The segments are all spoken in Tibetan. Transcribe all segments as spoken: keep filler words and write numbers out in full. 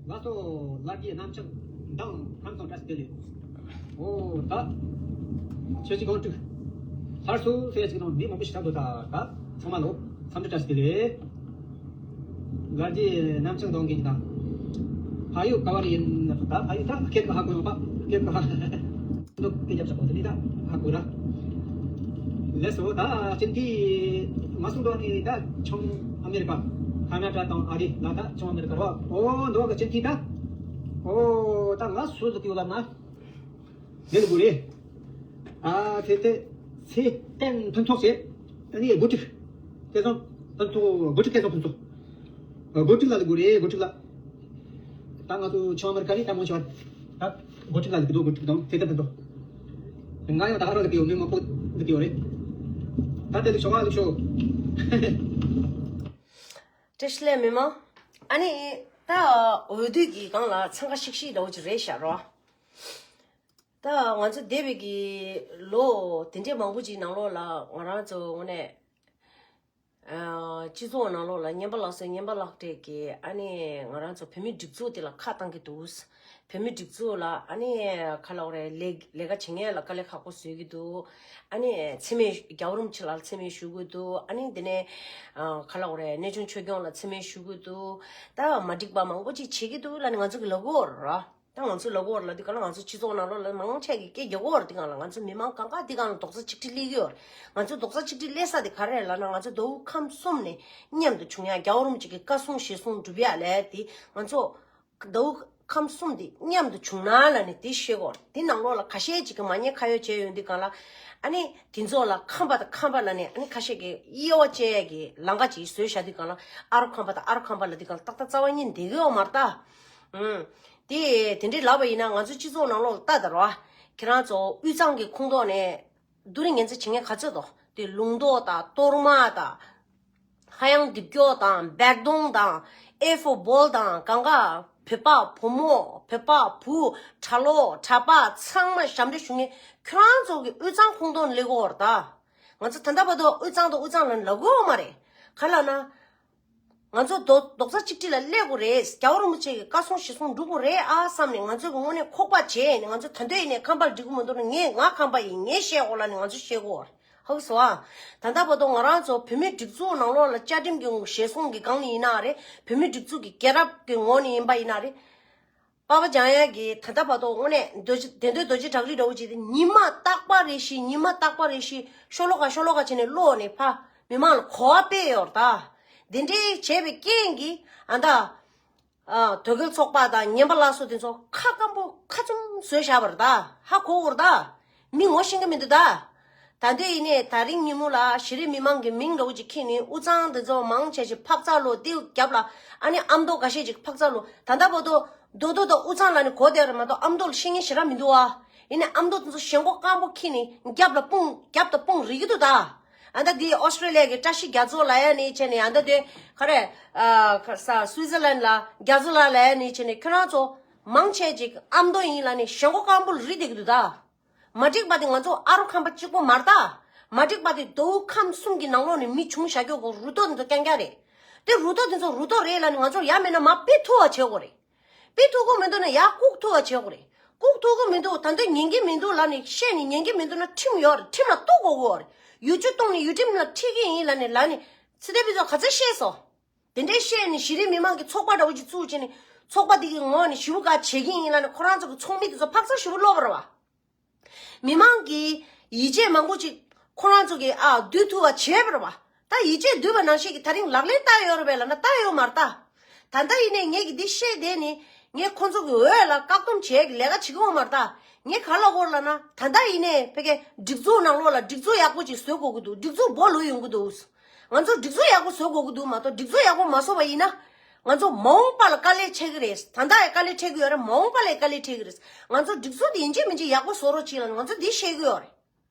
ལགས་སོ། ལྷ་རྗེ་རྣམ་བྱང་མདང་ཁམས་དང་བཀྲ་ཤིས་བདེ་ལེགས། ཨོ་ད། ཆོས་ཀྱི་གང་དྲུག་ལྷར་སོ་ཟེར་ཅིག་དང་མི་མང་པོ་ཞིག་ད་འདུག་ད་ད་ཚང་མ་ལོ། འཚམས་འདྲི་བཀྲ་ཤིས་བདེ་ལེགས། ལྷ་རྗེ་རྣམ་བྱང་གདོང་གི་ད། ཕ་ཡུལ་ག་བ་རེ་ཡིན་ན་ད་ཕ་ཡུལ་ད་སྐད་ག་ཧ་གོ་ཡོང་པ་སྐད་ག་ཧ། འདུག་སྐད་རྒྱབ་ཆག་པོ་དེ་ནི་ད་ཧ་གོ་ར། ལགས་སོ། ད་སྤྱི་འཐུས་མ་གསུང་དོ་ནི་ད་ཆུང་ཨ་མེ་རི་ཀ་ཁ་ན་ཌ་དང་ཨ་རི་ལ་ད་ཆུང་ཨ་མེ་རི་ཀ་རོ། ཨོ་འདུག་ག་སྤྱི་འཐུས་ད། ཨོ་ད་ང་སུ་ཟིག་ཡོད་ལབ་ན། ནེ་ལ་གུ་རེ། ཨ་ཚེ་ཚེ་ཚེ་བརྟན་ཕུན་ཚོགས་ཟེར། ཨ་ནི་འགོ་ཁྲིད། ཚེ་བཟང་ཕུན་ཚོགས། འགོ་ཁྲིད་ཚེ་བཟང་ཕུན་ཚོགས། འགོ་ཁྲིད་ལགས་ལ་གུ་རེ། འགོ་ཁྲིད་ལགས། ད་ང་ཚོ་ཆུང་ཨ་མེ་རི་ཀ་ནས་ལྟད་མོ་བྱས་པ། ད་འགོ་ཁྲིད་ལགས་ལ་གི་འདུག་འགོ་ཁྲིད་དང་ཚེ་བརྟན་ཕུན་ཚོགས། ང་ཡང་ད་ག་རང་ལ་གི་ཡོད་མི་མང་པོ་ལ་གི་ཡོད་རེད། ད་དེ་ལ་ཤོག་ང་ལ་ཤོག་བཀྲ་ཤིས་བདེ་ལེགས་མི་མང་། ཨ་ནི་ད་འོས་བསྡུ་གི་སྒང་ལ་འཚང་ཁ་ཤིག་ཤིག་འདྲ་བོ་ཅིག་རེད་ཤག་རོ། ད་ང་ཚོ་འདས་པའི་གི་ལོ་དེ་འདྲའི་མང་པོ་ཅིག་ནང་ལོགས་ལ་ང་རང་ཚོ་དངོས་གནས་ཨ་སྤྱི་ཚོགས་ནང་ལོགས་ལ་རྔན་པ་ལག་སོ་རྔན་པ་ལག་སྤྲད་ཀྱི་ཨ་ནི་ང་རང་ཚོ་བོད་མི་སྒྲིག་འཛུགས་དེ་ལ་ཁ་བཏང་གི་འདུག་བོད་མི་སྒྲིག་འཛུགས་ལ་ཨ་ནི་ག་ལབ་དགོས་རེད། ལས་ལས་ཀ་བྱེད་མཁན་ལ་དཀའ་ལས་ཁག་པོ་བཟོ་གི་འདུག་ཨ་ནི་མཚན་སྨད་རྒྱལ་བ་རིན་པོ་ཆེ་ལ་མཚན་སྨད་ཞུ་གི་འདུག་ཨ་ནི་དེ་ནས་ཨ་ག་ལབ་དགོས་རེད། གནས་ཆུང་ཆོས་སྐྱོང་ལ་མཚན་སྨད་ཞུ་གི་འདུག་ད་མ་འགྲིག་པ་མང་པོ་ཅིག་བྱེད་ཀྱི་འདུག་ལབ་ནས་ང་ཚོ་གི་ལབ་གོ་ར། ད་ང་ཚོ་ལབ་གོ་ར་ལ་འདི་ག་ལ་ང་ཚོ་སྤྱི་ཚོགས་ནང་ལོགས་ལ་མང་ཆེ་གི་སྐད་རྒྱག་གོ་ར། འདི་ག་ལ་ང་ཚོ་མི་མང་གང་ག་འདི་ག་ལ་རྡོག་རྩ་གཅིག་སྒྲིལ་སླེབས་ཀྱི་ཡོད་རེད། ང་ཚོ་རྡོག་རྩ་གཅིག་སྒྲིལ་སླེབས་ས་དེ་ག་རེ་རེད་ལབ་ན། ང་ཚོ་མདོ་དབུས་ཁམས་གསུམ་ནས་མཉམ་དུ་བྱུང་ཡ། རྒྱལ་བ་རིན་པོ་ཆེ་གི་བཀའ་གསུང་ཞལ་གསུང་སྒྲུབ་ཡ་ལས་དེ་ང་ཚོ་མདོ་དབུས་ཁམས་གསུམ་དེ་མཉམ་དུ་བྱུང་ན་ལབ་ནས་དེ་བཤད་གོ་ར། དེ་ནང་ལོགས་ལ་ཁ་ཤས་ཅིག་གི་མ་ཉེས་ཁ་གཡོགས་བྱས་ཡོད་འདི་ག་ལ། ཨ་ནི་དེ་ཚོ་ལ་ཁམས་པ་དང་ཁམས་པ་ལབ་ནས་ཨ་ནི་ཁ་ཤས་ཀྱི་དབྱེ་བ་བཅད་ཡ་གི་ལམ་ཁ་ཅིག་བཟོས་བཞག་འདི་ག་ལ། ཨ་རོ་ཁམས་པ་དང་ཨ་རོ་ཁམས་པ་ལབ་འདི་ག་ལ་ཏག་ཏག་རྩ་བ་ཉིད་བསྡད་ཀྱི་ཡོད་མ་རེད་ད། ཨུམ། དེ་དེ་འདྲའི་ལབ་པ་ཡིན་ན་ང་ཚོ་སྤྱི་ཚོགས་ནང་ལོགས་ལ་ལྟ་དང་རོ། ཁྱེད་རང་ཚོ་དབུས་གཙང་གི་ཁོངས་གཏོགས་ནས་བསྡུ་རིག་ངན་ཚ་བྱེད་མཁན་ག་ཚོད་དོ། དེ་ལུང་རྟོགས་དང་གཏོར་མ་དང་། ཧ་ཡང་རྡིབ་སྐྱོ་དང་བེག་དོང་དང་། ཨེ་ཧྥོ་བོལ་དང་གང་ག་བོད་པ་བུ་མོ་བོད་པ་བུ་གྲྭ་ལོག་གྲྭ་པ་ཚང་མ་ཞབས་འདྲེན་ཞུ་མཁན་ཁྱོད་རང་ཚོ་གི་དབུས་གཙང་ཁོངས་གཏོགས་ནས་སླེབས་ཀྱི་ཡོད་རེད་ད། ང་ཚོ་ད་ལྟ་བར་དུ་དབུས་གཙང་དང་དབུས་གཙང་ལ་ལབ་ཀྱི་ཡོད་མ་རེད། ག་ལབ་ན། ང་ཚོ་རྡོག་རྡོག་རྩ་གཅིག་སྒྲིལ་ལ་སླེབས་དགོས་རེད། རྒྱལ་བ་རིན་པོ་ཆེ་གི་བཀའ་གསུང་ཞལ་གསུང་སྒྲུབ་དགོས་རེད་ཨ་བསམ་ནས་ང་ཚོ་གི་དངོས་གནས་ཁོག་པ་བྱས་ནས། ང་ཚོ་ད་འདོད་ཡིན་ནས་ཁམས་པར་འགྲིག་གི་མི་འདུག་ན། ངས་ང་ཁམས་པ་ཡིན། ངས་བཤད་དགོས་ལབ་ནས་ང་ཚོ་བཤད་དགོས་རེད། ཧ་གོ་སོང་ཨ། ད་ལྟ་བར་དུ་ང་རང་ཚོ་བོད་མིའི་སྒྲིག་འཛུགས་ནང་ལོགས་ལ་བཅའ་ཁྲིམས་ཀྱི་ཞལ་གསུང་གི་སྒང་ནས་ཡིན་ན་རེད། བོད་མིའི་སྒྲིག་འཛུགས་ཀྱི་རྒྱལ་རབས་ཀྱི་ངོས་ནས་ཡིན་པ་ཡིན་ན་རེད། པ་ཕ་འཇམ་དབྱངས་ཀྱིས་ད་ལྟ་བར་དུ་དངོས་གནས་རྡོ་རྗེ་བདེ་འདོད་རྡོ་རྗེ་བྲག་རི་འདྲ་བོ་ཅིག་དེ་ཉི་མ་རྟག་པ་རེ་བཞིན་ཉི་མ་རྟག་པ་རེ་བཞིན་ཤོ་ལོ་ཀ་ཤོ་ལོ་ཀ་བྱས་ནས་ཀློག་ནས་ཕ་མི་མང་ལ་གོ་བ་སྤེལ་ཡོད་རེད་ད། དེ་འདྲའི་བྱས་པའི་རྐྱེན་གྱིས་ཨ་ད། ཨ་དོལ་རྒྱལ་ཚོགས་པ་དང་ངན་པ་ལ་སོགས་དེ་ཚོ་ཁ་སྐམ་པོ་ཁ་བཙུམ་བཟོས་བཞག་པ་རེད་ད། ཧ་གོ་གི་རེད་ད། མི་ངོ་ཤེས་ཀྱི་མི་འདུག་ད། ད་ལྟ་ཡིན་ནའི་ད་རིང་ཉིན་མོ་ལ་གཞིས་རིམ་མི་མང་གི་མིང་འདྲ་བོ་ཅིག་ཁྱེར་ནས་དབུས་གཙང་དེ་ཚོ་མང་ཆེ་ཞིག་ཕག་ཚག་ལོ། དེའི་རྒྱབ་ལ་ཨ་ནི་ཨ་མདོ་འགའ་ཤས་ཅིག་ཕག་ཚག་ལོ། ད་ལྟ་བར་དུ་མདོ་སྟོད་དང་དབུས་གཙང་ལབ་ནས་གོ་བསྡད་རེད་མ་གཏོགས་ཨ་མདོ་ལ་ཤེས་མཁན་ཞེ་དྲག་མི་འདུག་ཨ། ཡིན་ནའི་ཨ་མདོ་དེ་ཚོ་ཞེན་ཁོག་སྐམ་པོ་ཁྱེར་ནས་རྒྱབ་ལ་དཔུང་རྒྱབ་དང་དཔུང་རིག་གི་འདུག་ད། ཨ་ད་དེ་ཨོ་སི་ཀྲི་ལི་ཡ་གི་བཀྲ་ཤིས་རྒྱ་མཚོ་ལབ་ཡ་ནི་བྱས་ནས། ཨ་ད་དེ་ག་རེ་ཨ་ས་སུའི་ཛར་ལན་ལ་རྒྱ་མཚོ་ལགས་ལབ་ཡ་ནི་བྱས་ནས་ཁྱོད་རང་ཚོ་མང་ཆེ་ཅིག་ཨ་མདོ་ཡིན་ལབ་ནས་ཞེན་ཁོག་སྐམ་པོ་ལ་རིག་བསྡད་ཀྱི་འདུག་ད། མ་འགྲིག་པ་དེ་ང་ཚོ་ཨ་རོ་ཁམས་པ་གཅིག་པོ་མ་རེད་ད། མ་འགྲིག་པ་དེ་མདོ་དབུས་ཁམས་གསུམ་གྱི་ནང་ལོགས་ནས་མི་བྱུང་བཞག་རྒྱུ་གོ་རུ་ཏོ་དེ་ཚོ་རྐྱང་རྐྱང་རེད། དེ་རུ་ཏོ་དེ་ཚོ་རུ་ཏོ་རེད་ལབ་ནས་ང་ཚོ་ཡ་མེད་ན་མར་ཕུད་ཐུབ་པ་བྱེད་དགོས་རེད། ཕུད་ཐུབ་ཀྱི་མི་འདུག་ན་ཡར་བཀུག་ཐུབ་པ་བྱེད་དགོས་རེད། བཀུག་ཐུབ་ཀྱི་མི་འདུག་ད་འདོད་ཉན་གྱི་མི་འདུག་ལབ་ནས་བཤད་ནས་ཉན་གྱི་མི་འདུག་ན་ཁྲིམས་ཡོད་རེད། ཁྲིམས་ལ་གཏུག་དགོས་ཀྱི་ཡོད་རེད། ཡུ་ཅུ་བཏུང་ནས་ཡུ་ཁྲིམས་ལ་ཁྲིད་ཀྱི་ཡིན་ལབ་ནས་ལབ་ནས་ཚེ་བརྟན་ཕུན་ཚོགས་ག་ཚོད་བཤད་སོང་། དེ་འདྲའི་བཤད་ནས་གཞི་རིམ་མི་མང་གི་ཚོགས་པ་འདྲ་བོ་ཅིག་བཙུགས་བྱས་ནས་ཚོགས་པ་འདི་གི་ངོས་ནས་ཞེ་པོ་ག་བྱེད་ཀྱི་ཡིན་ལབ་ནས་ཁོ་རང་ཚོ་གི་ཚོགས་མི་དེ་ཚོ་ཕག་ཚག་ཞེ་པོ་སློག་པ་རེད་བ། མི་མང་གིས་ཡིད་ཆེས་མང་པོ་ཅིག་ཁོ་རང་ཚོ་གིས་ཨ་བསྡུ་ཐུབ་པ་བྱས་པ་རེད་བ། ད་ཡིད་ཆེས་བསྡུས་པ་ནང་བཞིན་གྱི་ད་རིང་ལག་ལེན་བསྟར་ཡོད་རེད་པས་ལབ་ན་བསྟར་ཡོད་མ་རེད་ད། ད་ལྟ་ཡིན་ནའི་ངས་ཀྱི་འདི་བཤད་བསྡད་ནི་ངས་ཁོ་ཚོ་གི་འོས་ལ་བཀག་སྡོམ་བྱེད་ཀྱི་ལས་ཀ་བྱེད་ཀྱི་ཡོད་མ་རེད་ད། ངས་ག་ལབ་དགོས་རེད་ལབ་ན་ད་ལྟ་ཡིན་ནའི་ཕ་གིའི་སྒྲིག་འཛུགས་ནང་ལོགས་ལ་སྒྲིག་འཛུགས་ཡག་པོ་ཅིག་བཟོ་དགོས་ཀྱི་འདུག་སྒྲིག་འཛུགས་སྦོ་ལོག་ཡོང་གི་འདུག་ང་ཚོ་སྒྲིག་འཛུགས་ཡག་པོ་བཟོ་དགོས་ཀྱི་འདུག་མ་གཏོགས་སྒྲིག་འཛུགས་ཡག་པོ་མ་བཟོ་བ་ཡིན་ན། ང་ཚོ་མ་འོངས་པ་ལ་དཀའ་ལས་འཕྲད་ཀྱི་རེད། ད་ལྟ་ཡང་དཀའ་ལས་འཕྲད་ཀྱི་ཡོད་རེད། མ་འོངས་པ་ལ་ཡང་དཀའ་ལས་འཕྲད་ཀྱི་རེད། ང་ཚོ་སྒྲིག་འཛུགས་དེ་ཡིན་གཅིག་མིན་གཅིག་ཡག་པོ་བཟོ་རོགས་གྱིས་ལབ་ང་ཚོ་འདི་བཤད་ཀྱི་ཡོད་རེད།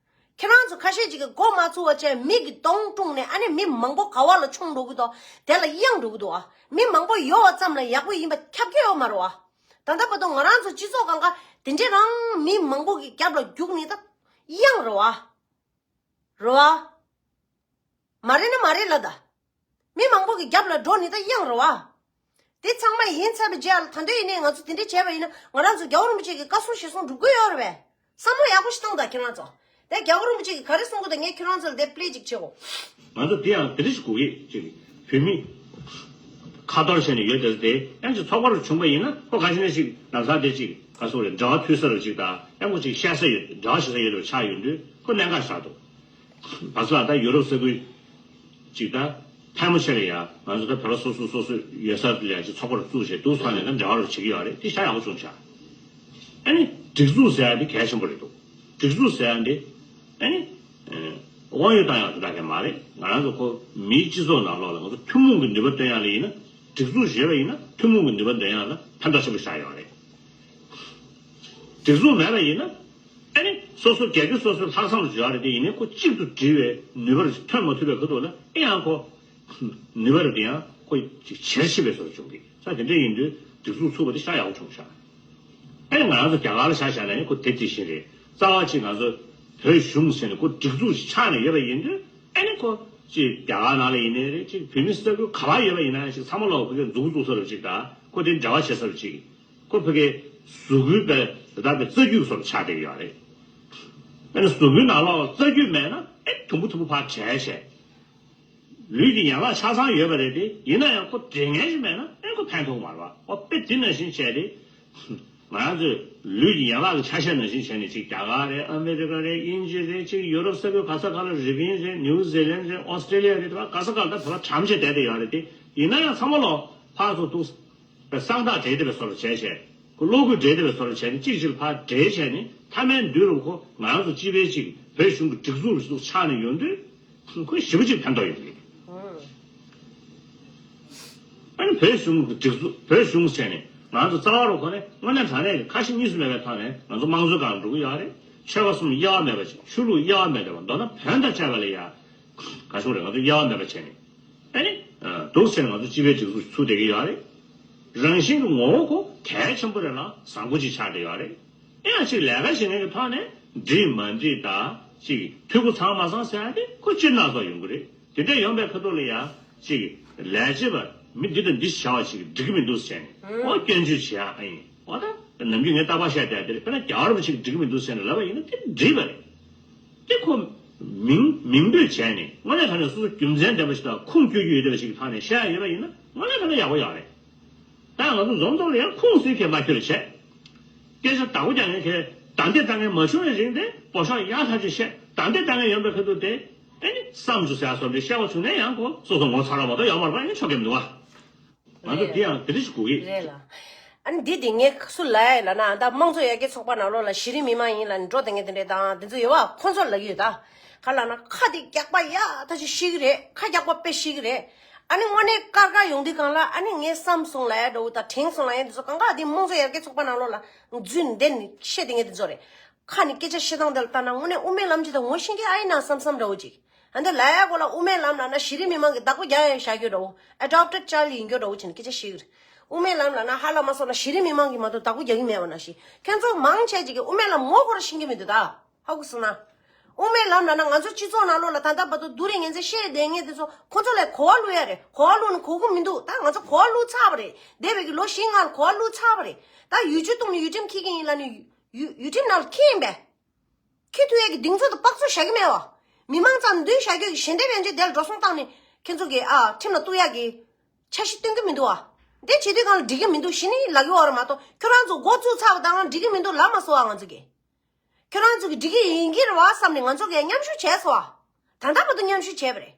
ཁྱེད་རང་ཚོ་ཁ་ཤས་ཅིག་གིས་མགོ་མ་ཚོས་པ་བྱས་མི་གི་གདོང་བཀྲུངས་ནས་ཨ་ནི་མི་མང་པོ་ག་བ་ལ་མཆོང་འགྲོ་གི་འདུག་དེ་ལ་གཡེང་འགྲོ་གི་འདུག་ཨ། མི་མང་པོ་ཡོད་པ་ཙམ་ལ་ཡག་པོ་ཡིན་པ་ཁྱབ་ཀྱི་ཡོད་མ་རེད་བ། ད་ལྟ་བར་དུ་ང་རང་ཚོ་སྤྱི་ཚོགས་སྒང་ག་དེ་འདྲས་རང་མི་མང་པོ་གི་རྒྱབ་ལ་རྒྱུག་ནས་ད་གཡེང་རེད་བ། རེད་བ། མ་རེད་ན་མ་རེད་ལབ་ད། མི་མང་པོ་གི་རྒྱབ་ལ་འགྲོ་ནི་ད་གཡེང་རེད་བ། དེ་ཚང་མ་ཡིན་ཚར་བའི་རྗེས་ལ་ད་དུང་ཡིན་ནའི་ང་ཚོ་དེ་འདྲ་བྱས་པ་ཡིན་ན་ང་རང་ཚོ་རྒྱལ་བ་རིན་པོ་ཆེ་གི་བཀའ་གསུང་ཞལ་གསུང་འགྲུབ་ཀྱི་ཡོད་རེད་པས། བསམ་བློ་ཡག་པོ་ཞིག་བཏང་དང་ཁྱེད་རང་ཚོ། དེ་རྒྱལ་བ་རིན་པོ་ཆེ་གིས་ག་རེ་གསུང་གི་འདུག་ངས་ཁྱེད་རང་ཚོ་ལ་དེ་པླེ་ཅིག་བྱེད་གོ། ང་ཚོ་དེ་ཡང་དེ་འདྲ་ཞིག་དགོས་ཀྱི་ཅིག་བོད་མི་ཁ་གཏོར་བྱས་ནས་ཡོད་དེ་དེ་ཡང་ཅིག་ཚོགས་པ་རུ་བྱུང་པ་ཡིན་ན་ཁོ་ག་ཞིག་ན་ཞིག་ལམ་སང་དེ་ཅིག་ག་སོགས་རེད། འབྲེལ་བ་མཐུད་ས་རུ་ཅིག་དང་ཡང་ཁོ་ཅིག་བཤད་ས་ཡོད། འབྲེལ་བ་བྱེད་ས་ཡོད་པ་ཆགས་ཡོང་དུས་ཁོ་གནད་འགག་ཆགས་འདུག་བ་ཚོ་ལ་ད་ཡུ་རོབ་ས་ཁུལ་ཅིག་ད་ཕལ་མོ་ཆེ་ལ་ཡ་ང་ཚོ་ད་བོད་པ་སོ་སོ་སོ་སོ་ཡོད་ས་ལ་ཡ་ཅིག་ཚོགས་པ་རུ་བཙུགས་བྱས་འདུག་ས་ནས་ད་འབྲེལ་བ་རུ་བྱེད་ཀྱི་ཡོད་རེད། དེ་ཤ་ཡག་པོ་བྱུང་ཤག་ཨ་ནི་སྒྲིག་འཛུགས་ཟེར་ཡ་དེ་གལ་ཆེན་པོ་རེད་འདུག་སྒྲིག་འཛུགས་ཟེར་ཡ་དེ་ཨ་ནི་དབང་ཡོད་བཏང་ཡག་དེ་འདྲ་གས་མ་རེད། ང་རང་ཚོ་ཁོ་མིའི་སྤྱི་ཚོགས་ནང་ལོགས་ལ་ང་ཚོ་ཐུན་མོང་གི་ནུས་པ་བཏོན་ཡག་ལ་ཡིན་ན་སྒྲིག་འཛུགས་བྱས་པ་ཡིན་ན་ཐུན་མོང་གི་ནུས་པ་འདོན་ཡག་ལ་ཕན་ཐོགས་ཆེན་པོ་ཞིག་ཆགས་ཡོད་རེད། སྒྲིག་འཛུགས་མེད་པ་ཡིན་ན་ཨ་ནི་སོ་སོ་རྒྱལ་རྒྱུ་སོ་སོའི་ལྷག་བསམ་ལ་འཇོག་ཡག་རེད། དེ་ཡིན་ནའི་ཁོ་གཅིག་ཏུ་སྒྲིལ་བའི་ནུས་པ་རེ་ཐོན་མ་ཐུབ་པའི་ཁ་ཐུག་ལ་ཨེ་ཡང་ཁོ་ནུས་པ་རེ་དེ་ཡང་ཁོ་ཅིག་ཇེ་ཆེ་བའི་བཟོ་བྱུང་གི་ས། དེ་འདྲ་ཡིན་དུས་སྒྲིག་འཛུགས་ཚུགས་པ་དེ་ཤ་ཡག་པོ་བྱུང་ཤག་ཨ་ནི་ང་རང་ཚོ་རྒྱ་གར་ལ་ཆ་བཞག་ན་ནི་ཁོ་དེ་དེ་བཞིན་རེད། རྩ་བ་གཅིག་ང་ཚོ་བོད་གཞུང་ཟེར་ནས་ཁོ་སྒྲིག་འཛུགས་ཤིག་ཆགས་ནས་ཡོད་པ་ཡིན་དུས་ཨ་ནི་ཁོ་ཅིག་རྒྱ་གར་ནང་ལ་ཡིན་ནའི་རེད། ཅིག་བོད་མི་ས་ཁུལ་ག་པར་ཡོད་པ་ཡིན་ན་ཡང་ཞིག་ཚང་མ་ལོག་ཕ་གིར་མཛུབ་གུ་བཙུགས་ས་རུ་ཅིག་དང་ཁོ་དེ་འབྲེལ་བ་བྱེད་ས་རུ་ཅིག་ཁོ་ཕ་གིའི་གཟུགས་སྐུའི་པའི་ད་ལྟ་པའི་རྩ་རྒྱུད་བཟོ་འདྲ་ཆགས་བསྡད་ཀྱི་ཡོད་རེད། ཨ་ནི་གཟུགས་སྐུའི་ནང་ལོགས་ལ་རྩ་རྒྱུད་མེད་ན་ཨེ་དུམ་བུ་དུམ་བུ་ཕར་བྲལ་བྱས། ལུས་ཀྱི་ཡན་ལག་ཆ་ཚང་ཡོད་པ་རེད་དེ། ཡིན་ན་ཡང་ཁོ་འབྲེལ་མཁན་ཞིག་མེད་ན་ཨེ་ཁོ་ཕན་ཐོགས་མ་རེད་པ། ཨོ་དཔེ་དེ་ནང་བཞིན་བྱས་ཏེ། ང་རང་ཚོའི་ལུས་ཀྱི་ཡན་ལག་གི་ཆ་ཤས་ནང་བཞིན་བྱས་ནས་ཅིག་རྒྱ་གར་རེད། ཨ་མེ་རི་ཀ་རེད། དབྱིན་ཇི་རེད། ཅིག་ཡུ་རོབ་ས་ཁུལ་ག་ས་ག་ལ། རི་པིན་རེད། ནིའུ་ཛི་ལན་རེད། ཨོ་སི་ཀྲེ་ལི་ཡ་རེད། དེ་ག་ས་ག་ལ་ད་བོད་པ་གྲམ་བྱས་བསྡད་བསྡད་ཡོད་རེད་དེ། ཡིན་ན་ཡང་ཚང་མ་ལོག་ཕར་ཚུར་འདུག་པའི་གསང་བདག་འདྲེས་བསྡད་པའི་བཟོ་འདྲ་བྱས་བྱས། ཁོ་གློག་སྐུད་འདྲེས་བསྡད་པའི་བཟོ་འདྲ་བྱས་ནས་གཅིག་གཅིག་ལ་ཕར་འདྲེས་བྱས་ནས་མཐའ་མའི་མདུན་རུ་ཁོ་ང་རང་ཚོ་སྤྱི་པའི་ཅིག་བོད་གཞུང་གི་སྒྲིག་འཛུགས་རུ་ཚུགས་ཆགས་ནས་ཡོང་དུས་ཁོ་ཞེ་པོ་ཅིག་ཕན་ཐོགས་ཡོང་གི་རེད། ཨ་ནི་བོད་གཞུང་གི་སྒྲིག་འཛུགས་བོད་གཞུང་བྱས་ནས་ང་ཚོ་རྩ་བ་རུ་ཁོ་ནས་དངོས་གནས་དྲང་གནས་ཀྱི་ཁ་ཞེ་གཉིས་སུ་མེད་པའི་ཐོག་ནས་ང་ཚོ་དམངས་གཙོའི་སྒང་འགྲོ་གི་ཡོད་རེད། ཆོལ་ཁ་གསུམ་དབྱེ་བ་མེད་པ་ཅིག་ཆོས་ལུགས་དབྱེ་བ་མེད་པ་མདོར་ན་བོད་དང་བཅས་པ་ལ་ཡ་ག་ཞུ་རེད། ང་ཚོ་དབྱེ་བ་མེད་པ་བྱས་ནས། ཨ་ནི། འདུག་ཟེར་ང་ཚོ་སྤྱི་པའི་སྒྲིག་འཛུགས་ཚུགས་བསྡད་ཀྱི་ཡོད་རེད། རང་བཞིན་གྱི་ངོ་བོ་ཁོ་གལ་ཆེན་པོ་རེད་ལ་བཟང་པོ་ཅིག་ཆགས་བསྡད་ཡོད་རེད། ཨེ་ཡང་ཅིག་ལས་ཀ་བྱེད་མཁན་གྱི་ཐོག་ནས་འགྲིག་མ་འགྲིག་དང་ཅིག་འཐུས་སྒོ་ཚང་མ་ཚང་ཟེར་ཡ་དེ་ཁོ་སྤྱིར་ན་སོགས་ཡོང་གི་རེད། དེ་འདྲ་ཡོང་པའི་ཁ་ཐུག་ལ་ཡང་ཅིག་ལས་བྱེད་པ་མི་འདི་དང་འདི་བྱ་བ་ཅིག་འགྲིག་གི་མི་འདུག་ཟེར་ནས་ཨོ་སྐྱོན་བརྗོད་བྱེད་ཡ་ཨ་ཡིན། ཨོ་ད་ནམ་རྒྱུན་ངས་རྟག་པར་བཤད་བསྡད་དེ་རེད། དཔེར་ན་རྒྱལ་བ་རིན་པོ་ཆེ་གིས་འགྲིག་གི་མི་འདུག་ཟེར་ནས་ལབ་པ་ཡིན་ན་དེ་འགྲིག་པ་རེད། དེ་ཁོ་མིང་མིང་འབོད་བྱས་ནས་དངོས་གནས་དྲང་གནས་སོ་སོ་རྒྱུ་མཚན་ལྡན་པ་ཞིག་དང་ཁུངས་སྐྱོལ་རྒྱུ་ཡོད་བསྡད་པ་ཞིག་གི་ཐོག་ནས་བཤད་ཡ་ཡོད་པ་ཡིན་ན་དངོས་གནས་དྲང་གནས་ཡག་པོ་ཡོད་རེད། ད་ང་ཚོ་འཛོམས་ཐོག་ལ་ཡང་ཁུངས་སུ་ཁྱེད་མ་ཁྱོད་ལ་བྱས། སྐད་ཆ་བདག་པོ་རྒྱག་མཁན་ཁྱེད་བདའ་འདེད་བཏང་མཁན་མ་བྱུང་བའི་རིང་དེ་འབོ་ཤོག་ཡག་ཐག་ཆོད་བཤད། བདའ་འདེད་བཏང་མཁན་ཡོང་པའི་ཁ་ཐུག་དེ་ཨེ་ནི་བསམ་བྱུང་ཟེར་ཡ་སོགས་འདི་བཤད་པ་བྱུང་ན་ཡང་ཁོ་སོ་སོ་ངོ་ཚ་ར་མ་གཏོགས་ཡོད་མ་རེད་པ། ཡང་ཆོག་གི་མི་འདུག་བ། ང་ཚོ་དེ་ཡང་དེ་འདྲ་ཞིག་དགོས་ཀྱི། རེད་ལ། ཨ་ནི་འདི་དེ་ངས་སུ་ལ་ཡ་ལབ་ན་ད་དམངས་གཙོ་ཡར་རྒྱས་ཚོགས་པ་ནང་ལོགས་ལ་གཞི་རིམ་མི་མང་ཡིན་ལབ་ནས་འགྲོ་བསྡད་མཁན་དེ་འདྲས་དང་དེ་ཚོ་ཡོད་བ། ཁོང་ཚོ་ལབ་ཀྱི་ཡོད་ད། ག་ལབ་ན་ཁ་དེ་རྒྱག་པ་ཡག་ད་ཅིག་ཤེས་ཀྱི་རེད། ཁ་རྒྱག་པ་དཔེ་ཤེས་ཀྱི་རེད། ཨ་ནི་དངོས་གནས་དཀར་དཀར་ཡོང་དུས་སྒང་ལ་ཨ་ནི་ངས་བསམ་སོང་ལབ་ཡ་འདྲ་བོ་དང་དྲན་སོང་ལབ་ཡ་འདི་ཚོ་གང་ག་དེ་དམངས་གཙོ་ཡར་རྒྱས་ཚོགས་པ་ནང་ལོགས་ལ་རྫུན་བསྡད་ནས་བཤད་བསྡད་མཁན་དེ་ཚོ་རེད། ཁ་ནས་སྐད་ཆ་བཤད་སྟངས་དེ་ལ་ལྟ་ན་དངོས་གནས་དབུ་མའི་ལམ་ཅིག་དང་ངོ་ཤེས་མཁན་ཨ་ཡིན་ན་བསམ་བསམ་འདྲ་བོ་ཅིག་ཨ་འདི་ལ་ཡ་གོ་ལ་དབུ་མའི་ལམ་ལབ་ན་གཞི་རིམ་མི་མང་གི་བདག་པོ་རྒྱག་ཡ་བཞག་རྒྱུ་འདྲ་བོ། Adopted child ཡིན་རྒྱུ་འདྲ་བོ་བྱས་ནས་སྐད་ཆ་བཤད་ཀྱི་རེད། དབུ་མའི་ལམ་ལབ་ན་ཧ་ལམ་སོང་ན་གཞི་རིམ་མི་མང་གིས་མ་གཏོགས་བདག་པོ་རྒྱག་གི་མེད་པ་ནང་བཞིན་ཁྱེད་ཚོ་མང་ཆེ་ཅིག་གིས་དབུ་མའི་ལམ་ངོ་ཁོ་རང་ཤེས་ཀྱི་མི་འདུག་ད། ཧ་གོ་སོང་ན། དབུ་མའི་ལམ་ལབ་ན་ང་ཚོ་སྤྱི་ཚོགས་ནང་ལོགས་ལ་ད་ལྟ་བར་དུ་བསྡུར་རེ་ངན་ཚེ་བཤད་བསྡད་མཁན་དེ་ཚོ་ཁོ་ཚོ་ལ་གོ་བ་བླུག་ཡ་རེད། གོ་བ་བླུག་ནས་གོ་གི་མི་འདུག་ད་ང་ཚོ་གོ་བ་བླུག་ཚར་བ་རེད། འདས་པའི་གི་ལོ་བཞི་ལྔ་ལ་གོ་བ་བླུག་ཚར་བ་རེད། ད་ཡུལ་ཆུ་བཏུང་ནས་ཡུལ་ཁྲིམས་འཁྱེར་མཁན་ཡིན་ལབ་ནས་ཡུལ་ཡུལ་ཁྲིམས་ནང་ལ་འཁྱེར་ཡིན་པས། འཁྱེར་ཐུབ་ཡ་གི་གདེང་ཚོད་དང་དཔག་ཚོད་བཞག་གི་མེད་བ། མི་མང་ཚང་མདུན་བཞག་རྒྱུ་གི་ཞལ་འདེབས་ཡན་ཆད་དེ་ལ་འགྲོ་སོང་བཏང་ནས་ཁྱེད་ཚོ་གི་ཨ་ཁྲིམས་ལ་གཏུག་ཡ་གི་འཆར་གཞི་སྟོན་གི་མི་འདུག་བ། འདི་བྱེད་དུས་གང་ལ་འགྲིག་གི་མི་འདུག་གཞི་ནས་ལབ་ཀྱི་ཡོད་རེད་མ་གཏོགས་ཁྱོད་རང་ཚོ་འགོ་བཙུགས་ཚར་བ་དང་འགྲིག་གི་མི་འདུག་ལབ་མ་སོང་བ་ང་ཚོ་གི། ཁྱོད་རང་ཚོ་གི་འགྲིག་གི་ཡིན་གྱི་རེད་བ་བསམ་ནས་ང་ཚོ་གིས་མཉམ་ཞུགས་བྱས་སོང་བ། ད་ལྟ་བར་དུ་མཉམ་ཞུགས་བྱས་པ་རེད།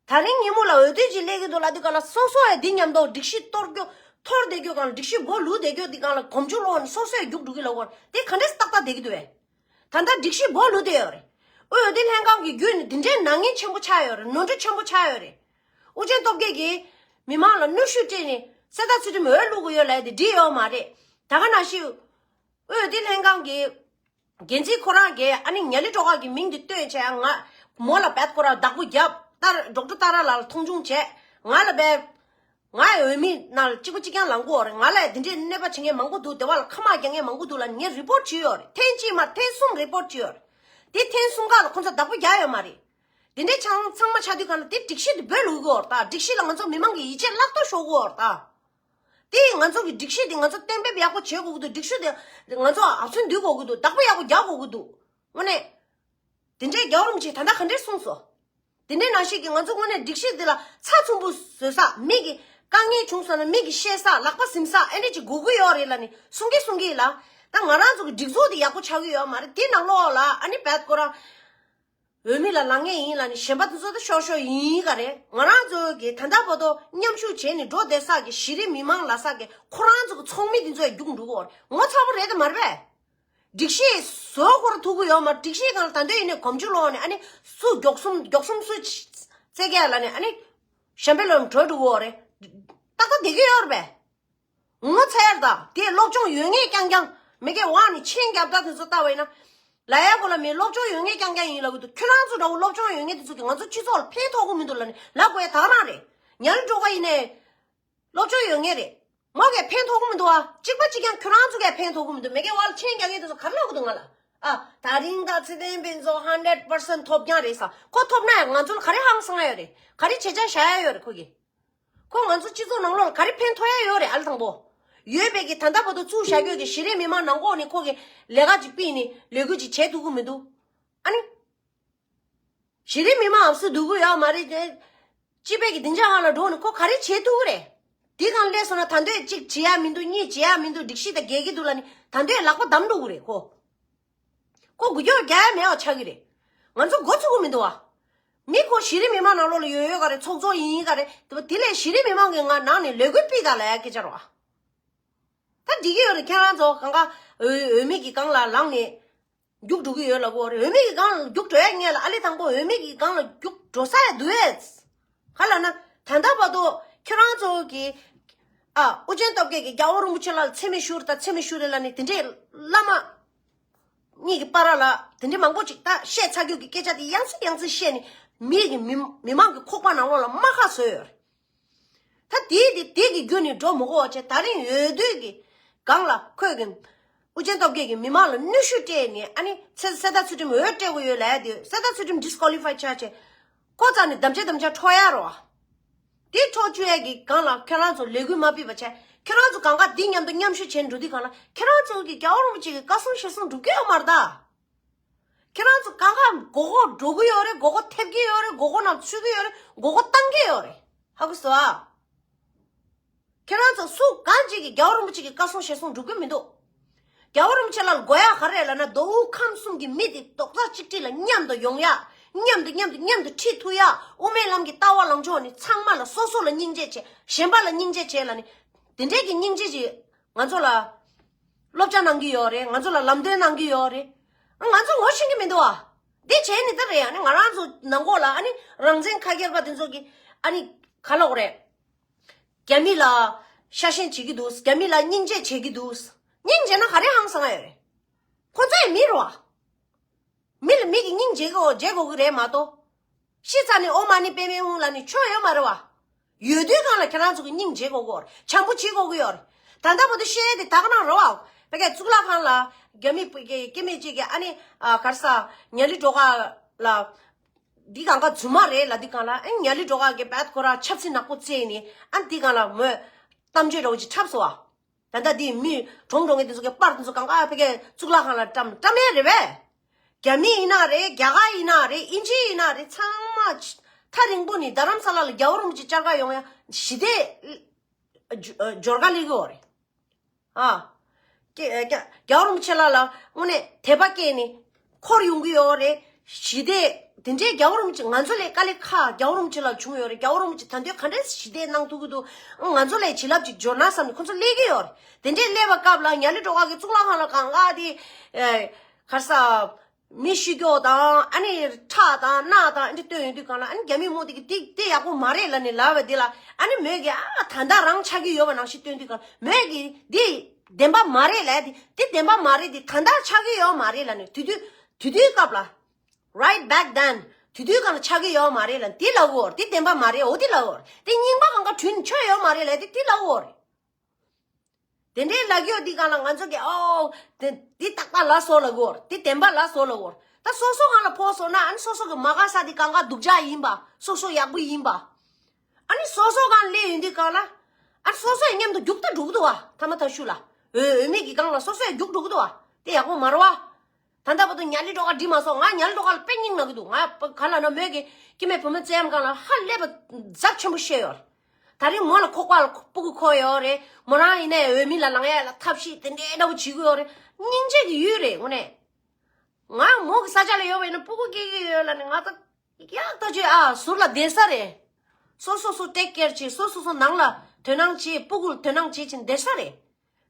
ད་རིང་ཉིན་མོ་ལ་འོས་བསྡུ་ཅིག་སླེབས་ཀྱི་འདུག་ལབ་དུས་གང་ལ་སོ་སོ་ཡ་འདི་མཉམ་དུ་སྒྲིག་གཞི་གཏོར་རྒྱུ་འཐོར་བསྡད་རྒྱུ་གང་ལ་སྒྲིག་གཞི་སྒོ་ལུག་བསྡད་རྒྱུ་འདི་གང་ལ་གོམ་ཆུ་སློག་ནས་སོ་སོ་ཡ་རྒྱུགས་འགྲོ་གི་ལབ་དགོས་རེད། དེ་ག་འདྲས་སྟག་སྟག་བསྡད་ཀྱི་འདུག་བས། ད་ལྟ་སྒྲིག་གཞི་སྒོ་ལུག་བསྡད་ཡོད་རེད། འོས་བསྡུ་ལྷན་ཁང་གི་བརྒྱུད་ནས་འདི་འདྲའི་ནག་ཉེས་ཆེན་པོ་ཆགས་ཡོད་རེད། ནོར་འཁྲུལ་ཆེན་པོ་ཆགས་ཡོད་རེད། ཨུ་རྒྱན་སྟོབས་རྒྱལ་གྱིས་མི་མང་ལ་གནོན་ཤུགས་སྤྲད་ནས་གསལ་བརྡ་ཚུལ་ཁྲིམས་འོས་བླུག་གི་ཡོད་ལབ་དེ་འགྲིག་ཡོད་མ་རེད། ད་ག་ནང་བཞིན། འོས་བསྡུ་ལྷན་ཁང་གི་འགན་འཛིན་ཁོ་རང་གིས་ཨ་ནི་ཉ་ལི་སྒྲོལ་དཀར་གྱི་མིང་དེ་བཏོན་བྱས་ང་མོ་ལ་བད་ཁོ་རང་བདག་པོ་བརྒྱབ། ཏར་ཌོག་ཊར་ཏཱ་ར་ལགས་ལ་མཐོང་ཆུང་བྱས། ང་ལ་བས། ང་འོས་མི་ནང་ལ་གཅིག་པ་གཅིག་རྐྱང་ལངས་ཀྱི་ཡོད་རེད། ང་ལ་འདི་འདྲའི་གནོད་པ་བྱེད་མཁན་མང་པོ་འདུག་དེ་བ་ལ་ཁ་དམག་རྒྱག་མཁན་མང་པོ་འདུག་ལབ་ངས་རི་པོར་ཊི་བྲིས་ཡོད་རེད། ཐེངས་གཅིག་མ་ཐེངས་གསུམ་རི་པོར་ཊི་བྲིས་ཡོད་རེད། དེ་ཐེངས་གསུམ་ཁག་ལ་ཁོ་ཚོ་བདག་པོ་རྒྱག་ཡོད་མ་རེད། དེ་འདྲའི་ཆང་ཚང་མ་ཆགས་དུས་གང་ལ་དེ་སྒྲིག་གཞི་དེ་སྦས་ལུག་གི་ཡོད་རེད་ད། སྒྲིག་གཞི་ལ་ང་ཚོ་མི་མང་གི་ཡིད་ཆེས་བརླག་ཐབས་ཤོར་གི་ཡོད་རེད་ད། དེ་ང་ཚོ་གི་སྒྲིག་གཞི་དེ་ང་ཚོ་གཏན་འབེབས་ཡག་པོ་བྱེད་དགོས་ཀྱི་འདུག་སྒྲིག་གཞི་དེ་ང་ཚོ་ཨབ་སེན་སྡུད་དགོས་ཀྱི་འདུག་བདག་པོ་ཡག་པོ་རྒྱག་དགོས་ཀྱི་འདུག་དངོས་གནས། དེ་འདྲའི་རྒྱལ་བ་རིན་པོ་ཆེས་ད་ལྟ་ག་འདྲས་གསུངས་སོང་། དེ་འདྲའི་ནང་བཞིན་གྱི་ང་ཚོ་དངོས་གནས་སྒྲིག་གཞི་འདི་ལ་ཚགས་ཚུད་པོ་བཟོ་ས། མི་གི་དཀའ་ངལ་བྱུང་སོང་ན་མི་གི་བཤད་ས། ལག་པ་ཟིན་ས། ཨེ་འདྲས་ཅིག་དགོས་ཀྱི་ཡོད་རེད་ལབ་ནས་གསུང་གི་གསུང་གི་ལ། ད་ང་རང་ཚོ་གི་སྒྲིག་འཛུགས་དེ་ཡག་པོ་ཆགས་ཀྱི་ཡོད་མ་རེད། དེ་ནང་ལོགས་ལ་ཨ་ནི་བད་ཁོ་རང་འོས་མི་ལ་ལངས་མཁན་ཡིན་ལབ་ནས་གཞན་པ་དེ་ཚོ་ད་ཤོར་ཤོར་ཡིན་ག་རེད། ང་རང་ཚོ་གི་ད་ལྟ་བར་དུ་མཉམ་ཞུགས་བྱས་ནས་འགྲོ་བསྡད་ས་གི་གཞི་རིམ་མི་མང་ལབ་ས་གི་ཁོ་རང་ཚོ་གི་ཚོགས་མི་དེ་ཚོ་ཡང་རྒྱུགས་འགྲོ་གི་ཡོད་རེད། ངོ་ཚ་པོ་རེད་དེ་མ་རེད་པས། སྒྲིག་གཞི་བཟོ་ཁོ་རང་ཐུབ་ཀྱི་ཡོད་མ་རེད། སྒྲིག་གཞིའི་སྒང་ལ་ད་འདོད་ཡིན་ནས་གོམ་ཆུ་ལོག་ནས་ཨ་ནི་སུ་མགྱོགས་གསུམ་མགྱོགས་གསུམ་སུ་བཙལ་གས་ལ་ནས་ཨ་ནི་གཞན་པའི་ལོག་འགྲོ་འགྲོ་གི་ཡོད་རེད། ཏག་ཏག་བསྡད་ཀྱི་ཡོད་རེད་པས། ངོ་ཚ་ཡར་ད་དེ་སློབ་སྦྱོང་ཡོད་ངེས་རྐྱང་རྐྱང་མི་སྒེར་བ་ནི་ཆེན་རྒྱབ་ད་དེ་ཚོ་ལྟ་བ་ཡིན་ན། ལ་ཡ་གོ་ལ་མི་སློབ་སྦྱོང་ཡོད་ངེས་རྐྱང་རྐྱང་ཡིན་ལབ་གི་འདུག་ཁྱོད་རང་ཚོ་འདྲ་བོ་སློབ་སྦྱོང་ཡོད་ངེས་དེ་ཚོ་གི་ང་ཚོ་སྤྱི་ཚོགས་ལ་ཕན་ཐོགས་གི་མི་འདུག་ལབ་ནས་ལབ་དགོས་ཡ་ད་ག་རང་རེད། ཉ་རི་འགྲོ་ག་ཡིན་ནས། སློབ་སྦྱོང་ཡོད་ངེས་རེད། མོ་གས་ཕན་ཐོགས་གི་མི་འདུག་ཨ། གཅིག་པ་གཅིག་རྐྱང་ཁྱོད་རང་ཚོ་གས་ཕན་ཐོགས་གི་མི་འདུག་མི་སྒེར་བ་ལ་ཆེན་རྒྱག་མཁན་དེ་ཚོ་ག་རེ་ལབ་གི་འདུག་ང་ལ། ཨ། ད་རིང་ད་ཚེ་བརྟན་ཕུན་ཚོགས་hundred percent ཐོབ་རྐྱང་རེད་ས། ཁོ་ཐོབ་ན་ཡང་ང་ཚོ་ལ་ག་རེ་ཧང་སང་ཡ་ཡོད་རེད། ག་རེ་བྱེད་ཆ་བཞག་ཡ་ཡོད་རེད་ཁོ་གིས། ཁོ་ང་ཚོ་སྤྱི་ཚོགས་ནང་ལོགས་ལ་ག་རེ་ཕན་ཐོགས་ཡ་ཡོད་རེད། ཨ་ལ་དང་པོ། ཡོད་པའི་གི་ད་ལྟ་བར་དུ་བཙུགས་བཞག་རྒྱུ་གི་གཞི་རིམ་མི་མང་ནང་ལྐོག་ནས་ཁོ་གི་ལས་ཀ་ཅིག་སྤེལ་ནས་ལས་འགུལ་ཅིག་བྱེད་ཐུབ་གི་མི་འདུག་ཨ་ནི། གཞི་རིམ་མི་མང་ཨབ་སུ་སྡུག་གི་ཡོད་མ་རེད་དེ། སྤྱི་པའི་གི་སྡིངས་ཆ་སྒང་ལ་འགྲོ་ནས་ཁོ་ག་རེ་བྱེད་ཐུབ་ཀྱི་རེད། དེ་སྒང་སླེབས་སོང་ན་ད་འདོད་གཅིག་བྱེད་ཡ་མི་འདུག་གཉིས་བྱེད་ཡ་མི་འདུག་སྒྲིག་གཞི་དང་འགལ་གྱི་འདུག་ལབ་ནས་ད་འདོད་ལག་པ་བསྡམས་འགྲོ་གི་རེད་ཁོ། ཁོ་འགུལ་སྐྱོད་རྒྱག་ཡ་མེད་པ་ཆགས་ཀྱི་རེད། ང་ཚོ་འགོ་ཚུགས་ཀྱི་མི་འདུག་བ། མི་ཁོ་གཞི་རིམ་མི་མང་ནང་ལོགས་ལ་ཡོད་ཡོད་ག་རེད། ཚོགས་གཙོ་ཡིན་ག་རེད། དེ་ལས་གཞི་རིམ་མི་མང་གི་ང་ནང་ནས་ལས་འགུལ་སྤེལ་དང་ལབ་ཡ་སྐད་ཆ་རེད་བ། ད་འགྲིག་གི་ཡོད་རེད། ཁྱེད་རང་ཚོ་གང་ག་འོས་འོས་མི་གི་སྒང་ལ་ལངས་ནས་རྒྱུགས་འགྲོ་གི་ཡོད་ལབ་གོ་རེད། འོས་མི་གི་སྒང་ལ་རྒྱུགས་འགྲོ་ཡ་ངེས་ལ། ཨ་ལེ་དང་པོ་འོས་མི་གི་སྒང་ལ་རྒྱུགས་འགྲོ་ས་ཡ་འདུག་ཨེ། ག་ལབ་ན་ད་ལྟ་བར་དུ་ཁྱེད་རང་ཚོ་གི་ཨ་ཨོ་རྒྱན་སྟོབས་རྒྱལ་གྱིས་རྒྱལ་བ་རིན་པོ་ཆེ་ལགས་ལ་མཚན་སྨད་ཞུ་རེད་ད་མཚན་སྨད་ཞུ་རེད་ལབ་ནས་དེ་འདྲས་བླ་མ་གཉིས་ཀྱི་བར་ལ་དེ་འདྲས་མང་པོ་ཅིག་ད་བཤད་ཚར་རྒྱུ་གི་སྐད་ཆ་དེ་ཡང་སེ་ཡང་སེ་བཤད་ནས་མི་གི་མི་མི་མང་གི་ཁོག་པ་ནང་ལོགས་ལ་རྨ་ཁ་བཟོས་ཡོད་རེད། ད་དེའི་དེ་དེ་གི་རྒྱུ་ནི་འགྲོ་མི་དགོས་པ་བྱས། ད་རིང་འོས་བསྡུ་གི་སྒང་ལ་ཁོས་གི་ཨོ་རྒྱན་སྟོབས་རྒྱལ་གྱིས་མི་མང་ལ་གནོན་ཤུགས་སྤྲད་ནས་ཨ་ནི་ཚེ་གསེར་རྟ་ཚུལ་ཁྲིམས་འོས་སྤྲད་དགོས་ཡོད་ལབ་ཡ་དེ། གསེར་རྟ་ཚུལ་ཁྲིམས་ཌིས་ཀོ་ལི་ཕའི་ཆགས་བྱས་ཁོ་རྩ་ནས་དམ་བཅའ་དམ་བཅའ་འཕྲོག་ཡ་རོ། དེ་འཕྲོག་བཅུག་ཡ་གི་སྒང་ལ་ཁྱེད་རང་ཚོ་ལས་འགུལ་མ་སྤེལ་བ་བྱས། ཁྱེད་རང་ཚོ་གང་ག་འདི་མཉམ་དུ་མཉམ་ཞུགས་བྱས་འགྲོ་དུས་སྒང་ལ་ཁྱེད་རང་ཚོ་གི་རྒྱལ་བ་རིན་པོ་ཆེ་གི་བཀའ་གསུང་ཞལ་གསུང་འགྲུབ་ཀྱི་ཡོད་མ་རེད་ད། ཁྱེད་རང་ཚོ་གང་ག་མགོ་སྐོར་འགྲོ་གི་ཡོད་རེད། མགོ་སྐོར་ཐེབས་ཀྱི་ཡོད་རེད། མགོ་སྐོར་ནང་ཚུད་ཀྱི་ཡོད་རེད། མགོ་སྐོར་བཏང་གི་ཡོད་རེད། ཧ་གོ་སོང་ཨ། ཁྱེད་རང་ཚོ་སུ་གང་ཅིག་གིས་རྒྱལ་བ་རིན་པོ་ཆེ་གི་བཀའ་གསུང་ཞལ་གསུང་འགྲུབ་ཀྱི་མི་འདུག་རྒྱལ་བ་རིན་པོ་ཆེ་ལ་དགོས་ཡ་ག་རེ་རེད་ལབ་ན། མདོ་དབུས་ཁམས་གསུམ་གྱི་མི་དེ་རྡོག་རྩ་གཅིག་སྒྲིལ་ལ་མཉམ་དུ་ཡོང་ཡ། མཉམ་དུ་མཉམ་དུ་མཉམ་དུ་ཁྲིད་ཐུབ་ཡ། དབུ་མའི་ལམ་གྱི་ལྟ་བ་ལངས་ཕྱོགས་ནི་ཚང་མ་ལ་སོ་སོ་ལ་སྙིང་རྗེ་བྱེད། གཞན་པ་ལ་སྙིང་རྗེ་བྱེད་ལབ་ནི། དེ་འདྲའི་གི་སྙིང་རྗེ་ཅིག་ང་ཚོ་ལ་སློབ་སྦྱོང་གནང་གི་ཡོད་རེད། ང་ཚོ་ལ་ལམ་སྟོན་གནང་གི་ཡོད་རེད། ང་ཚོ་ངོ་ཤེས་ཀྱི་མི་འདུག་ཨ། འདི་བྱས་ནི་ད་རེད། ཨ་ནི་ང་རང་ཚོ་ནང་ལོགས་ལ་ཨ་ནི་རང་བཙན་ཁ་སྒེར་པ་དེ་ཚོ་གི་ཨ་ནི་ག་ལབ་དགོས་རེད། རྒྱ་མི་ལ་ཤ་ཞེན་བྱེད་ཀྱི་འདུག་རྒྱ་མི་ལ་སྙིང་རྗེ་བྱེད་ཀྱི་འདུག་སྙིང་རྗེ་ན་ག་རེ་ཧང་སང་ཡོད་རེད། ཁོ་ཚོ་ཡི་མི་རེད་བ། མི་ལ་མི་གི་སྙིང་རྗེ་གོ་རྗེ་དགོས་ཀྱི་རེད་མ་གཏོགས། ཤི་ཚར་ནས་ཨོཾ་མ་ཎི་པདྨེ་ཧཱུྃ་ལབ་ནས་ཆོ་ཡོད་མ་རེད་བ། ཡོད་དུས་སྒང་ལ་ཁྱེད་རང་ཚོ་གི་སྙིང་རྗེ་དགོས་ཀྱི་ཡོད་རེད། བྱམས་པོ་བྱེད་དགོས་ཀྱི་ཡོད་རེད། ད་ལྟ་བར་དུ་བཤད་ཡས་དེ་ད་ག་རང་རེད་བ། བོད་ཀྱི་གཙུག་ལག་ཁང་ལ་རྒྱ་མི་བོད་ཀྱི་སྐྱེ་དམན་གཅིག་གིས་ཨ་ནི་ཨ་ག་རེ་ཟ་ཉ་ལི་སྒྲོལ་དཀར་ལ། འདི་གང་ག་རྫུན་མ་རེད་ལབ་དུས་སྒང་ལ། ཨ་ནི་ཉ་ལི་སྒྲོལ་དཀར་གྱིས་བད་ཁོ་རང་ཆབ་སྲིད་ནག་པོ་རྩེས་ནས་ཨ་ནི་འདི་སྒང་ལ་མོས་གཏམ་བརྗོད་འདྲ་བོ་ཅིག་འཁྲབ་སོང་བ། ད་ལྟ་འདི་མི་གྲོངས་འགྲོ་མཁན་དེ་ཚོ་གི་པར་དེ་ཚོ་གང་ག་བོད་ཀྱི་གཙུག་ལག་ཁང་ལ་བཀྲམ་བཀྲམ་ཡས་རེད་པས། རྒྱ་མི་ཡིན་ན་རེད། རྒྱ་གར་ཡིན་ན་རེད། དབྱིན་ཇི་ཡིན་ན་རེད། ཚང་མ་ཐག་རིང་པོ་ནས་རྡ་རམ་ས་ལ་ལ་རྒྱལ་བ་རིན་པོ་ཆེ་བཅར་ག་ཡོང་ཡ་ཞི་བདེ་འབྱོར་ག་སླེབས་ཀྱི་ཡོད་རེད། ཨ། ཀྱེ་ཀྱེ་རྒྱལ་བ་རིན་པོ་ཆེ་ལགས་ལ་དངོས་གནས་དད་པ་སྐྱེས་ནས་འཁོར་ཡོང་གི་ཡོད་རེད། ཞི་བདེ་དེ་འདྲའི་རྒྱལ་བ་རིན་པོ་ཆེ་ང་ཚོ་ལས་དཀའ་ལས་ཁག་རྒྱལ་བ་རིན་པོ་ཆེ་ལ་བྱུང་ཡོད་རེད། རྒྱལ་བ་རིན་པོ་ཆེ་ད་དུང་ག་འདྲས་ཞི་བདེ་གནང་ཐུབ་ཀྱི་འདུག་ང་ཚོ་ལས་བྱིན་རླབས་ཅིག་འབྱོར་ན་བསམ་ནས་ཁོ་ཚོ་སླེབས་ཀྱི་ཡོད་རེད། དེ་འདྲས་སླེབས་པ་སྐབས་ལ་ཉ་ལི་སྒྲོལ་དཀར་གྱི་གཙུག་ལག་ཁང་ལ་གང་ག་དེ་ཨེ་ག་རེ་ཟ། མི་ཤི་སྐྱོ་དང་ཨ་ནི་ཁྲག་དང་རྣག་དང་ཨ་ནི་སྟོན་ཡོང་དུས་སྒང་ལ། ཨ་ནི་རྒྱ་མི་མོ་དེ་གི་དེ་དེ་ཡག་པོ་མ་རེད་ལབ་ནས་ལབ་པ་དེ་ལ། ཨ་ནི་མོས་གི་ཨ་ད་ལྟ་རང་ཆགས་ཀྱི་ཡོད་པ་ནང་བཞིན་སྟོན་དུས་སྒང་ལ་མོས་གི་འདི་བདེན་པ་མ་རེད་ལབ། དེ་དེ་བདེན་པ་མ་རེད། དེ་ད་ལྟ་ཆགས་ཀྱི་ཡོད་མ་རེད་ལབ་ནས། དེ་དུས་དེ་དུས་སྐབས་ལ། Right back then དེ་དུས་སྒང་ལ་ཆགས་ཀྱི་ཡོད་མ་རེད་ལབ་དེ་ལབ་གོ། དེ་བདེན་པ་མ་རེད། འོ་དེ་ལབ་གོ། དེ་རྙིང་པ་གང་ག་བྲུས་ནས་ཆོ་ཡོད་མ་རེད་ལབ་དེ་དེ་ལབ་གོ། དེ་འདྲའི་ལབ་ཀྱི་ཡོད་དུས་སྒང་ལ་ང་ཚོ་གི་ཨོ། དེ་འདི་རྟག་པ་ལབ་སོང་ལབ་གོ། དེ་བདེན་པ་ལབ་སོང་ལབ་གོ། ད་སོ་སོ་སྒང་ལ་ཕོག་སོང་ན་ཨ་ནི་སོ་སོ་གི་མ་དགའ་ས་དེ་གང་ག་སྡུག་ཅག་ཡིན་པ། སོ་སོ་ཡག་པོ་ཡིན་པ། ཨ་ནི་སོ་སོ་སྒང་སླེབས་ཡོང་དུས་སྒང་ལ། ཨ་སོ་སོའི་མཉམ་དུ་རྒྱུག་ད་འགྲོ་གི་འདུག་བ། ཐ་མ་ཐ་ཤུ་ལ། འོས་འོས་མི་གི་སྒང་ལ་སོ་སོའི་རྒྱུག་འགྲོ་གི་འདུག་བ། དེ་ཡག་པོ་མ་རེད་བ། ད་ལྟ་བར་དུ་ཉ་ལི་སྒྲོལ་དཀར་འགྲིག་མ་སོང་། ང་ཉ་ལི་སྒྲོལ་དཀར་ལ་དཔེ་སྙིང་ན་གི་འདུག་ང་ག་ལ་ན་མོས་ཀྱི་སྐྱེ་དམན་བུ་མོ་བཙན་གཡམ་སྒང་ལ་ཧ་ལས་པ་ཚབས་ཆེན་པོ་བཤད་ཡོད་རེད། ད་རིང་མོ་ལ་ཁོག་པ་ལ་སྤུ་གུ་འཁོར་ཡོད་རེད། མོ་རང་ཡིན་ནའི་འོས་མི་ལ་ལངས་ཡ་ལ་ཐབས་ཤེས་དེ་འདྲའི་འདྲ་བོ་བྱེད་ཀྱི་ཡོད་རེད། སྙིང་རྗེ་གི་ཡུལ་རེད་དངོས་གནས། ང་མོ་གི་ས་ཆ་ལ་ཡོད་པ་ཡིན་ན་སྤུ་གུ་སྐྱེ་གི་ཡོད་ལ་ནི་ང་ད་ཡག་ཐག་ཆོད་ཨ་ཟུར་ལ་བསྡད་ས་རེད། སོ་སོ་སོ་ཊེག་ཀེར་བྱེད། སོ་སོ་སོ་ནང་ལ་དོ་སྣང་བྱེད། སྤུ་གུ་ལ་དོ་སྣང་བྱེད་ཅིང་བསྡད་ས་རེད།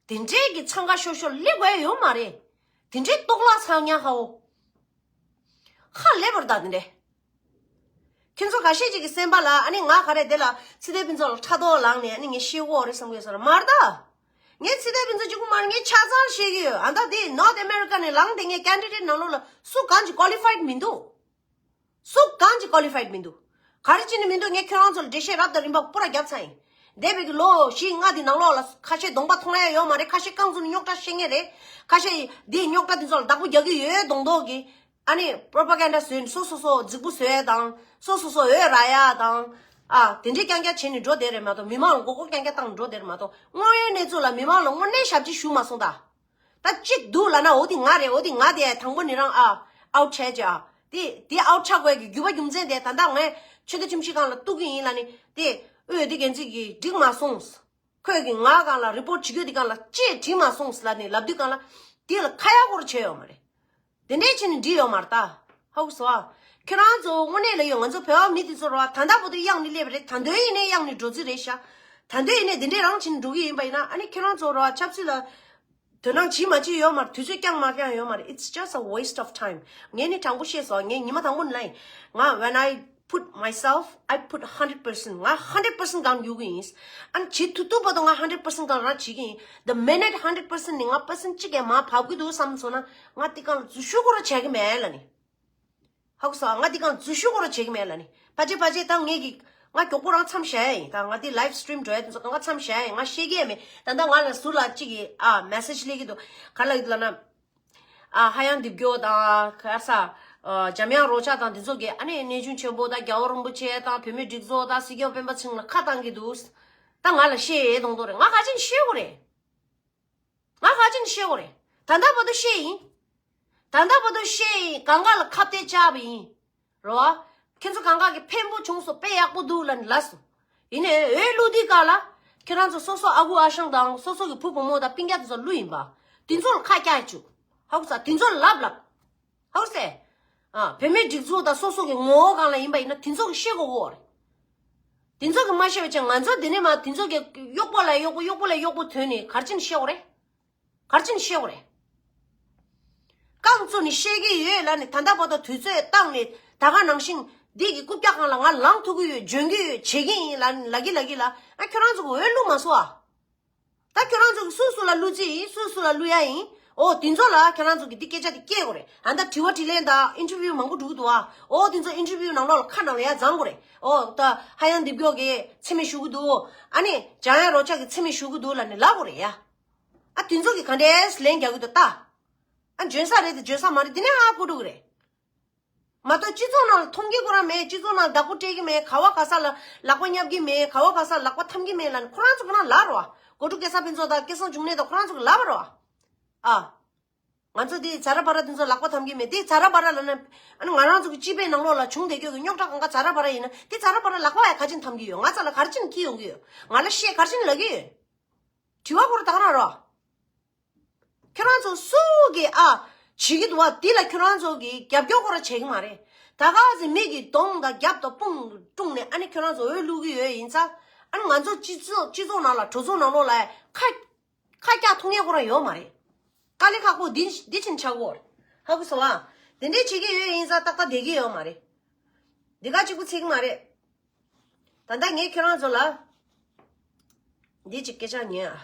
དེ་འདྲའི་གི་འཚང་ཁ་ཤོར་ཤོར་སླེབས་དགོས་ཡོད་མ་རེད། དེ་འདྲའི་ལྟོགས་ལ་ཚང་ཉག་ཧ་འོ། ཧ་ལས་པར་ད་དེ་འདྲའི། ཁྱེད་ཚོ་འགའ་ཤས་ཅིག་གི་སེམས་པ་ལ་ཨ་ནི་ང་ག་རེ་དེ་ལ་ཚེ་བརྟན་ཕུན་ཚོགས་ལ་ཕྲག་དོག་ལངས་ནས་ཨ་ནི་ངས་ཤེས་འོ་རེད་བསམ་གི་ཡོད་ས་རེད་མ་རེད་ད། ངས་ཚེ་བརྟན་ཕུན་ཚོགས་གཅིག་པུ་མ་རེད། ངས་ཆ་ཚང་ཤེས་ཀྱི་ཡོད། ཨ་ད་དེ་North America་ནས་ལངས་དེ་ངས་ཀེན་ཌི་ཌེ་ཊི་ནང་ལོགས་ལ་སུ་གང་ཅིག་ཀོ་ལི་ཕའི་ཌི་མི་འདུག་སུ་གང་ཅིག་ཀོ་ལི་ཕའི་ཌི་མི་འདུག་ག་རེ་བྱས་ནས་མི་འདུག་ངས་ཁྱོད་རང་ཚོ་ལ་འགྲེལ་བཤད་རབ་དང་རིམ་པ་པུ་ར་བརྒྱབ་ཚར་ཡིན། འདས་པའི་གི་ལོ་བཞི་ལྔ་དེ་ནང་ལོགས་ལ་ཁ་ཤས་གདོང་པ་མཐོང་ཡ་ཡོད་མ་རེད། ཁ་ཤས་རྐང་བཙུགས་ནས་རྙོག་དྲ་བཤད་མཁན་རེད། ཁ་ཤས་དེའི་རྙོག་དྲ་དེ་ཚོ་ལ་བདག་པོ་རྒྱག་གི་ཡོད་མདོག་མདོག་གི་ཨ་ནི་པོ་རོ་པ་གན་ཌ་བཟོས་ནས་སོ་སོ་སོ་རྫིག་པོ་བཟོ་ཡ་དང་སོ་སོ་སོ་འོས་རག་ཡ་དང་། ཨ་དེ་འདྲའི་རྐྱང་རྐྱང་བྱས་ནས་འགྲོ་བསྡད་རེད་མ་གཏོགས་མི་མང་ལ་མགོ་སྐོར་རྐྱང་རྐྱང་བཏང་འགྲོ་བསྡད་རེད་མ་གཏོགས་དངོས་ཡོད་གནས་ཚུལ་ལ་མི་མང་ལ་དངོས་གནས་ཞབས་ཕྱི་ཞུ་མ་སོང་ད། ད་གཅིག་འདུག་ལབ་ན་འོ་དེ་ང་རེད། འོ་དེ་ང་དེ་དང་པོ་ནི་རང་ཨ་ཨའུ་ཊི་བྱས་ཀྱི་ཨ་དེ་དེ་ཨའུ་ཊི་ཆགས་དགོས་ཀྱི་རྒྱུ་བ་རྒྱུ་མཚན་དེ་ད་ལྟ་ངས་ཆོས་སྡེ་ཁྲིམས་ཞིབ་ཁང་ལ་གཏུག་གི་ཡིན་ལབ་ནི་དེ་འོས་དེ་འགན་འཛིན་གྱིས་འགྲིག་མ་སོང་། ཁོས་ཀྱིས་ང་སྒང་ལ་རི་པོ་ཊི་བྱེད་རྒྱུ་དེ་སྒང་ལ་ཅེས་བྲིས་མ་སོང་ལབ་ནས་ལབ་དུས་སྒང་ལ་དེ་ལ་ཁ་ཡག་སྐོར་བྱས་ཡོད་མ་རེད། དེ་འདྲས་བྱས་ནས་འགྲིག་ཡོད་མ་རེད་ད། ཧ་གོ་སོང་ཨ། ཁྱོད་རང་ཚོ་དངོས་གནས་ལ་ཡོད། ང་ཚོ་བོད་པ་མི་དེ་ཚོ་ར་བ་ད་ལྟ་བར་དུ་གཡང་ནས་སླེབས་པ་རེད། ད་དུང་ཡིན་ནའི་གཡང་ནས་འགྲོ་རྩིས་རེད་ཤག་ད་དུང་ཡིན་ནའི་དེ་འདྲས་རང་བྱས་ནས་འགྲོ་གི་ཡིན་པ་ཡིན་ན་ཨ་ནི་ཁྱོད་རང་ཚོ་ར་བ་ཆབ་སྲིད་ལ་དོ་སྣང་བྱེད་མ་བྱེད་ཡོད་མ་རེད། དུས་ཚོད་རྐྱང་མ་རྐྱང་ཡོད་མ་རེད། It's just a waste of time. ངས་ནི་དྲང་པོ་བཤད་སོང་། ངས་ཉི་མ་དང་པོ་ནས་ལབ་ཡིན། ང་when I put myself, I put hundred percent. ང་hundred percent་སྒང་རྒྱུག་གི་ཡིན། ཨ་ནི་བྱེད་ཐུབ་ཐུབ་བར་དུ་ང་hundred percent་སྒང་རང་བྱེད་ཀྱི་ཡིན། The minute hundred percent་ནས་ང་percent་གཅིག་ཡང་མར་བབས་ཀྱི་འདུག་བསམ་སོང་ན་ང་དེ་སྒང་ལ་འཛུལ་ཞུགས་སྐོར་བྱེད་ཀྱི་མེད་ལབ་ནི། ཧ་གོ་སོང་ཨ། ང་དེ་སྒང་འཛུལ་ཞུགས་སྐོར་བྱེད་ཀྱི་མེད་ལབ་ནི། ཕལ་ཆེར་ཕལ་ཆེར་ད་ངས་ཀྱི་ང་མགྱོགས་པོ་རང་མཚམས་བཞག་ཡ་ཡིན། ད་ང་དེ་live stream་འགྲོ་ཡ་དེ་ཚོ་ང་མཚམས་བཞག་ཡ་ཡིན། ང་ཤེས་ཀྱི་ཡ་མེད། ད་ལྟ་ང་ལ་ཟུར་ལ་གཅིག་གིས་ཨ་message་སླེབས་ཀྱི་འདུག་ག་ལབ་ཀྱི་འདུག་ལབ་ན། ཨ་ཧ་ཡང་འདེབས་སྐྱོར་དང་ག་རེ་ཟ། ཨ་འཇམ་དབྱངས་རོལ་ཆ་དང་འདི་ཚོ་གི་ཨ་ནི་གནས་ཆུང་ཆེན་པོ་དང་རྒྱལ་བ་རིན་པོ་ཆེ་དང་བོད་མིའི་སྒྲིག་འཛུགས་དང་སྲིད་སྐྱོང་སྤེན་པ་ཚེ་རིང་ལ་ཁ་བཏང་གི་འདུག་ད་ང་ལ་བཤད་ཡས་གཏོང་གཏོང་རེད། ང་ག་ཅིན་བཤད་དགོས་རེད། ང་ག་ཅིན་བཤད་དགོས་རེད། ད་ལྟ་བར་དུ་བཤད་ཡིན། ད་ལྟ་བར་དུ་བཤད་ཡིན། གང་ག་ལ་ཁ་གཏད་བཅག་པ་ཡིན། རོ། ཁྱེད་ཚོ་གང་ག་གི་ཕན་པོ་བྱུང་སོང་། དཔེ་ཡག་པོ་འདུག་ལབ་ནས་ལབ་སོང་། ཡིན་ནའི་འོས་བླུག་དུས་སྐབས་ལ་ཁྱེད་རང་ཚོ་སོ་སོ་ཨ་ཁུ་ཨ་ཞང་དང་སོ་སོ་གི་བུ་བུ་མོ་དང་སྤུན་ཀྱག་དེ་ཚོ་བླུག་ཡིན་པ། དེ་ཚོ་ལ་ཁ་བཀྱག་བཅུག་ཧ་གོ་ས། དེ་ཚོ་ལ་ལབ་ལབ། ཧ་གོ་སེ། ཨ་བོད་མིའི་སྒྲིག་འཛུགས་དང་སོ་སོ་གི་ངོ་བོ་གང་ལ་ཡིན་པ་ཡིན་ན་དེ་ཚོ་གི་ཤེས་དགོས་གོ་རེད། དེ་ཚོ་གི་མ་ཤེས་པ་བྱས་ང་ཚོ་དེ་ནས་མ་དེ་ཚོ་གི་གཡོག་པོ་ལ་གཡོག་པོ་གཡོག་པོ་ལ་གཡོག་པོ་ཐོན་ནས་ག་རེ་བྱས་ནས་ཤེས་དགོས་རེད། ག་རེ་བྱས་ནས་ཤེས་དགོས་རེད། རྐང་བཙུགས་ནས་བཤད་ཀྱི་ཡོད་ལབ་ནས་ད་ལྟ་བར་དུ་དུས་ཚོད་བཏང་ནས་ད་ག་ནང་བཞིན་འདི་གི་རྐུབ་བཀྱག་སྒང་ལ་ང་ལངས་ཐུབ་ཀྱི་ཡོད། འཇོན་གྱི་ཡོད། བྱེད་ཀྱི་ཡིན་ལབ་ལབ་ཀྱི་ལབ་ཀྱི་ལ། ཨ་ཁྱོད་རང་ཚོ་གི་འོས་བླུགས་མ་སོང་ཨ། ད་ཁྱོད་རང་ཚོ་གི་སུ་སུ་ལ་བླུགས་རྩིས་ཡིན། སུ་སུ་ལ་བླུགས་ཡ་ཡིན། འོ་དེ་ཚོ་ལ་ཁྱོད་རང་ཚོ་གི་འདི་སྐད་ཆ་འདི་སྐྱེལ་དགོས་རེད། ཨ་ད་དྲི་བ་དྲིས་ལན་དང་ཨིན་ཊར་བིའུ་མང་པོ་འགྲོ་གི་འདུག་ཨ། འོ་དེ་ཚོ་ཨིན་ཊར་བིའུ་ནང་ལོགས་ལ་ཁ་ནང་ལ་ཡ་བརྫང་དགོས་རེད། འོ་ད་ཧ་ཡང་འདེབས་སྐྱོར་གི་མཚན་སྨད་ཞུ་གི་འདུག་ཨ་ནི་འཇམ་དབྱངས་རོལ་ཆ་གི་མཚན་སྨད་ཞུ་གི་འདུག་ལབ་ནས་ལབ་དགོས་རེད་ཡ། ཨ་དེ་ཚོ་གིས་ག་འདྲས་ལན་རྒྱག་གི་འདུག་ལྟ། ཨ་འཇོན་ས་རེད་དེ་འཇོན་ས་མ་རེད་དེ་ནས་ཧ་གོ་འགྲོ་གི་རེད། མ་གཏོགས་སྤྱི་ཚོགས་ནང་ལ་མཐོང་རྒྱུ་ཁོ་རང་མེད། སྤྱི་ཚོགས་ནང་བདག་པོ་སྤྲད་ཀྱི་མེད། ག་བ་ག་ས་ལ་ལག་པ་བསྙབ་ཀྱི་མེད། ག་བ་ག་ས་ལག་པ་འཐམ་གྱི་མེད་ལབ་ནས་ཁོ་རང་ཚོ་གི་ནང་ལབ་རོ། གོ་ཀྲུག་སྐལ་བཟང་ཕུན་ཚོགས་དང་སྐལ་བཟང་འབྱུང་གནས་དང་ཁོ་རང་ཚོ་གི་ལབ་རོ། ཨ། ང་ཚོ་དེ་ཛ་ར་བ་ར་དེ་ཚོ་ལག་པ་འཐམ་གྱི་མེད། དེ་ཛ་ར་བ་ར་ལབ་ན་ཨ་ནི་ང་རང་ཚོ་གི་སྤྱི་པའི་ནང་ལོགས་ལ་བྱུང་བསྡད་རྒྱུ་གི་རྙོག་དྲ་གང་ག་ཛ་ར་བ་ར་ཡིན་ན་དེ་ཛ་ར་བ་ར་ལག་པ་ཡ་ག་ཅིན་འཐམ་གྱི་ཡོད། ང་ཚ་ལ་ག་རེ་ཅིན་འཁྱེར་ཡོང་གི་ཡོད། ང་ལ་བཤད་ག་རེ་ཅིན་ལབ་ཀྱི་ཡོད། དྲི་བ་ཁོ་རང་ད་ག་རང་རོ། ཁྱོད་རང་ཚོ་སུ་གིས་ཨ་བྱེད་ཀྱི་འདུག་བ། འདི་ལ་ཁྱོད་རང་ཚོ་གིས་རྒྱབ་སྐྱོར་ཁོ་རང་བྱེད་ཀྱི་མ་རེད། ད་ག་ཟེ་མི་གི་གདོང་དང་རྒྱབ་དང་དཔུང་དཀྲུགས་ནས་ཨ་ནི་ཁྱོད་རང་ཚོ་འོས་བླུག་གི་ཡོད་ཡིན་ཙང་ཨ་ནི་ང་ཚོ་སྤྱི་ཚོགས་སྤྱི་ཚོགས་ནང་ལ་གྲོས་ཚོགས་ནང་ལོགས་ལ་ཁ་ཁ་རྒྱག་ཐུབ་མཁན་ཁོ་རང་ཡོད་མ་རེད། དཀའ་ལས་ཁག་པོ་འདི་འདི་ཕྱིན་ཆགས་གོ་རེད། ཧ་གོ་སོང་ཨ། དེ་འདྲས་བྱེད་ཀྱི་ཡོད་ཡིན་ཙང་ཏག་ཏག་བསྡད་ཀྱི་ཡོད་མ་རེད། འདི་ག་གཅིག་པུ་ཚིག་མ་རེད། ད་ལྟ་ངས་ཁྱོད་རང་ཚོ་ལ་འདི་གཅིག་སྐད་ཆ་ཉན་ཨ།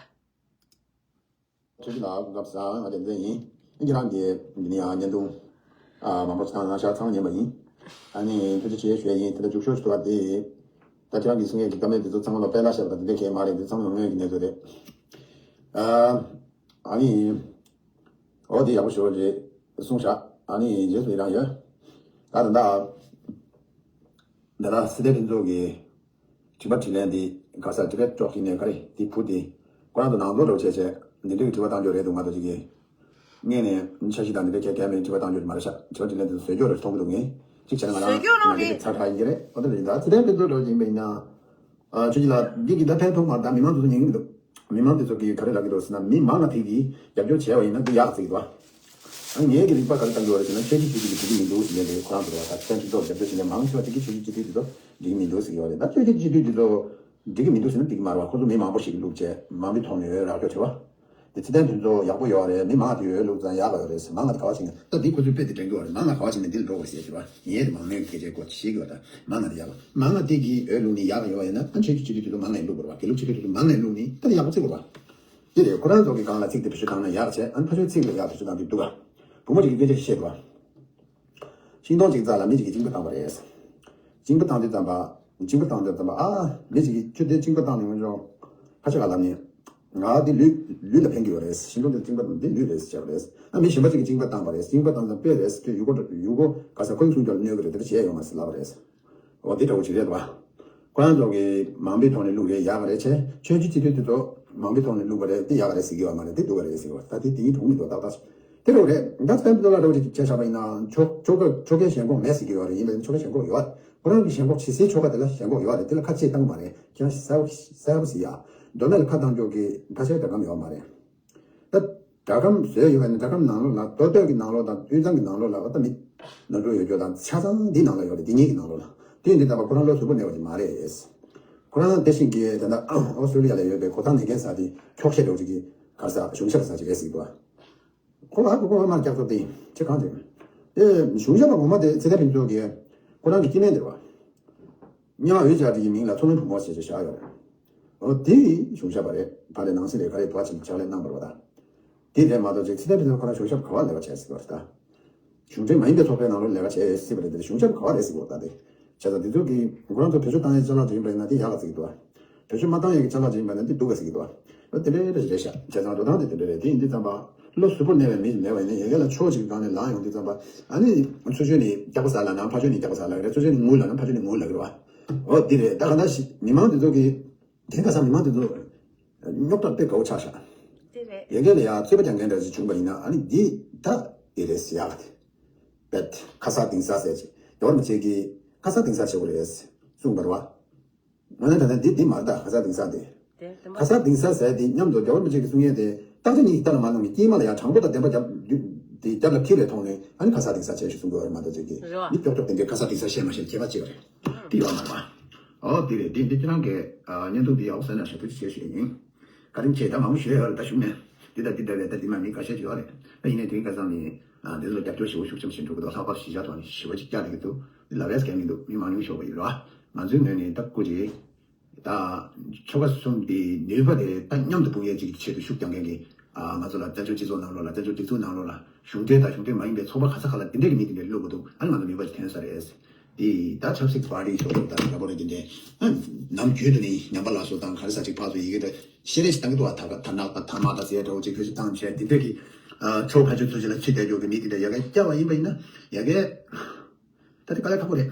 ཐུགས་རྗེ་ལགས་སྐུ་ཁམས་བཟང་། ང་རྒྱལ་མཚན་ཡིན། ཁྱེད་རང་གིས་འདི་ནས་ཡང་བརྙན་ཐུང་ཨ་མང་པོ་ཞིག་བཏང་གནང་ཤག་ཚང་མ་ཉན་པ་ཡིན། ཨ་ནི་ཐུགས་རྗེ་ཆེ་ཞུ་ཡ་ཡིན། དེ་ལ་རྒྱུགས་ཤོག་ཞུ་བ་དེ་ད་ཁྱེད་རང་གིས་གསུང་ཡས་ཀྱི་བཀའ་མོལ་དེ་ཚོ་ཚང་མ་ལ་དཔེ་ལ་བཤད་པ་དང་དེ་འདྲ་གས་མ་རེད། འདི་ཚང་མ་དངོས་ཀྱི་གནས་ཚུལ་རེད། ཨ་ཨ་ནི་འོ་དེ་ཡག་པོ་ཞེ་པོ་རེད་གསུངས་ཤག་ཨ་ནི་རྗེས་སུ་ཡི་རང་ཡོད། ད་ད་ད་ད་ལྟ་སྲིད་དེ་ཕུན་ཚོགས་ཀྱི་ དྲི་བ་དྲིས་ལན་འདི་ག་ས་དྲི་བའི་ཅོག་གཅིག་ནས་ག་རེ་འདི་བུ་འདི་ཁོ་རང་ཚོ་ནང་ལོགས་འགྲོ་བྱས་བྱས་འདི་འདྲའི་དྲི་བ་བཏང་རྒྱུ་རེད་འདུག་མ་གཏོགས་ཅིག་གིས་སྔས་ནས་འཆར་གཞི་དང་འདི་འདྲའི་གལ་གལ་མེད་དྲི་བ་བཏང་རྒྱུ་མ་རེད་ཤག་དྲི་བ་དྲིས་ལན་འདི་ཚོ་བཟོས་རྒྱུ་རེད་མཐོང་གི་འདུག་ངས་གཅིག་བྱས་ན་ང་རང་བཟོས་རྒྱུ་རང་ང་རང་རེད། ཚ་ཁ་ཡིན་གྱི་རེད། ཨོ་ད་རེད་ད་ཚེ་ཏན་ཕུན་ཚོགས་འགྲོ་ཡིན་པ་ཡིན་ན། ཨ་ཆུ་ཆུ་ལ་འདི་གི་ད་ཕན་ཐོགས་མ་རེད་ད་མི་མང་ཚོ་ཚོ་ཉན་གི་མི་འདུག་མི་མང་དེ་ཚོ་གིས་ག་རེ་ལབ་ཀྱི་འདུག་ཟེར་ན་མི་མང་ང་དེ་གིས་རྒྱབ་སྐྱོར་བྱས་པ་ཡིན་ན་འདི་ཡག་ཟེར་གྱི་འདུག་ཨ་ངའི་གི་རིག་པ་ག་རེ་བཏང་གི་ཡོད་རེད་ཟེར་ན་ཆོས་བརྒྱུད་ཆོས་བརྒྱུད་ཀྱི་འགྲིག་གི་མི་འདུག་ཟེར་ནས་རེད། ཁོ་རང་ཚོ་རེད་བ་ད་ཚན་ཁྲིམས་ཐོག་རྒྱབ་སྐྱོར་བྱས་ནས་མང་ཆེ་བ་དེ་གིས་ཆོས་བརྒྱུད་སྤྱི་འཐུས་དེ་ཚོ་འགྲིག་གི་མི་འདུག་ཟེར་གྱི་ཡོད་རེད། ད་ཆོས་བརྒྱུད་སྤྱི་འཐུས་དེ་ཚོ་འགྲིག་གི་མི་འདུག་ཟེར་ན་འགྲིག་གི་མ་རེད་བ། ཁོ་ཚོ་མི་མང་པོ་ཞིག་གིས་བླུགས་བྱས་མང་པོའི་ཐོག་ནས་རག་སྐྱོར་བྱས་བ། དེ་ཚེ་ཏན་ཕུན་ཚོགས་ཡག་པོ་ཡོད་རེད། མི་མང་དེ་ཡོད་ལུགས་ཙང་ཡག་ག་ཡོད་རེད། མང་ང་དེ་ག་བ་ཕྱིན་ནས་ད་དེ་ཁོ་ཚོས་དཔེ་དེ་དྲན་གྱི་ཡོད་རེད། མང་ང་ག་བ་ཕྱིན་ནས་འདི་ལ་འགྲོ་དགོས་ཟེར་གྱི་བ། ངས་དེ་མང་མོས་སྐད་ཆའི་སྐོར་ཞིག་ཡོད་ད། མང་ང་དེ་ཡག་པ་མང་ང་དེ་གིས་ཡོད་ལུགས་ནི་ཡག་ག་ཡོད་ཡིན་ན་ཨ་ཆོས་ཀྱི་སྤྱི་འཐུས་དེ་ཚོ་མང་ངས་བླུག་དགོས་རེད་བ། དགེ་ལུགས་སྤྱི་འཐུས་དེ་ཚོ་མང་ངས་བླུག་ནི་ད་དེ་ཡག་པོ་བརྩི་དགོས་རེད་བ། དེ་རེད། ཁོ་རང་ཚོ་གི་སྒང་ལ་ཚིག་དེ་བེད་སྤྱོད་བཏང་ན་ཡག་བྱས་ཨ་ཕ་ཆོས་ཚིག་ལ་ཡག་བེད་སྤྱོད་བཏང་དུས་འདུག་ག་བུ་མོ་ཅིག་གིས་སྐད་ཆ་ཞིག་བཤད་འདུག་ག་ཤིང་སྡོང་གཅིག་རྩ་ལ་མི་གཅིག་གིས་གཅིན་པ་བཏང་བ་རེད། གཅིན་པ་བཏང་དུས་ཙམ་པ། གཅིན་པ་བཏང་དུས་ཙམ་པ་ཨ། མི་གཅིག་གིས་ཁྱོད་དེ་གཅིན་པ་བཏང་ནས་འོང་ཆོག་ཁ་ཆེ་ག་ལབ་ནས། ང་འདི་ལུས་ལུས་ལ་ཕན་གྱི་ཡོད་རེད། ཤིང་སྡོང་དེ་གཅིན་པ་འདི་ལུས་རེད་ཟེར་བ་རེད། ཨ་མི་གཞན་པ་གཅིག་གིས་གཅིན་པ་བཏང་བ་རེད། གཅིན་པ་བཏང་ཙམ་དཔེ་རེད་ཁྱོད་ཡུ་གུ་ཡུ་གུ་ག་ས་ཁོའི་སྲུང་སྐྱོབ་གནོད་གི་རེད་དེ་འདྲ་བྱས་ཡོང་མ་སྲིད་ལབ་པ་རེད། འོ་འདི་འདྲ་བོ་ཅིག་རེད་བ། ཁོ་རང་ཚོ་གིས་མང་པོའི་ཐོག་ནས་བླུགས་རེད་ཡག་ག་རེད་བྱས་ཆོས་བརྒྱུད་སྤྱི་འཐུས་དེ་ཚོ་མང་པོའི་ཐོག་ནས་བླུགས་པ་རེད་དེ་ཡག་ག་རེད་ཟེར་གི་ཡོད་མ་རེད་དེ་སྡུག་ག་རེད་ཟེར་གི་ཡོད་ད་དེ་དེ་ཡིན་དྲུང་མི་འདུག་ཏག་ཏག་དེ་རེད་རེད། ད་སྤེན་པ་ལ་རོགས་ཅིག་བྱས་བཞག་པ་ཡིན་ན་ཆོ་ཆོ་ག་ཆོ་གའི་ཞེན་ཁོག་མེད་ཟེར་གི་ཡོད་རེད། ཡིན་པ་ཡིན་ཆོ་གའི་ཞེན་ཁོག་ཡོད། ཁོ་རང་གི་ཞེན་ཁོག་ཇི་སྲིད་ཆོ་ག་དེ་ལ་ཞེན་ཁོག་ཡོད་རེད། དེ་ལ་ཁ་ཆེ་བཏང་གི་མ་རེད། ཁྱེད་རང་གསལ་པོ་གསལ་པོ་ཟེར་ཡ། མདོ་སྨད་ལ་ཁ་བཏང་ཆོག་གི་ཁ་ཆེ་སྒྲ་སྒམ་ཡོད་མ་རེད། ད་སྒྲ་སྒམ་བཟོས་ཡོད་པ་ཡིན་ན་སྒྲ་སྒམ་ནང་ལོགས་ལ་མདོ་སྟོད་ཀྱི་ནང་ལོགས་དང་དབུས་གཙང་གི་ནང་ལོགས་ལ་འོ་ད་མི་ནོར་འཁྲུལ་ཡོད་རྒྱུ་དང་ཆ་ཚང་འདི་ནང་ལ་ཡོད་རེད། འདི་གཉིས་ཀྱི་ནང་ལོགས་ལ་དེ་ཡིན་དུས་ད་བར་ཁོ་རང་བློ་གཟུ་བོར་གནས་པ་ཅིག་མ་རེད། ཁོ་རང་དེ་བཞིན་གྱི་ད་ལྟ་ཨོ་སི་ཀྲོ་ལི་ཡ་ལ་ཡོད་པའི་གོ་ཐང་མེད་མཁན་ཟེར་དེ་འཁྱོག་བཤད་འདྲ་བོ་ཅིག་གི་ག་ས་གཞུང་ཞབས་ཟེར་ཅིག་རེད་ཟེར་གྱི་འདུག་ཁོ་ལ་ཁོ་ཁོ་མར་སྐྱག་ཚོ་དེ་ཅི་གང་དེ། དེ་གཞུང་ཞབས་པ་ངོ་མ་དེ་ཚེ་ཐར་ཕུན་ཚོགས་ཀྱིས་ཁོ་རང་གི་སྐྱེ་དམན་དེ་རེད་བ། སྙེ་མ་འོད་འཆར་དེ་ཡི་མིང་ལ་མཚོ་སྔོན་བུ་མོ་ཞེས་བྱ་བཞག་ཡོད་རེད། འོ་དེ་གཞུང་ཞབས་པ་རེད། ད་རེས་ནང་སྲིད་ལས་ཀ་རེད་དུ་བ་ཕྱག་ལས་གནང་བ་རེད་བ་ད། དེ་རེད་མ་གཏོགས་ཅིག་ཚེ་ཐར་ཕུན་ཚོགས་ཁོ་རང་གཞུང་ཞབས་ག་བ་ལས་ཀ་བྱས་ཟེར་བ་རེད་ད། གཞུང་འབྲེལ་མ་ཡིན་པའི་ཚོགས་པའི་ནང་ལོགས་ལས་ཀ་བྱས་ཡོད་སྲིད་པ་རེད་དེ་གཞུང་ཞབས་ག་བ་རེད་ཟེར་གྱི་འདུག་ད་དེ། བྱས་ཙང་དེ་ཚོ་གིས་ཁོ་རང་ཚོ་བེད་སྤྱོད་བཏང་ཡས་ཅ་ལག་ཅིག་ཡིན་པ་ཡིན་ན་དེ་ཡག་ག་ཟེར་གྱི་འདུག་བ། བེད་སྤྱོད་མ་བཏང་ཡས་ཀྱི་ཅ་ལག་ཅིག་ཡིན་པ་ན་དེ་སྡུག་ག་ཟེར་གྱི་འདུག་བ། ཨོ་དེ་འདྲའི་འདྲ་ཞིག་རེད་ཤག་བྱས་ཙང་འགྲོ་སྟངས་དེ་དེ་འདྲ་རེད། དེ་ཡིན་དུས་ཙམ་པ་བློ་གཟུ་བོར་གནས་པའི་མི་ཞིག་མེད་པ་ཡིན་ན་ཡ་གི་ལ་ཕྱོགས་གཅིག་གི་སྒང་ནས་ལངས་ཡོང་དུས་ཙམ་པ་ཨ་ནི་ཚུར་ཤོར་ནས་སྐྱག་པ་ཟ་ལབ་ན་ཕར་ཤོར་ནས་སྐྱག་པ་ཟ་ལབ་རེད། ཚུར་ཤོར་ནས་ངུ་ལབ་ན་ཕར་ཤོར་ནས་ངུ་ལབ་གི་རེད་བ། ཨོ་དེ་རེད། ད་གང་ལྟར་ཞིག་མི་མང་དེ་ཚོ་གིས་དེ་ག་ས་མི་མང་དེ་ཚོ་རྙོག་དྲ་དཔེ་དགའ་བོ་ཆགས་ཤག་དེ་རེད། ཡ་གི་ལ་ཡ་རྩོད་པ་རྒྱག་མཁན་འདྲ་ཞིག་བྱུང་བ་ཡིན་ན་ཨ་ནི་འདི་ད་དེ་རེད་ཟེར་ཡག་གི་དཔེ་ཁ་ས་དིང་ས་ཟེར་ཅིག་རྒྱལ་བ་རིན་པོ་ཆེ་གིས་ཁ་ས་དིང་ས་བྱེད་དགོས་རེད་གསུངས་པ་རེད་བ། ང་ནི་ད་ལྟ་འདི་འདི་མ་རེད་ད། ཁ་ས་དིང་ས་དེ། དེ་དེ་མ་ཁ་ས་དིང་ས་ཟེར་དེ་མཉམ་དུ་རྒྱལ་བ་རིན་པོ་ཆེ་གི་གསུང་ཡས་དེ་རྟགས་ཅན་གཉིས་ཀྱི་རྟ་ལ་མ་ལྷུང་བའི་སྐྱེས་མ་ལ་ཡང་དྲང་པོ་དང་བདེན་པ་རྒྱབ་རྒྱུ་དེ་རྒྱབ་ལ་འཁྱེར་བའི་ཐོག་ནས་ཨ་ནི་ཁ་ས་དིང་ས་བྱས་ཞེས་གསུང་དགོས་པ་རེད་མ་གཏོགས་ཅིག་གིས་རེད་བ། མི་ཀྱོག་ཀྱོག་དེ་འདྲའི་ཁ་ས་དིང་ས་བཤད་མ་ཤེས་ཁྱད་པར་ཅི་ཡོད་རེད། དེ་ཡོད་མ་རེད་བ། ཨོ་དེ་རེད། དེ་འདི་ཁྱེད་རང་གི་བརྙན་ཐུང་འདི་ཡག་པོ་ཟེར་ན་ཞབས་ཏོག་ཅིག་བྱས་ཞུ་ཡིན། བཀའ་དྲིན་ཆེ། ད་མང་པོ་ཞུ་ཡ་ཡོད་རེད་ད་གཞུག་ནས། འདི་ལྟ་འདི་འདྲ་རེད་ད་འདི་མ་མི་ཁ་ཤས་ཅིག་ཡོད་རེད། ད་ཡིན་ནའི་དེ་རིང་ཁ་སང་ནི་འདི་ཚོ་རྒྱབ་སྐྱོར་ཞེ་པོ་ཤུགས་ཆེན་པོ་ཞིག་འགྲོ་གི་འདུག་ལྷག་པར་གཞིས་ཆགས་ཐོག་ནས་ཞེ་པོ་ཅིག་བསྐྱངས་བསྡད་ཀྱི་འདུག་འདི་ལབ་ཡས་གལ་མི་འདུག་མི་མང་ཉུང་ཤོས་པ་ཡིན་རོ། ང་ཚོའི་ངོས་ནས་ད་སྐུ་མཁྱེན། ད་ཆོལ་ཁ་གསུམ་འདིའི་ནུས་པ་དེ་ད་མཉམ་དུ་སྤུངས་ཡས་ཅིག་གི་ཆེད་དུ་ཤུགས་རྒྱག་མཁན་གྱི་ང་ཚོ་ལ་བཙན་བྱོལ་སྤྱི་ཚོགས་ནང་ལོགས་ལ་བཙན་བྱོལ་སྒྲིག་འཛུགས་ནང་ལོགས་ལ་གཞུང་འབྲེལ་དང་གཞུང་འབྲེལ་མ་ཡིན་པའི་ཚོགས་པ་ག་ས་ག་ལ་འདི་འདྲས་ཀྱི་མི་འདི་འདྲས་བླུག་གི་འདུག་ཨ་ནི་ང་ཚོ་ནུས་པ་ཅིག་ཐོན་ས་རེད། དེ་ད་ཆབ་སྲིད་པར་ཊི་ཚོགས་པ་དང་འདྲ་པོ་རེད། དེ་འདྲས་ནམ་རྒྱུན་དུ་ནི་ཉམས་པ་སླར་གསོ་དང་ག་རེ་ཟ་ཅིག་ཕར་ཚུར་ཡི་གེ་དང་བཤད་རེས་ཤིག་བཏང་གི་འདུག་ཨ་ད་ག་ད་ནག་དང་ཐ་མག་དང་ཟེར་འདྲ་བོ་ཅིག་བེད་སྤྱོད་བཏང་བྱས་དེ་འདྲས་ཀྱི་ཨ་ཕྱོགས་ཁ་ཤས་ཚོ་ཅིག་ལ་ཚུད་བསྡད་རྒྱུ་གི་མི་དེ་འདྲས་ཡ་གི་བསྐྱལ་བ་ཡིན་པ་ཡིན་ན་ཡ་གི་ད་དེ་དཀའ་ལས་ཁག་པོ་རེད།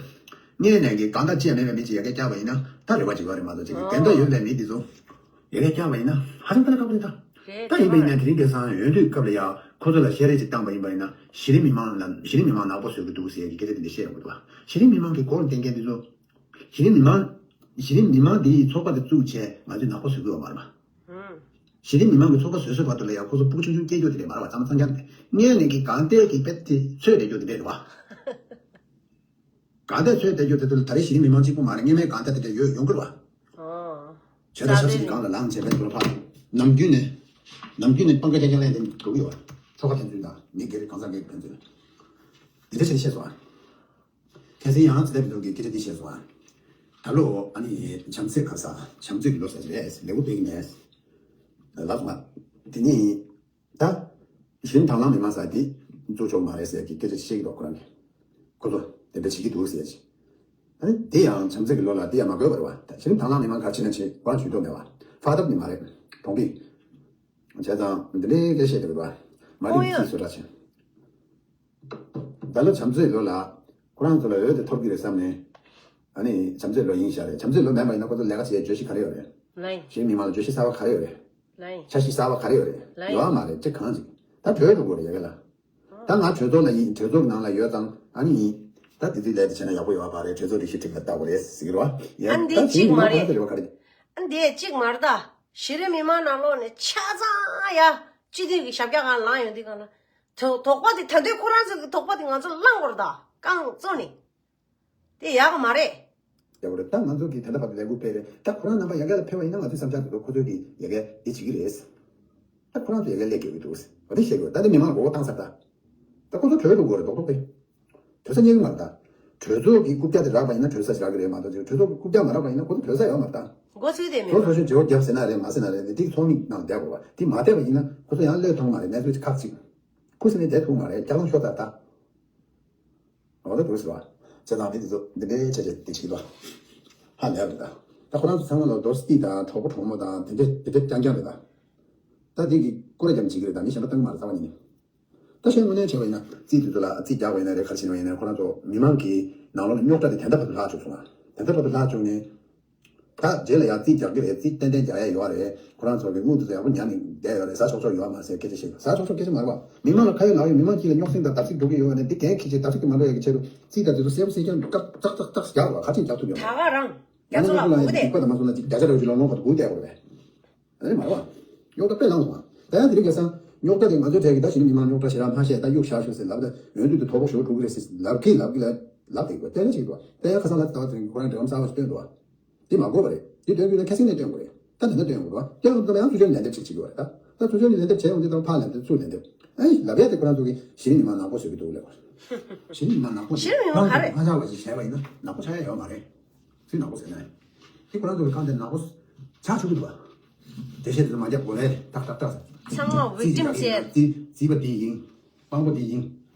སྔས་ནས་ཀྱི་གང་ལྟར་ཅི་ཡང་མེད་པའི་མི་ཅིག་ཡ་གི་བསྐྱལ་བ་ཡིན་ན་ད་རེ་བ་ཅིག་ཡོད་རེད་མ་གཏོགས་ཅིག་གི་འགན་ད་ཡོད་པའི་མི་དེ་ཚོ་ཡ་གི་བསྐྱལ་བ་ཡིན་ན་ཧ་ཅང་དཀའ་ལས་ཁག་པོ་རེད་ད། རེད། ད་ཡིན་པ་ཡིན་ན་དེ་རིང་ཁ་སང་འོས་བསྡུའི་སྐབས་ལ་ཡ་ཁོ་ཚོ་ལ་བཤད་རེས་ཅིག་བཏང་པ་ཡིན་པ་ཡིན་ན་གཞི་རིམ་མི་མང་ལ་གཞི་རིམ་མི་མང་ནག་པོ་བཟོ་གི་འདུག་ཟེར་གྱི་སྐད་ཆ་དེ་འདྲ་བཤད་ཡོང་གི་འདུག་བ། གཞི་རིམ་མི་མང་གི་སྐོར་འདོན་མཁན་དེ་ཚོ། གཞི་རིམ་མི་མང་། གཞི་རིམ་མི་མང་འདི་ཡི་ཚོགས་པ་དེ་བཙུགས་བྱས་ང་ཚོས་ནག་པོ་བཟོ་གི་ཡོད་མ་རེད་པ། ཧུམ། གཞི་རིམ་མི་མང་གི་ཚོགས་པ་བཟོས་བཟོས་བར་དུ་ལ་ཡང་ཁོ་ཚོ་སྤུ་གུ་ཆུང་ཆུང་སྐྱེ་རྒྱུ་དེ་རེད་མ་རེད་པ། གཙང་མ་གཙང་རྐྱང་རེད། སྔས་ནས་ཀྱི་གང་ལྟས་ཀྱི་དཔེ་དེ་ཚོད་རེད་རྒྱུ་དེ་རེད་རེད་པ། གང་ལྟས་ཚོད་རྒྱག་རྒྱུ་དེ་ཚོ་ལ་ད་རེས་གཞི་རིམ་མི་མང་གཅིག་པུ་མ་རེད། སྔས་མའི་གང་ལྟས་དེ་འདྲ་ཡོད་ཡོང་གི་རེད་བ། ཨོ། བྱས་ཙང་ཆབ་སྲིད་ཀྱི་སྒང་ལ་ལངས་བྱས་པའི་ལོ་ཕར་ནམ་རྒྱུན་ནས་ནམ་རྒྱུན་ནས་པང་ཁ་རྒྱག་རྒྱག་ལས་དེ་འགྲོ་གི་ཡོད་བ། ཚོགས་ཁག་ཕན་ཚུན་དང་མི་སྒེར་གང་ཟག་སྒེར་ཕན་ཚུན་འདི་འདྲ་བྱས་ནས་བཤད་སོང་བ། གལ་སྲིད་ཡང་ཚེ་ཐར་ཕུན་ཚོགས་ཀྱིས་སྐད་ཆ་འདི་བཤད་སོང་བ། ད་ལོ་ཨ་ནི་བྱམས་བརྩེ་ག་ས་བྱམས་བརྩེ་གི་ལོ་ཟེར་རེད། ལེའུ་སྟོན་གྱི་མེད། ལབ་སོང་བ། དེ་ནི། ད། གཞི་རིམ་དྭང་བླངས་མི་མང་ཟེར་དེ་འཛུགས་ཆོག་མ་རེད་ཟེར་གྱི་སྐད་ཆ་བཤད་ཀྱི་འདུག་ཁོ་རང་གིས། ཁོ་ཚོ་དེ་འདྲ་བྱེད་ཀྱི་འདུག་ཟེར་གྱི། ཨ་ནི་དེ་ཡང་བྱམས་བརྩེ་གི་ལོ་ལ་དེ་ཡང་མ་དགོས་པ་རེད་བ། ད་གཞི་རིམ་དྭང་བླངས་མི་མང་ག་ཕྱིན་ན་ཆེ་བ་ཇུས་གཏོགས་མེད་བ། ཕ་ཐབས་ནི་མ་རེད། གྲོང་པའི། བྱས་ཙང་འདི་འདྲའི་སྐད་བཤད་འདུག་རེད་བ། མ་རིག་ཚིག་བཟོ་འདྲ་བྱས། ད་ལོ་བྱམས་བརྩེའི་ལོ་ལ་ཁོ་རང་ཚོ་ལ་འོས་དེ་ཐོབ་ཀྱི་རེད་བསམ་ནས། ཨ་ནི་བྱམས་བརྩེ་ལོ་ཡིན་ཤག་རེད། བྱམས་བརྩེ་ལོ་མེད་པ་ཡིན་ན་ཁོ་ཚོ་ལས་ཀ་བྱེད་བརྗོད་གཞི་ག་རེ་ཡོད་རེད། ལའི། གཞན་མི་མང་ལ་བརྗོད་གཞི་གསར་པ་ག་རེ་ཡོད་རེད། ལའི། འཆར་གཞི་གསར་པ་ག་རེ་ཡོད་རེད། ལའི། ཡོད་མ་རེད་ཅི་གང་ཅིག་ད་བྲོས་འགྲོ་དགོས་རེད་ཡ་ག་ལ། ད་ང་གྲོས་ཚོགས་ལ་ཡིན། གྲོས་ཚོགས་ནང་ལ་ཡོད་ཙང་ཨ་ནི་ཡིན། ད་དེ་དུས་ལས་དེ་བྱས་ན་ཡག་པོ་ཡོད་པ་རེད། གྲོས་ཚོགས་སྒྲིག་གཞི་སྒྲིག་ལ་ལྟ་དགོས་རེད་ཟེར་གི་རེད་བ། ཡ་ཨ་འདི་ད་གཅིག་མ་རེད། དེ་རེད་བ་ག་རེ། ཨ་འདི་གཅིག་མ་རེད་ད། གཞི་རིམ་མི་མང་ནང་ལོགས་ནས་ཆ་ཚང་ཡ་སྤྱི་འཐུས་ཀྱི་ཞབས་བཀྱག་སྒང་ལངས་ཡོང་དུས་སྒང་ལ། དོ་དོགས་པ་དེ་ད་དུང་ཁོ་རང་ཚོ་གི་དོགས་པ་དེ་ང་ཚོ་བསླང་དགོས་རེད་ད་རྐང་བཙུགས་ནས། དེ་ཡག་གི་མ་རེད། ཡག་པོ་རེད། ད་ང་ཚོ་གིས་ད་ལྟ་བར་དུ་ལས་འགུལ་སྤེལ་རེད། ད་ཁོ་རང་རྣམ་པ་ཡ་ག་ལ་ཕེབས་པ་ཡིན་ན་ང་ཚོའི་བསམ་འཆར་དེ་ཚོ་ཁོ་ཚོས་ཀྱིས་ཡ་ག་འདི་བྱེད་ཀྱི་རེད། ད་ཁོ་རང་ཚོ་ཡ་ག་སླེབས་དགོས་ཀྱི་འདུག་འོ་དེ་བཤད་དགོས། ད་དེ་མི་མང་ལ་མགོ་སྐོར་བཏང་ཚར་ད། ད་ཁོ་ཚོ་གྲོས་འགྲོ་དགོས་རེད་རྡོག་རྡོག་དེ། གྲོས་ས་རྙེད་ཀྱི་མ་རེད་ད། གྲོས་ཚོགས་ཀྱི་རྐུབ་བཀྱག་དེ་རག་པ་ཡིན་ན་གྲོས་ས་ཞིག་རག་གི་རེད་མ་གཏོགས་ཅིག་གྲོས་ཚོགས་ཀྱི་རྐུབ་བཀྱག་མ་རག་པ་ཡིན་ན་ཁོ་ཚོ་གྲོས་ས་ཡོད་མ་རེད་ད། མགོ་ཚོས་དེ་མི་ཚོགས་འདུ་ཞིག་བརྗེ་པོ་བརྒྱབ་ཟེར་ན་རེད་མ་ཟེར་ན་རེད། དེ་དེའི་ཚོགས་མི་ནང་བསྡད་དགོས་པ་དེ་མ་བསྡད་པ་ཡིན་ན་ཁོ་ཚོ་ཡང་བློས་ཐོངས་མ་རེད། གནས་ཚུལ་ཁག་ཅིག་ཁུ་སིམ་ནས་བསྡད་ཐུབ་མ་རེད། ལྕགས་ལམ་ཤོར་ཚར་ད། འོ་ད་འདུག་ཟེར་བ། བྱས་ཙང་དེ་དེ་ཚོ་འདི་འདྲའི་ཆ་ཆ་དེ་བྱེད་ཀྱི་འདུག་ཧ་ལས་རེད་ད། ད་ཁོ་རང་ཚོ་ཚང་མ་ལ་རྡོ་སི་ཏི་དང་གྲོགས་པོ་གྲོགས་མོ་དང་དེ་འདྲ་དེ་འདྲ་རྐྱང་རྐྱང་རེད་ད། ད་དེ་གི་སྐོར་ར་རྒྱབ་བྱེད་ཀྱི་རེད་ད། མི་གཞན་པ་གཏང་གི་མ་རེད་རྩ་བ་ཉིད་ནས། ད་གཞན་དངོས་གནས་བྱས་པ་ཡིན་ན་རྩིས་དེ་ཚོ་ལ་རྩིས་རྒྱག་པ་ཡིན་ན་རེད། ག་རེ་བྱས་ན་ཡིན་ན་རེད། ཁོ་རང་ཚོ་མི་མང་གི་ནང་ལོགས་ལ་རྙོག་དྲ་དེ་དེ་འདྲ་བར་དུ་ལྷག་བཅུག་སོང་ང་། དེ་འདྲ་བར་དུ་ལྷག་བཅུག་ནས། ད་རྗེས་ལ་ཡང་རྩིས་རྒྱག་གི་རེད། རྩིས་ཏན་ཏན་རྒྱག་ཡ་ཡོད་རེད། ཁོ་རང་ཚོ་གི་དངུལ་དེ་ཚོ་ཡག་པོ་ཉར་ནས་བསྡད་ཡོད་རེད། ཟ་ཆོག་ཆོག་ཡོད་མ་རེད་ཟེར་སྐད་ཆ་བཤད། ཟ་ཆོག་ཆོག་སྐད་ཆ་མ་རེད་བ། མི་མང་ལ་ཁ་ཡོད་ལག་ཡོད། མི་མང་གཅིག་ལ་རྙོག་ཟིང་དང་བརྡབ་གསིག་འགྲོ་གི་ཡོད་ནས་འདི་འགན་འཁྱེར་བྱས་བརྡབ་གསིག་དེ་མ་འགྲོ་ཡ་གི་ཆེད་དུ་རྩིས་དང་དེ་ཚོ་གསལ་པོ་གསལ་རྐྱང་ཏག་ཏག་ཏག་རྒྱག་དགོས། ག་ཚོད་རྒྱག་ཐུབ་ཡོད་མ་རེད། ད་ག་རང་། རྒྱ་ཡང་ན་མཚོ་ལགས་སྔོན་ལ་ཡང་སྒུག་བསྡད། སྡིག་པ་དང་མ་སོང་ན་ཅིག་བརྒྱ་ཆ་རེ་ཅིག་ལོང་ལོང་བར་དུ་སྒུག་བསྡད་དགོས་རེད། ཨ་ནི་མ་རེད་བ། རྙོག་དྲ་དཔེ་ལངས་སོང་བ། ད་ཡང་དེ་རིང་ཁ་སང་རྙོག་དྲ་དེ་ང་ཚོའི་གྲས་ཀྱི་ད་གཞི་ནས་མི་མང་རྙོག་དྲ་ཞེ་དྲག་མ་བཤད། ད་གཡུག་བཞག་ཤོག་ཟེར་ལབ། ད་ཡོང་དུས་དུ་དོ་ཕོག་ཞེ་པོ་འགྲོ་གི་རེད་ཟེར་ལབ་གི་ལབ་གི་ལ་ལབ་བསྡད་ཀྱི་འདུག་བ། དེ་ལ་ཅིག་འདུག་བ། ད་ཡང་ཁ་སང་ལ་ད་དེ་རིང་ཁོ་རང་འབྲེལ་ལམ་གསར་པ་ཞིག་བཏོན་འདུག་བ། དེ་མ་དགོས་པ་རེད། དེ་སྟོན་དུས་ན་ཁ་སང་ནས་སྟོན་དགོས་རེད། ད་ད་ལྟ་སྟོན་དགོས་རེད་བ། སྟོན་དགོས་ད་ཡང་ཚུར་ཕྱོགས་ནས་ལན་འདེབས་ཅིག་བྱེད་དགོས་རེད་ད། ད་ཚུར་ཕྱོགས་ནས་ལན་འདེབས་བྱས་ཡོང་དུས་ད་ཕར་ལན་འདེབས་ཚུར་ལན་འདེབས། ཨ་ནི་ལབ་ཡ་དེ་ཁོ་རང་ཚོ་གི་གཞི་ནས་མི་མང་ནག་པོ་བཟོ་གི་འདུག་ལབ་དགོས། གཞི་ནས་མི་མང་ནག་པོ་གཞི་ནས་མི་མང་ག་རེ་ཕར་ཚུར་ཕར་ཚུར་བ་ཞིག་བྱས་པ་ཡིན་ན་ནག་པོ་ཆགས་ཡ་ཡོད་མ་རེད། ཚུར་ནག་པོ་ཟེར་ན་ཡང་། དེ་ཁོ་རང་ཚོ་གི་རྐང་དེ་ནག་པོ་ཆགས་ཆོག་གི་འདུག་བ། འགྲེལ་བཤད་དེ་ཚོ་མ་རྒྱབ་དགོས་ལེ་ཏག་ཏག་ཏག་ཟེར། ཚང་མ་བི་ཀྲིམ་ཟེར། རྩིས་རྩིས་པ་དེ་ཡིན། དཔང་པོ་དེ་ཡིན།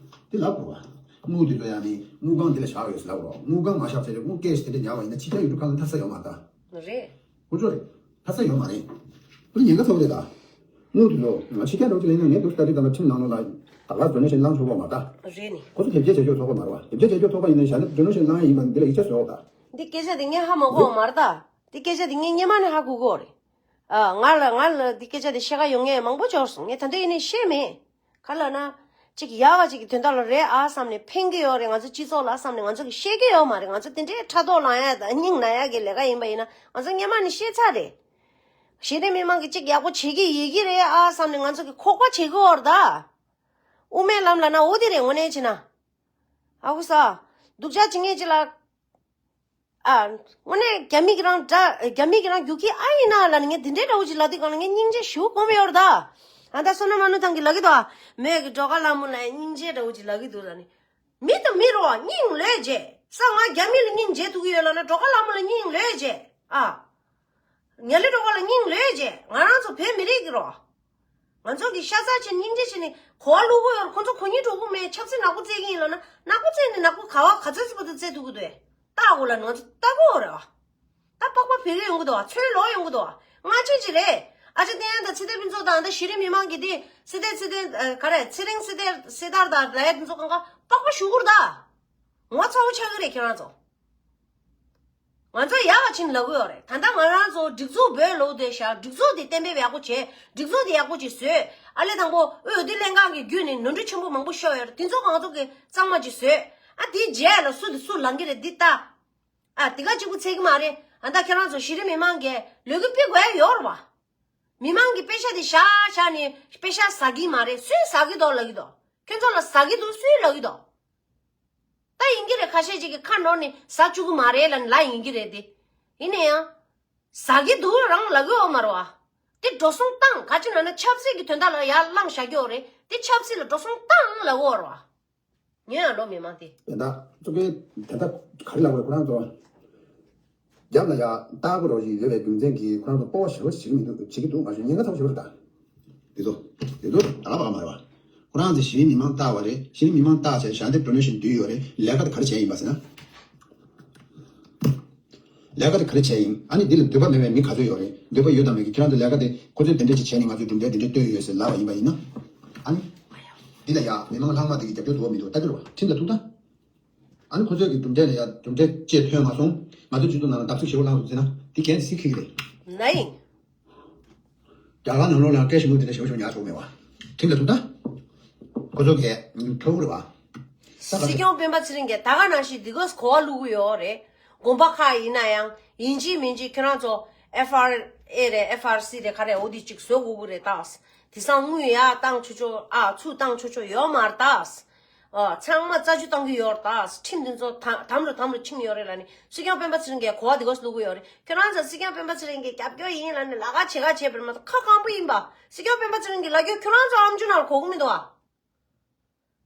དེ་ལབ་དགོས་བ། དངུལ་དེ་ཚོ་ཡང་ནི་དངུལ་ཁང་དེ་ལ་བཞག་ཡོད་ཟེར་ལབ་དགོས། དངུལ་ཁང་མ་བཞག་ཚེ་དངུལ་ཀེ་ཤི་དེ་འདྲ་ཉར་བ་ཡིན་ན་ཕྱི་རྒྱལ་ཡུལ་གྲུ་ཁག་ལ་འཐབ་ས་ཡོད་མ་རེད་ད། རེད། ཁོ་ཚོ་རེད། འཐབ་ས་ཡོད་མ་རེད། ཁོ་ཚོ་ཉེན་ཁ་ཚ་པོ་རེད་ད། དངུལ་དེ་ཚོ་ང་ཕྱི་རྒྱལ་འགྲོ་ཅིག་ལེན་ན་ངས་འདུག་ལྟ་དུས་ད་ལ་ཁྲིམས་ནང་ལོགས་ལ་ད་ག་ཌོ་ནེ་ཤན་བླང་ཆོག་གི་མ་རེད་ད། རེད་ནི། ཁོ་ཚོ་དེབ་སྐྱེལ་བྱེད་ཆོག་ཚོགས་པ་མ་རེད་བ། དེབ་སྐྱེལ་བྱེད་ཆོག་ཚོགས་པ་ཡིན་ན་ཞལ་ནས་ཌོ་ནེ་ཤན་བླང་ཡ་ཡིན་པ་འདི་ལ་ཡིག་ཆ་བཟོ་ད། འདི་སྐད་ཆ་དེ་ངས་ཧ་མ་གོ་བ་མ་རེད་ད། འདི་སྐད་ཆ་དེ་ངས་སྔོན་མ་ནས་ཧ་གོ་གི་ཡོད་རེད། ཨ། ང་ལ་ང་ལ་འདི་སྐད་ཆ་དེ་བཤད་ག་ཡོང་མཁན་མང་པོ་འབྱོར་སོང་། ངས་ད་ལྟ་ཡིན་ནའི་བཤད་མེད། ག་ལབ་ན། ཅིག་ཡག་ག་ཅིག་གི་དོན་དག་ལ་རེད་ཨ་བསམ་ནས་ཕན་གི་ཡོད་རེད། ང་ཚོ་སྤྱི་ཚོགས་ལ་བསམ་ནས་ང་ཚོ་གི་བཤད་གི་ཡོད་མ་རེད། ང་ཚོ་དེ་འདྲའི་ཕྲག་དོག་ལངས་ཡ་དང་སྙིང་ན་ཡ་གི་ལས་ཀ་ཡིན་པ་ཡིན་ན་ང་ཚོ་སྔོན་མ་ནས་བཤད་ཚར་རེད། གཞི་རིམ་མི་མང་གི་ཅིག་ཡག་པོ་བྱེད་གི་ཡོད་གི་རེད་ཨ་བསམ་ནས་ང་ཚོ་གི་ཁོག་པ་བྱེད་གི་ཡོད་རེད་ད། དབུ་མའི་ལམ་ལབ་ན་འོ་དེ་རེད་དངོས་གནས་བྱས་ན། ཨ་ཁུ་ས། སྡུག་ཅག་བྱེད་མཁན་ཅིག་ལ། ཨ། དངོས་གནས་རྒྱ་མི་གི་རང་འདྲ་རྒྱ་མི་གི་རང་རྒྱུག་ཁྱི་ཨ་ཡིན་ན་ལ་ནི་ངས་འདི་འདྲའི་འདྲ་བོ་ཅིག་ལབ་དུས་གང་ལ་ངས་སྙིང་རྗེ་ཞེ་པོ་སྒོམ་ཡོད་རེད་ད། ཨ་ད་བསོད་ནམས་མ་ནུ་ཐང་གི་ལབ་ཀྱི་འདུག་ཨ། མོས་ཀྱི་སྒྲོལ་དཀར་ལྷ་མོ་ལ་སྙིང་རྗེ་འདྲ་བོ་ཅིག་ལབ་ཀྱི་འདུག་ལ་ནི། མི་དང་མི་རོ་སྙིང་ལོས་བྱེད་ས། ང་རྒྱ་མི་ལ་སྙིང་རྗེ་ཐུབ་ཀྱི་ཡོད་ལབ་ན་སྒྲོལ་དཀར་ལྷ་མོ་ལ་སྙིང་ལོས་བྱེད་ཨ། ངལ་ལས་སྒྲོལ་དཀར་ལ་སྙིང་ལོས་བྱེད། ང་རང་ཚོ་བོད་མི་རིགས་ཀྱི་རོ། ང་ཚོ་གི་ཤ་ཚ་བྱས་སྙིང་རྗེ་བྱས་ནས་གོ་བ་བླུག་གི་ཡོད་རེད། ཁོ་ཚོ་གོ་སྙིང་བྲོ་གི་མེད། ཆབ་སྲིད་ནག་པོ་རྩེད་ཀྱི་ཡིན་ལབ་ན་ནག་པོ་རྩེད་ནས་ནག་པོ་ག་བ་ག་ཚོད་ཙམ་པ་དུ་རྩེད་ཐུབ་ཀྱི་འདུག་ཨེ། ལྟ་དགོས་ལ་ང་ཚོ་ལྟ་དགོས་རེད་བ། ད་པགས་པ་བེ་གི་ཡོང་གི་འདུག་བ། ཚོས་ལོག་ཡོང་གི་འདུག་བ། སྔ་ཕྱི་ཅིག་རེད། ཨ་ཅག་བསྟན་དབྱངས་དང་ཚེ་བརྟན་ཕུན་ཚོགས་དང་ད་གཞི་རིམ་མི་མང་གི་དེ་སི་ཏེ་སི་ཏེ་ག་རེ་ཚེ་རིང་སི་ཏེ་སི་ཏར་དང་ལ་ཡ་དེ་ཚོ་གང་ག་པགས་པ་ཞུ་གི་རེད་ད། ངོ་ཚ་བོ་ཆགས་ཀྱི་རེད་ཁྱེད་རང་ཚོ། ང་ཚོ་ཡག་ག་ཕྱིན་ལབ་གི་ཡོད་རེད། ད་ལྟ་ང་རང་ཚོ་སྒྲིག་འཛུགས་བོད་ལོག་བསྡད་ཤག་སྒྲིག་འཛུགས་དེ་གཏན་འབེབས་ཡག་པོ་བྱས། སྒྲིག་འཛུགས་དེ་ཡག་པོ་ཅིག་བཟོས། ཨ་ལས་དང་པོ་འོས་བསྡུ་ལྷན་ཁང་གི་བརྒྱུད་ནས་ནོར་འཁྲུལ་ཆེན་པོ་མང་པོ་ཤོར་ཡོད་རེད། དེ་ཚོ་ང་ཚོ་གི་གཙང་མ་ཅིག་བཟོས། ཨ་དེའི་རྗེས་ལ་སུ་དེ་སུ་ལངས་ཀྱི་རེད་འདི་ལྟ། ཨ་དེ་ག་གཅིག་པུ་ཚད་ཀྱི་མ་རེད། ཨ་ད་ཁྱེད་རང་ཚོ་གཞི་རིམ་མི་མང་གིས་ལས་འགུལ་སྤེལ་དགོས་ཡ་ཡོད་རེད་བ། མི་མང་གི་པེ་ཤ་དེ་བཞག་བཞག་ནས་པེ་ཤ་ཟ་གི་མ་རེད། སུས་ཟ་གི་འདུག་ལབ་ཀྱི་འདུག་ཁྱོད་ཚོ་ལ་ཟ་གི་འདུག་སུས་ལབ་ཀྱི་འདུག་ད་ཡིན་གྱི་རེད། ཁ་ཤས་ཅིག་གིས་ཁ་ནོར་ནས་ཟ་བཅུག་གི་མ་རེད་ལབ་ལབ་ཡིན་གྱི་རེད་དེ། ཡིན་ན་ཡང་། ཟ་གི་འདུག་རང་ལབ་གི་ཡོད་མ་རེད་བ། དེ་འགྲོ་སོང་བཏང་ག་ཅི་ལབ་ན་ཆབ་སྲིད་ཀྱི་དོན་དག་ལ་ཡར་བླངས་བཞག་གི་ཡོད་རེད། དེ་ཆབ་སྲིད་ལ་འགྲོ་སོང་བཏང་ལབ་གི་ཡོད་རེད་བ། ཉོན་ཡང་ལོ་མི་མང་དེ། དེ་འདྲ་གཙུག་གི་དེ་འདྲ་ག་རེ་ལབ་དགོས་རེད་ཁོ་རང་ཚོ། རྒྱབ་ལ་ཡ་ལྟ་དགོས་རོགས་ཞིག་ཡོད་པའི་རྒྱུ་མཚན་གྱིས་ཁོ་རང་ཚོ་སྤོབས་པ་ཞེ་པོ་བྱེད་ཀྱི་མི་འདུག་བྱེད་ཀྱི་འདུག་མ་གཞི་ཉེན་ཁ་ཚ་པོ་ཞེ་པོ་རེད་ད། དེ་ཚོ། དེ་ཚོ་ད་ག་པ་ག་མ་རེད་བ། ཁོ་རང་ཚོས་གཞི་རིམ་མི་མང་བཏགས་པ་རེད། གཞི་རིམ་མི་མང་བཏགས་བྱས་ཞལ་འདེབས་ཌོ་ནེ་ཤན་བསྡུས་ཡོད་རེད། ལས་ཀ་དེ་ག་རེ་བྱས་ཡིན་པ་ཟེར་ན། ལས་ཀ་དེ་ག་རེ་བྱས་ཡིན། ཨ་ནི་འདི་ལ་འདོད་པ་མེད་པའི་མི་ག་ཚོད་ཡོད་རེད། འདོད་པ་ཡོད་དམ་མེད་ཀྱི་ཁྱེད་རང་ཚོ་ལས་ཀ་དེ་ཁོ་ཚོས་དེ་འདྲ་ཅིག་བྱས་ནས་ང་ཚོས་གྲུབ་འབྲས་དེ་འདྲ་བཏོན་ཡོད་ཟེར་ལབ་པ་ཡིན་པ་ཡིན་ན། ཨ་ནི། འདི་ལ་ཡ་མི་མང་ལྷག་མ་དེ་གི་རྒྱབ་སྐྱོར་འདུག་བ་མི་འདུག་ལྟ་རྒྱུ་རེད་བ། ཁྲིམས་ལ་ཐུག་ད། ཨ་ནི་ཁོ་ཚོས་ཀྱི་གྲུབ་འབྲས་ལ་ཡ་གྲུབ་འབྲས་ཅིག་ཐོན་མ་སོང་། ང་ཚོ་སྤྱི་ཚོགས་ནང་ལ་བརྡབ་གསིག་ཞེ་པོ་བསླངས་འདུག་ཟེར་ན་དེ་གན་སི་ཁི་གི་རེད། ལ་ཡིན། རྒྱ་གར་ནང་ལོགས་ལ་སྐད་ཞིབ་མོ་དེ་འདྲ་ཞེ་པོ་ཞེ་པོ་ཉར་ཆོག་མེད་པ། ཁྲིམས་ལ་ཐུག་ད། ཁོ་ཚོ་གས་ཁྲོ་བོ་རེད་བ། ས་ག་སྲིད་སྐྱོང་སྤེན་པ་ཚེ་རིང་གིས་ད་ག་ནང་བཞིན་འདི་གོས་གོ་བ་བླུག་གི་ཡོད་རེད། དགོན་པ་ཁག་ཡིན་ན་ཡང་ཡིན་གཅིག་མིན་གཅིག་ཁྱེད་རང་ཚོ་ཨེཕ་ཨར་ཨེ་རེད། ཨེཕ་ཨར་སི་རེད། ག་རེ་འོ་དེ་གཅིག་བཟོ་དགོས་ཀྱི་རེད་ད། དེང་སང་དངུལ་ཡར་བཏང་ཆོག་ཆོག་ཨ་ཚུར་བཏང་ཆོག་ཆོག་ཡོད་མ་རེད་ད། ཨ་ཚང་མ་རྩ་ཆུ་བཏང་གི་ཡོད་རེད་ད། ཁྲིམས་འདི་ཚོ་དམ་དམ་རུ་དམ་རུ་ཕྱིན་ཡོད་རེད་ལབ་ནས་སྲིད་སྐྱོང་སྤེན་པ་ཚེ་རིང་གིས་གོ་བ་འདི་གོས་བླུག་གི་ཡོད་རེད། ཁྱེད་རང་ཚོ་སྲིད་སྐྱོང་སྤེན་པ་ཚེ་རིང་གི་རྒྱབ་སྐྱོར་ཡིན་ལབ་ནས་ལབ་ཁ་བྱེད་ཁ་བྱེད་པར་མ་གཏོགས་ཁ་སྐམ་པོ་ཡིན་པ། སྲིད་སྐྱོང་སྤེན་པ་ཚེ་རིང་གི་ལབ་རྒྱུ་ཁྱེད་རང་ཚོ་ཨམ་ཅོག་ནང་ལ་གོ་གི་མི་འདུག་ཨ།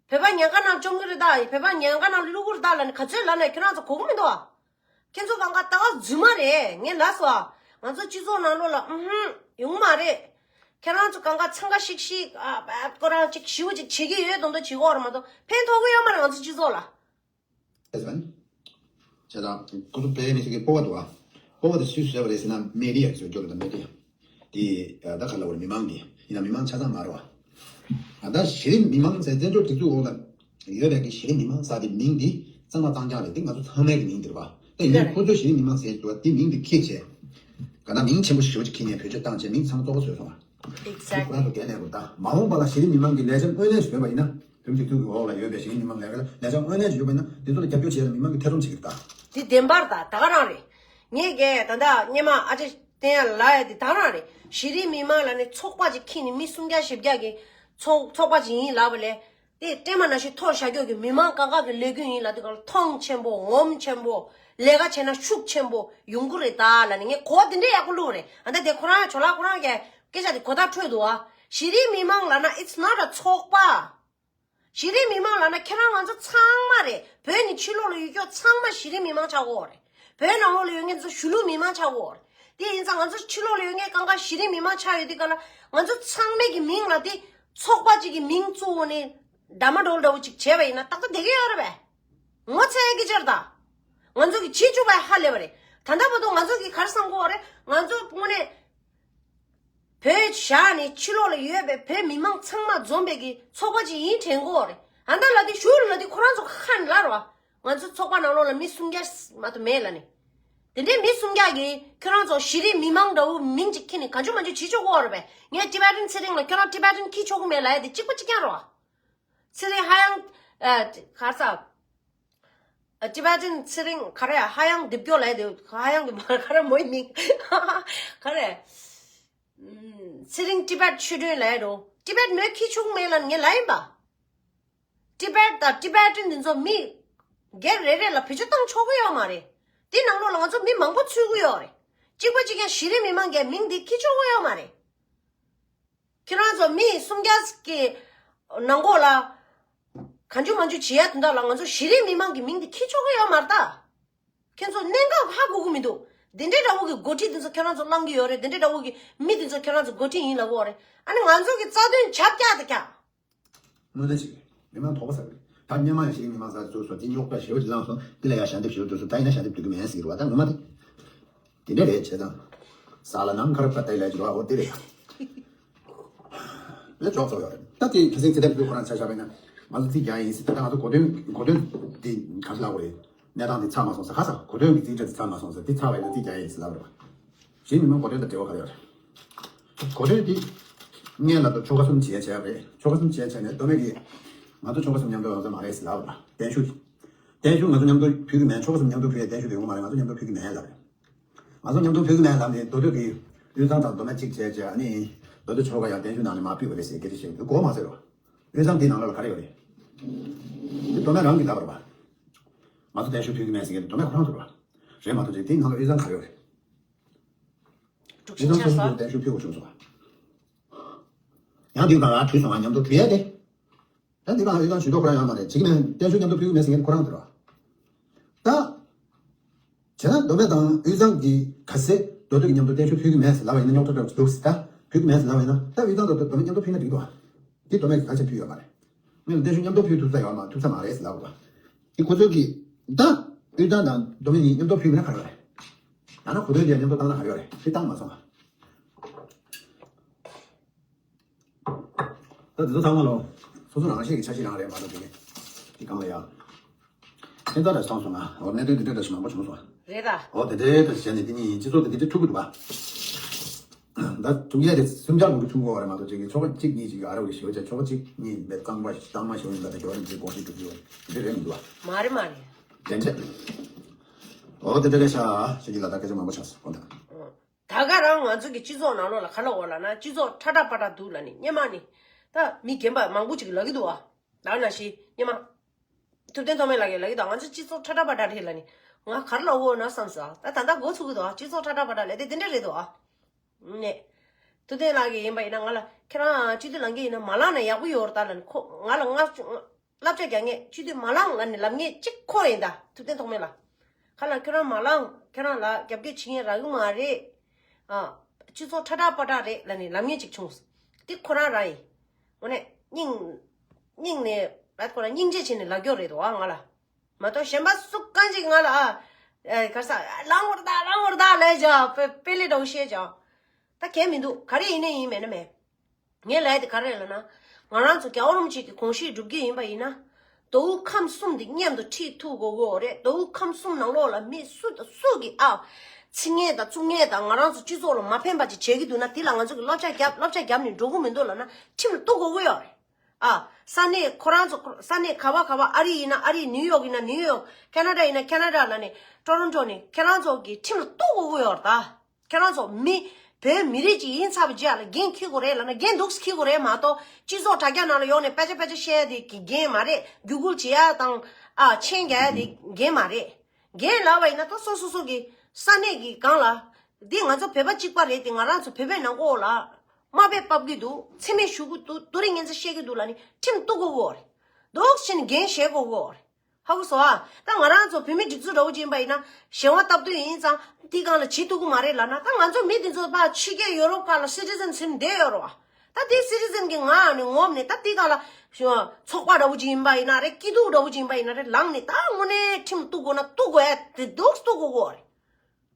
བོད་པ་ཉེན་ཁ་ནང་བཅོམ་གི་རེད་ད། བོད་པ་ཉེན་ཁ་ནང་བླུག་གི་རེད་ད་ལབ་ནས་ག་ཚོད་ལབ་ནས་ཁྱེད་རང་ཚོ་གོ་གི་མི་འདུག་ཨ། ཁྱེད་ཚོ་གང་ག་ད་ག་རྫུན་མ་རེད། ངས་ལབ་སོང་ཨ། ང་ཚོ་སྤྱི་ཚོགས་ནང་ལོགས་ལ་ཨུ་ཧུམ་ཡོང་མ་རེད། ཁྱེད་རང་ཚོ་གང་ག་འཚང་ཁ་ཤིག་ཤིག་ཨ་ཁོ་རང་ཅིག་ཞི་བ་ཅིག་བྱེད་ཀྱི་ཡོད་མདོག་མདོག་བྱེད་ཀྱི་ཡོད་རེད་མ་གཏོགས་ཕན་ཐོགས་ཀྱི་ཡོད་མ་རེད་ང་ཚོ་སྤྱི་ཚོགས་ལ། ཨེ་ཟེར་བ་ནི། བྱས་ཙང་ཁོ་ཚོ་དཔེ་མི་སྲིད་ཀྱི་སྤོབས་པ་འདུག་ཨ། སྤོབས་པ་དེ་སུས་བཟོས་པ་རེད་ཟེར་ན་མེ་ཌི་ཡ་གིས་བཟོས་ཀྱི་ཡོད་རེད་ད། མེ་ཌི་ཡ་དེ་ད་ག་ལབ་དགོས་རེད། མི་མང་གིས་ཡིན་ན་མི་མང་ཆ་ཚང་མ་རེད་བ། ད་གཞི་རིམ་མི་མང་ཟེར་བཙན་བྱོལ་སྒྲིག་འཛུགས་འོག་ལ་ཡོད་པའི་གི་གཞི་རིམ་མི་མང་ཟེར་དེ་མིང་འདི་གཙང་མ་གཙང་རྐྱང་རེད། དེ་ང་ཚོ་ཚང་མའི་གི་མིང་འདི་རེད་བ། ད་ཡིན་ནའི་ཁོ་ཚོས་གཞི་རིམ་མི་མང་ཟེར་གྱི་འདུག་བ། དེ་མིང་འདི་ཁྱེར་བྱས་ག་ད་མིང་ཆེན་པོ་ཞེ་པོ་ཅིག་ཁྱེར་ནས་བེད་སྤྱོད་བཏང་བྱས་མིང་ཚང་བཙོག་པ་བཟོས་སོང་བ། འདི་ཁོ་རང་ཚོ་འགན་ལེན་དགོས། ད་མ་འོངས་པ་ལ་གཞི་རིམ་མི་མང་གི་ལས་བྱ་དངོས་གནས་ཤིག་ཡོད་པ་ཡིན་ན། བོད་མི་སྒྲིག་འཛུགས་ཀྱི་འོག་ལ་ཡོད་པའི་གཞི་རིམ་མི་མང་ལས་ཀ་ལ་ལས་བྱ་དངོས་གནས་ཤིག་ཡོད་པ་ཡིན་ན་དེ་ཚོ་ལ་རྒྱབ་སྐྱོར་བྱས་ལ་མི་མང་གིས་ཐེ་ཚོམ་བྱེད་ཀྱི་རེད་ད། འདི་བདེན་པར་ད་ད་ག་རང་རེད། ངས་གས་ད་ལྟ་སྔོན་མ་ཨ་ཅེ་བསྟན་ཡག་ལབ་ཡ་འདི་ད་ག་རང་རེད། གཞི་རིམ་མི་མང་ལབ་ནས་ཚོགས་པ་ཅིག་ཁྱེར་ནས་མི་སུམ་བརྒྱ་བཞི་བརྒྱ་གི་ཚོགས་ཚོགས་པ་ཅིག་ཡིན་ལབ་པ་ལས། དེ་སྲན་མ་ནང་བཞིན་ཐོར་བཞག་རྒྱུ་གི་མི་མང་གང་ག་གི་ལས་འགུལ་ཡིན་ལབ་དུས་སྒང་ལ་མཐོང་ཆེན་པོ་ངོམ་ཆེན་པོ་ལས་ཀ་བྱས་ན་ཤུགས་ཆེན་པོ་ཡོང་གི་རེད་ད་ལབ་ནས་ངས་གོ་བ་དེ་འདྲས་ཡག་པོ་བླུགས་རེད། ཨ་ད་དེ་ཁོ་རང་ཇོ་ལགས་ཁོ་རང་གི་སྐད་ཆ་དེ་གོ་བརྡ་འཕྲོད་འདུག་ཨ། གཞི་རིམ་མི་མང་ལབ་ན་it's not a ཚོགས་པ། གཞི་རིམ་མི་མང་ལབ་ན་ཁྱེད་རང་ང་ཚོ་ཚང་མ་རེད། བོད་ནས་ཕྱི་ལོགས་ལ་ཡོད་རྒྱུ་ཚང་མ་གཞི་རིམ་མི་མང་ཆགས་ཀྱི་ཡོད་རེད། བོད་ནང་ལོགས་ལ་ཡོད་མཁན་ཚོ་གཞིས་ལུས་མི་མང་ཆགས་ཀྱི་ཡོད་རེད། དེ་ཡིན་ཙང་ང་ཚོ་ཕྱི་ལོགས་ལ་ཡོད་མཁན་གང་ག་གཞི་རིམ་མི་མང་ཆགས་ཡོད་དུས་སྒང་ལ་ང་ཚོ་ཚང་མའི་གི་མིང་ལ་དེ་ཚོགས་པ་གཅིག་གི་མིང་བཙུགས་ནས་འདྲ་མ་འདྲ་བོ་འདྲ་བོ་ཅིག་བྱས་པ་ཡིན་ན་ཏག་ཏག་བསྡད་ཀྱི་ཡོད་རེད་པས། ངོ་ཚ་ཡག་གི་ཅིག་རེད་ད། ང་ཚོ་གི་བྱེད་བཅུག་པ་ཧ་ལས་པ་རེད། ད་ལྟ་བར་དུ་ང་ཚོ་གི་ག་རེ་བསམ་གྱི་ཡོད་རེད། ང་ཚོ་དངོས་གནས་བོད་བཞག་ནས་ཕྱི་ལོགས་ལ་ཡོད་པའི་བོད་མི་མང་ཚང་མ་འཛོམས་པའི་གི་ཚོགས་པ་ཅིག་ཡིན་དྲན་གྱི་ཡོད་རེད། ཨ་ད་ལབ་དུས་ཞུ་རུ་ལབ་དུས་ཁོ་རང་ཚོ་ཁ་ནས་ལབ་རོགས། ང་ཚོ་ཚོགས་པ་ནང་ལོགས་ལ་མི་སུམ་བརྒྱ་མ་གཏོགས་མེད་ལབ་ནས། དེ་འདྲའི་མི་སུམ་བརྒྱ་གིས་ཁྱོད་རང་ཚོ་གཞི་རིམ་མི་མང་འདྲ་བོ་མིང་ཅིག་ཁྱེར་ནས་གང་བྱུང་མང་བྱུང་བྱེད་ཆོག་གི་ཡོད་རེད་པས། ངས་ཊི་བེ་ཊན་ཚེ་རིང་ལ་ཁྱོད་རང་ཊི་བེ་ཊན་ཁྱེར་ཆོག་གི་མེད་ལབ་ཡ་དེ་གཅིག་པ་གཅིག་རྐྱང་རེད་པ། ཚེ་རིང་ཧ་ཡང་། ཨ། ག་རེ་ཟ། ཊི་བེ་ཊན་ཚེ་རིང་ག་རེ་ཧ་ཡང་རྡིབ་སྐྱོ་ལབ་ཡ་དེ་ཧ་ཡང་གི་མ་ག་རེ་མོའི་མིང་། ག་རེ། ཚེ་རིང་ཊི་བེཊ་ཆོས་སྒྲོན་ལབ་ཡ་རོ། ཊི་བེཊ་མོས་ཁྱེར་ཆོག་གི་མེད་ལབ་ངས་ལབ་ཡིན་པ། ཊི་བེཊ་དང་ཊི་བེ་ཊན་འདི་ཚོ་མི་སྒེར་རེ་རེ་ལ་བེད་སྤྱོད་བཏང་ཆོག་གི་ཡོད་མ་རེད། དེ་ནང་ལོགས་ལ་ང་ཚོ་མི་མང་པོ་ཚུད་ཀྱི་ཡོད་རེད། གཅིག་པ་གཅིག་རྐྱང་གཞི་རིམ་མི་མང་གིས་མིང་འདི་ཁྱེར་ཆོག་གི་ཡོད་མ་རེད། ཁྱེད་རང་ཚོ་མི་སུམ་བརྒྱ་གི་ནང་ལོགས་ལ་གང་བྱུང་མང་བྱུང་བྱེད་ཡ་དོན་དག་ལ་ང་ཚོ་གཞི་རིམ་མི་མང་གི་མིང་འདི་ཁྱེར་ཆོག་གི་ཡོད་མ་རེད་ད། ཁྱེད་ཚོ་གནད་འགག་ཧ་གོ་གི་མི་འདུག་འདི་འདྲའི་འདྲ་བོ་གི་འགོ་ཁྲིད་འདི་ཚོ་ཁྱེད་རང་ཚོ་བླང་གི་ཡོད་རེད། འདི་འདྲའི་འདྲ་བོ་གི་མི་འདི་ཚོ་ཁྱེད་རང་ཚོ་འགོ་ཁྲིད་ཡིན་ལབ་ཀྱི་ཡོད་རེད། ཨ་ནི་ང་ཚོ་གི་རྩ་དོན་ཆབ་རྒྱག་དང་རྒྱག་དངོས་གནས་ཅིག་མི་མང་དོགས་པ་ཟ་གི་རེད། ད་སྔོན་མ་ཡང་གཞི་རིམ་མི་མང་ཟེར་བཟོས་སོང་། དེ་རྙོག་དྲ་ཞེ་པོ་ཅིག་བསླངས་སོང་། དེ་ལ་ཡང་ཞལ་འདེབས་ཞེ་པོ་བསྡུས་སོང་། ད་ཡིན་ན་ཞལ་འདེབས་བསྡུ་གི་མེད་ཟེར་གི་རེད་བ། ད་ངོ་མ་དེ་དེ་འདྲ་རེད། བྱས་ཙང་ཟ་ལ་ནང་ཁར་པ་ཏའི་ལས་ཀྱི་རེད་བ། འོ་དེ་རེད། ལས་ཅོག་ཚོགས་ཡོད་རེད། ད་དེ་ཁ་སང་ཚེ་ཐར་ཕུན་ཚོགས་ཁོ་རང་ཆ་བཞག་པ་ཡིན་ན་ང་ཚོ་རྩིས་རྒྱག་ཡིན་ཟེར། ད་ལྟ་ང་ཚོ་གོ་དོན་གོ་དོན་དེ་ག་རེ་ལབ་དགོས་རེད། གནས་སྟངས་དེ་ཚར་མ་སོང་ཟེར། ཁ་སང་གོ་དོན་གྱི་རྩིས་ཁྲ་དེ་ཚར་མ་སོང་ཟེར། དེ་ཚར་བ་ཡིན་ན་རྩིས་རྒྱག་ཡིན་ཟེར་ལབ་རེད་བ། གཞན་མི་མང་གོ་དོན་དང་འབྲེལ་བ་ག་རེ་ཡོད་རེད། གོ་དོན་འདི་སྔོན་ལ་ད་ཆོལ་ཁ་གསུམ་བྱས་བྱས་པ་རེད། ཆོལ་ཁ་གསུམ་བྱས་བྱས་ནས་མདོ་སྨད་ཀྱི་ང་ཚོ་ཆོལ་ཁ་གསུམ་མཉམ་དུ་ཡོང་ས་མ་རེད་ཟེར་ལབ་པ། བརྟན་བཞུགས་བརྟན་བཞུགས་ང་ཚོ་མཉམ་དུ་ཕུལ་གྱི་མེད། ཆོལ་ཁ་གསུམ་མཉམ་དུ་ཕུལ་ཡ་བརྟན་བཞུགས་དེ་ཡོང་མ་རེད། ང་ཚོ་མཉམ་དུ་ཕུལ་གྱི་མེད་ལབ་རེད། ང་ཚོ་མཉམ་དུ་ཕུལ་གྱི་མེད་ལབ་ནས་མདོ་སྟོད་ཀྱི་དབུས་གཙང་དང་མདོ་སྨད་གཅིག་བྱས་བྱས། ཨ་ནི་མདོ་སྟོད་ཆོལ་ཁ་ཡང་བརྟན་བཞུགས་ནང་ནས་མར་ཕུད་པ་རེད་ཟེར་སྐད་ཆ་བཤད་ཀྱི་འདུག་གོ་མ་ཟེར་བ། དབུས་གཙང་དེའི་ནང་ལ་ག་རེ་ཡོད་རེད། དེ་མདོ་སྨད་རང་གིས་ལབ་པ་རེད་པ། ང་ཚོ་བརྟན་བཞུགས་ཕུལ་གྱི་མེད་ཟེར་མཁན་དེ་མདོ་སྨད་ཁོ་རང་ཚོ་རེད་པ། རེད་མ་གཏོགས་ཅིག་དེའི་ནང་ལ་དབུས་གཙང་ག་རེ་ཡོད་རེད། དབུས་གཙང་སོ་སོ་ཚོ་བརྟན་བཞུགས་ཕུལ་དགོས་བྱུང་སོང་བ། ཡང་དེའི་སྒང་ལ་བྲོས་སོང་བ། མཉམ་དུ་བྲོས་ཡ་དེ། ཡང་དེའི་སྒང་ལ་དབུས་གཙང་ཇུས་གཏོགས་ཁོ་རང་ཡོད་མ་རེད། བྱེད་ཀྱི་མེད། བརྟན་བཞུགས་མཉམ་དུ་ཕུལ་གྱི་མེད་ཟེར་མཁན་ཁོ་རང་ཚོ་རེད་པ། ད། བྱས་ན་མདོ་སྨད་དང་དབུས་གཙང་གི་ག་ཚད་མདོ་སྟོད་ཀྱི་མཉམ་དུ་བརྟན་བཞུགས་ཕུལ་གྱི་མེད་ཟེར་ལབ་པ་ཡིན་ན་རྙོག་དྲ་འདྲ་བོ་འདུག་ཟེར། ད་ཕུལ་གྱི་མེད་ཟེར་ལབ་པ་ཡིན་ན་ད་དབུས་གཙང་དང་མདོ་སྨད་མཉམ་དུ་ཕུལ་ན་འགྲིག་འདུག་ཨ། དེ་མདོ་སྨད་ཀྱིས་ག་ཚད་ཕུལ་ཡོད་མ་རེད། སྔོན་ལ་བརྟན་བཞུགས་མཉམ་དུ་ཕུལ་ཐུབ་ས་ཡོད་མ་ཐུབ་ས་མ་རེད་ཟེར་ལབ་པ། དེ་ཁོ་ཚོ་གིས་ད་དབུས་གཙང་དང་མདོ་སྨད་གཉིས་མཉམ་དུ་ཕུལ་མིན་ན་ག་རེ་ཡོད་རེད། ཡང་ན་གོ་དོན་དེ་མཉམ་དུ་བཏང་ན་ག་རེ་ཡོད་རེད། དེ་བཏང་མ་སོང་ང་། ད་དེ་ཚོ་ཚང་མ་ལོ། སོ་སོ་རང་བཞིན་གྱི་འཆར་གཞི་རང་རེད་མ་གཏོགས་དེ་ནི། དེ་གང་ལ་ཡང་། ཨེ་ད་ར་སོང་སོང་ན། འོ་གནད་དོན་དེ་འདྲ་འདྲ་ཞིག་མང་པོ་བྱུང་སོང་། རེད་ད། འོ་དེ་འདྲའི་འདྲ་ཞིག་བྱས་ནས་དེ་གཉིས་སྤྱི་ཚོགས་དེ་དེ་འདྲ་འཁྲུག་གི་འདུག་བ། ད་ཐུག་ཡ་དེ་སུམ་ཆ་མང་པོ་བྱུང་དགོས་བ་རེད་མ་གཏོགས་ཅིག་གི་ཚོགས་པ་གཅིག་གཉིས་ཅིག་གི་ཨ་ར་བའི་ཞི་བ་བྱས་ཚོགས་པ་གཅིག་གཉིས་མེད་གཙང་མ་གཙང་མ་ཞིག་ཡིན་ད་དེ་དགེ་བ་རིན་པོ་ཆེའི་དགོངས་གཞི་སྒྲུབ་རྒྱུ་དེ་འདྲ་རེད་མི་འདུག་བ། མ་རེད་མ་རེད། དེ་འདྲ། འོ་དེ་འདྲ་རེད་ཤག་ཤེས་ཀྱི་ལ་ད་སྐད་ཆ་མང་པོ་ཆགས་སོང་གོ་ད། ད་ག་རང་ང་ཚོ་གི་སྤྱི་ཚོགས་ནང་ལོགས་ལ་ག་ལ་འོ་ལ་ན་སྤྱི་ཚོགས་ཁྲ་ཁྲ་པ་ཁྲ་འདུག་ལ་ནི་སྙེ་མ་ནི། ད་མི་རྒན་པ་མང་པོ་ཅིག་ལ་གི་འདུག་ཨ། ད་ན་ཤི་སྙེ་མ། ཐུབ་བསྟན་ཐོགས་མེད་ལགས་ཀྱིས་ལ་གི་འདུག་ང་ཚོ་སྤྱི་ཚོགས་ཁྲ་ཁྲ་པ་ཁྲ་རེད་ལ་ནི། ང་ག་རེ་ལ་འོ་ན་བསམ་སོང་ཨ། ད་ད་ལྟ་འགོ་ཚུགས་གི་འདུག་ཨ། སྤྱི་ཚོགས་ཁྲ་ཁྲ་པ་ཁྲ་ལས་དེ་དེ་འདྲ་རེད་འདུག་ཨ། ནས། ཐུབ་བསྟན་ལགས་ཀྱིས་ཡིན་པ་ཡིན་ན་ང་ལ་ཁྱེད་རང་སྤྱི་འཐུས་ལངས་ཀྱི་ཡིན་ན་མ་ལངས་ན་ཡག་པོ་ཡོད་རེད་ད་ལ་ནི་ཁོ་ང་ལ་ང་བསླབ་བྱ་རྒྱག་མཁན་སྤྱི་འཐུས་མ་ལངས་ང་ནི་ལབ་མཁན་གཅིག་ཁོ་རེད་ད། ཐུབ་བསྟན་ཐོགས་མེད་ལགས། ཁ་ལ་ཁྱོད་རང་མ་ལངས་ཁྱེད་རང་ལ་རྒྱབ་སྐྱོར་བྱེད་མཁན་རག་གི་མ་རེད། ཨ། སྤྱི་ཚོགས་ཁྲ་ཁྲ་པ་ཁྲ་རེད་ལ་ནི་ལབ་མཁན་གཅིག་བྱུང་། དེ་ཁོ་རང་རང་ཡིན། དངོས་གནས་སྙིང་། སྙིང་ནས་ལ་ཁོ་རང་སྙིང་རྗེ་བྱས་ནས་ལབ་རྒྱུ་རེད་དོ་ཨ་ང་ལ། མ་གཏོགས་གཞན་པ་སུ་གང་ཅིག་ང་ལ་ཨ། ཨེ་ག་ས་ལངས་བར་ད་ལངས་བར་ད་ལས་ཀྱང་དཔེ་དཔེ་ལས་འདྲ་བོ་བཤད་ཀྱང་། ད་གལ་མི་འདུག་ག་རེ་ཡིན་ནའི་ཡིན་མེད་ན་མེད། ངས་ལབ་ཡ་དེ་ག་རེ་ལབ་ན། ང་རང་ཚོ་རྒྱལ་བ་རིན་པོ་ཆེ་གི་དགོངས་གཞི་སྒྲུབ་ཀྱི་ཡིན་པ་ཡིན་ན། མདོ་དབུས་ཁམས་གསུམ་དེ་མཉམ་དུ་ཁྲིད་ཐུབ་དགོས་ཀྱི་ཡོད་རེད། མདོ་དབུས་ཁམས་གསུམ་ནང་ལོགས་ལ་མི་སུ་དང་སུ་གིས་ཨ། ཚིག་ངན་དང་གཙུག་ངན་དང་ང་རང་ཚོ་སྤྱི་ཚོགས་ལ་མ་ཕན་པ་ཅིག་བྱེད་ཀྱི་འདུག་ན་དེ་ལ་ང་ཚོ་གིས་བསླབ་བྱ་བརྒྱབ་བསླབ་བྱ་བརྒྱབ་ནས་འགྲོ་གི་མི་འདུག་ལབ་ན་ཁྲིམས་ལ་གཏུག་དགོས་ཀྱི་ཡོད་རེད། ཨ། ས་གནས་ཁོ་རང་ཚོ་ས་གནས་ག་བ་ག་བ་ཨ་རི་ཡིན་ན་ཨ་རི་ནིའུ་ཡོག་ཡིན་ན་ནིའུ་ཡོག་ཁེ་ན་ཌ་ཡིན་ན་ཁེ་ན་ཌ་ལབ་ནས་ཊོ་རོན་ཊོ་ནས་ཁྱེད་རང་ཚོ་གིས་ཁྲིམས་ལ་གཏུག་དགོས་ཀྱི་ཡོད་རེད་ད། ཁྱེད་རང་ཚོ་མི་བོད་མི་རིགས་ཅིག་ཡིན་ཚར་བའི་རྗེས་ལ་འགན་འཁྱེར་དགོས་རེད་ལབ་ན་འགན་འདུག་སེ་འཁྱེར་དགོས་རེད་མ་གཏོགས་སྤྱི་ཚོགས་དྲ་རྒྱ་ནང་ལ་ཡོང་ནས་པེ་ཅ་པེ་ཅ་བཤད་ཡ་དེ་གི་འགན་མ་རེད། བརྒྱུད་སྐུལ་བྱེད་ཡ་དང་ཨ་མཆན་རྒྱག་ཡ་དེ་འགན་མ་རེད། འགན་ལབ་པ་ཡིན་ན་ད་སོ་སོ་སོ་གི་ས་གནས་ཀྱི་སྒང་ལ་འདི་ང་ཚོ་བོད་པ་གཅིག་པ་རེད་དེ་ང་རང་ཚོ་བོད་པའི་ནང་ལོགས་ལ་དམའ་འབེབས་ཕབ་ཀྱི་འདུག་མཚན་སྨད་ཞུ་གི་འདུག་རྡོ་རིང་ངན་ཚ་བཤད་ཀྱི་འདུག་ལབ་ནས་ཁྲིམས་གཏུག་དགོས་ཀྱི་ཡོད་རེད། འདུག་སེ་བྱས་ནས་འགན་བཞེས་དགོས་ཀྱི་ཡོད་རེད། ཧ་གོ་སོང་ཨ། ད་ང་རང་ཚོ་བོད་མི་སྒྲིག་འཛུགས་འདྲ་བོ་ཅིག་ཡིན་པ་ཡིན་ན་གཞན་དབང་སྟབས་བསྟུན་ཡིན་ཙང་དེའི་སྒང་ལ་བྱེད་ཐུབ་ཀྱི་མ་རེད་ལབ་ན་ད་ང་ཚོ་མི་དེ་ཚོ་ཕར་ཕྱི་རྒྱལ་ཡོ་རོབ་ཁག་ལ་སི་ཊི་ཛན་ཟིན་བསྡད་ཡོད་རེད་བ། ད་དེ་སི་ཊི་ཛན་གྱི་ངག་ནས་ངོམ་ནས་ད་དེའི་སྒང་ལ་ཚོགས་པ་འདྲ་བོ་ཅིག་ཡིན་པ་ཡིན་ན་རེད། སྐྱིད་སྡུག་འདྲ་བོ་ཅིག་ཡིན་པ་ཡིན་ན་རེད། ལངས་ནས་ད་དངོས་གནས་ཁྲིམས་གཏུག་དགོས་ན་གཏུག་དགོས་ཡ་དེ་འདུག་གཏུག་དགོས་ཀྱི་ཡོད་རེད།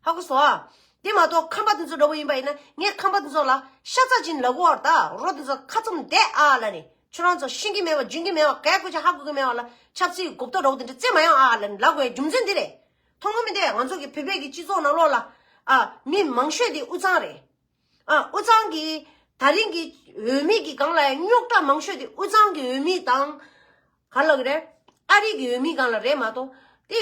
ཧ་གོ་སོང་ཨ། དེ་མ་གཏོགས་ཁམས་པ་དེ་ཚོ་འདྲ་བོ་ཡིན་པ་ཡིན་ན་ངས་ཁམས་པ་དེ་ཚོ་ལ་ཤ་ཚ་ཅིག་ལབ་ཀྱི་ཡོད་རེད། ད་རོ་དེ་ཚོ་ཁ་བཙུམ་བསྡད་ཨ་ལབ་ནས་ཁྱོད་རང་ཚོ་ཤེས་ཀྱི་མེད་པ་འཇོན་གྱི་མེད་པ་གའི་སྐད་ཆ་ཧ་གོ་གི་མེད་པ་ལ་ཆབ་སྲིད་གོ་བརྡ་འདྲ་བོ་དེ་འདྲ་རྩེ་མ་ཡོང་ཨ་ལབ་ནས་ལབ་དགོས་རྒྱུ་མཚན་འདི་རེད། མཐོང་གི་མི་འདུག་ང་ཚོ་གི་བོད་པའི་གི་སྤྱི་ཚོགས་ནང་ལོགས་ལ་ཨ་མི་མང་ཤོས་དེ་དབུས་གཙང་རེད། ཨ་དབུས་གཙང་གི་ད་རིང་གི་འོས་མི་གི་སྒང་ལ་ཡང་རྙོག་དྲ་མང་ཤོས་དེ་དབུས་གཙང་གི་འོས་མི་དང་། ག་ལབ་ཀྱི་རེད། ཨ་རི་གི་འོས་མི་སྒང་ལ་རེད་མ་གཏོགས། དེ་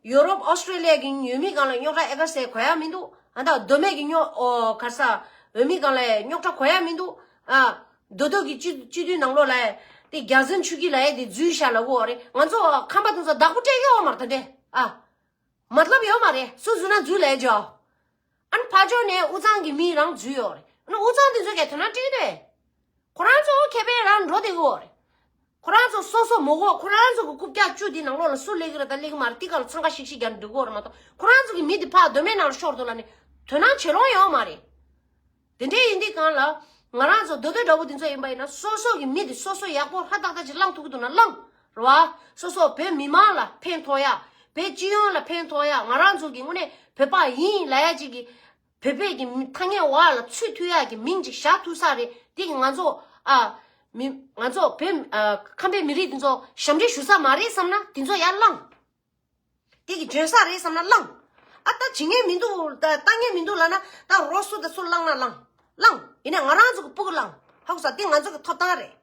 ཡོ་རོབ་ཨོ་སི་ཀྲེ་ལི་ཡ་གི་འོས་མི་སྒང་ལ་རྙོག་དྲ་ཨེ་ག་ཟེར་གོ་ཡ་མི་འདུག་ཨ་ད་མདོ་སྨད་ཀྱི་རྙོག་ཨོ་ག་རེ་ཟ། འོས་མི་སྒང་ལ་རྙོག་དྲ་གོ་ཡ་མི་འདུག་ཨ་མདོ་སྟོད་ཀྱི་སྤྱི་སྤྱི་འཐུས་ནང་ལོགས་ལ་དེ་རྒྱལ་བཙུན་ཆོས་སྐྱིད་ལབ་ཡ་དེ་འཛུལ་བཞག་ལབ་ཀྱི་ཡོད་རེད། ང་ཚོ་ཁམས་པ་དེ་ཚོ་བདག་པོ་སྤྲད་ཀྱི་ཡོད་མ་རེད་ད་དེ་ཨ། མ་ལབ་ཡོད་མ་རེད། སུ་འཛུལ་ན་འཛུལ་ལབ་ཀྱི་ཡོད། ཨ་ནི་ཕར་ཕྱོགས་ནས་དབུས་གཙང་གི་མི་རང་འཛུལ་ཡོད་རེད། ཨ་ནི་དབུས་གཙང་དེ་ཚོ་གས་དོ་སྣང་སྤྲད་ཀྱི་རེད། ཁོ་རང་ཚོ་ཁེ་ཕན་རང་འགྲོ་བསྡད་ཀྱི་ཡོད་རེད། ཁོ་རང་ཚོ་སོ་སོ་མ་གོ། ཁོ་རང་ཚོ་གི་རྐུབ་བཀྱག་བཅུ་དེ་ནང་ལོགས་ལ་སུ་སླེབས་ཀྱི་རེད་དང་སླེབས་ཀྱི་མ་རེད་དེ་སྒང་ལ་འཚང་ཁ་ཤིག་ཤིག་རྒྱག་ནས་འགྲོ་གི་ཡོད་རེད་མ་གཏོགས་ཁོ་རང་ཚོ་གི་མི་དེ་ཕར་མདོ་སྨད་ནང་ལ་ཤོར་འདུག་ལབ་ནས་དོ་སྣང་བྱེད་ལོང་ཡོད་མ་རེད། དེ་འདྲའི་ཡིན་དུས་སྒང་ལ་ང་རང་ཚོ་མདོ་སྟོད་འདྲ་བོ་དེ་ཚོ་ཡིན་པ་ཡིན་ན་སོ་སོ་གི་མི་དེ་སོ་སོ་ཡག་པོ་ཧྲ་ཏག་ཏག་ཅིག་བླངས་ཐུབ་ཀྱི་འདུག་ན་བླངས་རེད་བ། སོ་སོ་བོད་མི་མང་ལ་ཕན་ཐོགས་ཡ། བོད་སྤྱི་ཡོངས་ལ་ཕན་ཐོགས་ཡ། ང་རང་ཚོ་གི་དངོས་གནས་བོད་པ་ཡིན་ལབ་ཡ་ཅིག་གི་བོད་པའི་གི་མི་ཐ་སྙད་འོག་ལ་ཚུད་ཐུབ་ཡ་གི་མིང་ཅིག་བཞག་ཐུབ་ས་རེད། དེ་གི་ང་ཚོ་ཨ་མི་ང་ཚོ་བོད་ཨ་ཁམས་པའི་མི་རིགས་དེ་ཚོ་ཞབས་འདྲེན་ཞུ་ས་མ་རེད་བསམ་ན་དེ་ཚོ་ཡར་བླངས། དེ་གི་འཇོན་ས་རེད་བསམ་ན་བླངས། ཨ་ད་བྱེད་ངེས་མི་འདུག་ད་ལྟ་ངེས་མི་འདུག་ལབ་ན་ད་རོ་སུ་དང་སུ་བླངས་ན་བླངས། བླངས་ཡིན་ན་ང་རང་ཚོ་གི་སྤུ་གུ་བླངས། ཧ་གོ་ས། དེ་ང་ཚོ་གི་ཐོབ་ཐང་རེད།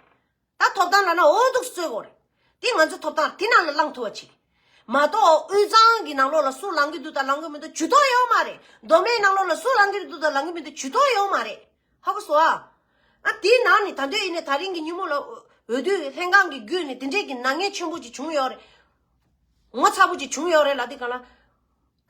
ད་ཐོབ་ཐང་ལབ་ན་འོ་འདུག་སེ་རྩོད་དགོས་རེད། དེ་ང་ཚོ་ཐོབ་ཐང་དེ་ནང་ལ་བླངས་ཐུབ་པ་བྱེད། མ་གཏོགས་དབུས་གཙང་གི་ནང་ལོགས་ལ་སུ་ལངས་ཀྱི་འདུག་དང་ལངས་ཀྱི་མི་འདུག་ཇུས་གཏོགས་ཡོད་མ་རེད། མདོ་སྨད་ནང་ལོགས་ལ་སུ་ལངས་ཀྱི་འདུག་དང་ལངས་ཀྱི་མི་འདུག་ཇུས་གཏོགས་ཡོད་མ་རེད། ཧ་གོ་སོང་ཨ། ཨ་དེའི་ནང་ནས་ད་འདོད་ཡིན་ནའི་ད་རིང་གི་ཉིན་མོ་ལ་འོས་བསྡུ་ལྷན་ཁང་གི་བརྒྱུད་ནས་དེ་འདྲས་ཀྱི་ནག་ཉེས་ཆེན་པོ་ཅིག་བྱུང་ཡོད་རེད། ངོ་ཚ་པོ་ཅིག་བྱུང་ཡོད་རེད་ལབ་དུས་ག་ལ།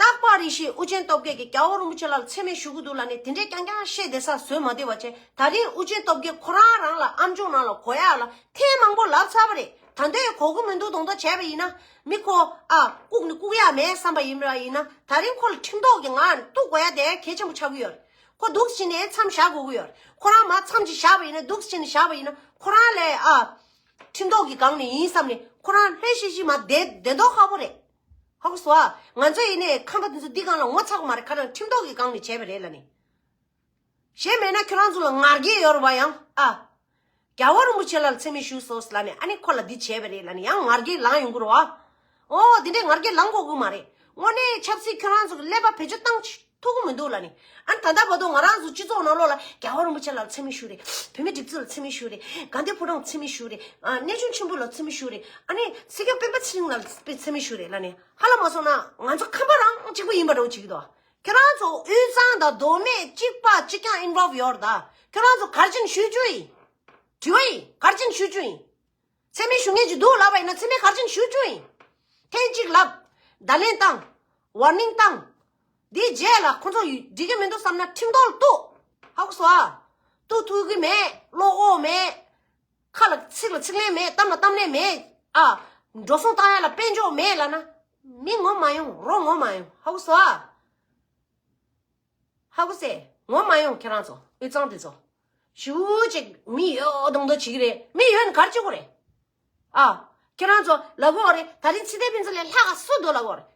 རྟག་པར་རེ་ཞིག་ཨོ་རྒྱན་སྟོབས་རྒྱལ་གྱིས་རྒྱལ་བ་རིན་པོ་ཆེ་ལ་མཚན་སྨད་ཞུ་གི་འདུག་ལབ་ནས་དེ་འདྲས་རྐྱང་རྐྱང་བཤད་བསྡད་ས་བཟོས་མ་བསྡད་པ་བྱས། ད་རིང་ཨོ་རྒྱན་སྟོབས་རྒྱལ་ཁོ་རང་རང་ལ་ཨམ་ཅོག་ནང་ལ་གོ་ཡག་ལ་ཐེངས་མང་པོ་ལབ་ཚར་བ་རེད། ད་འདོད་གོ་གི་མི་འདུག་མདོག་མདོག་བྱས་པ་ཡིན་ན་མི་ཁོ་ཨ་བཀུག་ནས་བཀུག་ཡག་མེད་བསམ་པ་ཡིན་པ་ཡིན་ན་ད་རིང་ཁོ་ལ་ཁྲིམས་ཐོག་གི་ངང་ནས་གཏུག་དགོས་ཡ་དེ་གལ་ཆེན་པོ་ཆགས་ཀྱི་ཡོད་རེད། ཁོ་འདུག་སེ་བྱས་ནས་མཚམས་བཞག་དགོས་ཀྱི་ཡོད་རེད། ཁོ་རང་མར་མཚམས་ཅིག་བཞག་པ་ཡིན་ན་འདུག་སེ་བྱས་ནས་བཞག་པ་ཡིན་ན་ཁོ་རང་ལས་ཨ། ཁྲིམས་ཐོག་གི་སྒང་ནས་ཡིན་བསམ་ནས་ཁོ་རང་ལྷོད་ཤིག་ཤིག་མ་བསྡད་བསྡད་མདོག་ཁ་པོ་རེད། ཧ་གོ་སོང་ཨ། ང་ཚོ་ཡིན་ནའི་ཁམས་པ་དེ་ཚོ་འདི་སྒང་ལ་ངོ་ཚ་གི་མ་རེད། ག་རེ་ཁྲིམས་ཐོག་གི་སྒང་ནས་བྱས་པ་རེད་ལབ་ནས། གཞན་མེད་ན་ཁྱོད་རང་ཚོ་ལ་ང་རྒྱལ་ཡོད་རེད་བ་ཡང་ཨ། རྒྱལ་བ་རིན་པོ་ཆེ་ལ་མཚན་སྨད་ཞུས་སོང་ལབ་ནས་ཨ་ནི་ཁོ་ལ་འདི་བྱས་པ་རེད་ལབ་ནས་ཡང་ང་རྒྱལ་ལངས་ཡོང་གི་རེད་བ། ཨོ་དེ་འདྲས་ངར་གྱི་ལངས་དགོས་ཀྱི་མ་རེད། དངོས་གནས་ཆབ་སྲིད་ཁྱོད་རང་ཚོ་གི་ཀླད་པ་བེད་སྤྱོད་བཏང་ཆ་ཐུབ་ཀྱི་མི་འདུག་ལབ་ནི། ཨ་ནི་ད་ལྟ་བར་དུ་ང་རང་ཚོ་སྤྱི་ཚོགས་ནང་ལོགས་ལ་རྒྱལ་བ་རིན་པོ་ཆེ་ལ་མཚན་སྨད་ཞུ་རེད། བོད་མི་སྒྲིག་འཛུགས་ལ་མཚན་སྨད་ཞུ་རེད། དགའ་ལྡན་ཕོ་བྲང་མཚན་སྨད་ཞུ་རེད། ཨ་གནས་ཆུང་ཆེན་པོ་ལ་མཚན་སྨད་ཞུ་རེད། ཨ་ནི་སྲིད་སྐྱོང་སྤེན་པ་ཚེ་རིང་ལ་མཚན་སྨད་ཞུ་རེད་ལབ་ནི། ཧ་ལམ་མ་སོང་ན་ང་ཚོ་ཁམས་པ་རང་གཅིག་པ་ཡིན་པ་འདྲ་བོ་བྱེད་ཀྱི་འདུག་ཁྱོད་རང་ཚོ་དབུས་གཙང་དང་མདོ་སྨད་གཅིག་པ་གཅིག་རྐྱང་involve་ཡོད་རེད་ད། ཁྱོད་རང་ཚོ་ག་རེ་བྱས་ནས་ཞུ་རྒྱུ་ཡིན། དྲི་བ་ཡིན། ག་རེ་བྱས་ནས་ཞུ་རྒྱུ་ཡིན། མཚན་སྨད་ཞུ་མཁན་ཅིག་འདུག་ལབ་པ་ཡིན་ན་མཚན་སྨད་ག་རེ་བྱས་ནས་ཞུ་རྒྱུ་ཡིན། ཐེངས་གཅིག་ལབ། བརྡ་ལན་བཏང་། ཝར་ནིང་བཏང་། འདིའི་རྗེས་ལ་ཁོ་ཚོ་འགྲིག་གི་མི་འདུག་བསམ་ན་ཁྲིམས་ཐོག་ལ་གཏུག་ཧ་གོ་སོང་ཨ། གཏུག་ཐུབ་ཀྱི་མེད། བློ་ཁོག་མེད། ཁ་ལ་ཚིག་ལ་ཚིག་ལན་མེད། གཏམ་ལ་གཏམ་ལན་མེད། ཨ། འགྲོ་སོང་བཏང་ཡ་ལ་དཔལ་འབྱོར་མེད་ལབ་ན། མི་ངོམ་མ་ཡོང་། རོ་ངོམ་མ་ཡོང་། ཧ་གོ་སོང་ཨ། ཧ་གོ་སོང་། ངོམ་མ་ཡོང་། ཁྱེད་རང་ཚོ་དབུས་གཙང་དེ་ཚོ། ཞེ་པོ་ཅིག་མི་ཡོད་མདོག་མདོག་བྱེད་ཀྱི་རེད། མི་ཡོད་ན་ག་རེ་བྱེད་དགོས་རེད། ཨ། ཁྱེད་རང་ཚོ་ལབ་དགོས་རེད། ད་རིང་ཚེ་བརྟན་ཕུན་ཚོགས་ལས་ལྷག་ག་སུ་འདུག་ལབ་དགོས་རེད།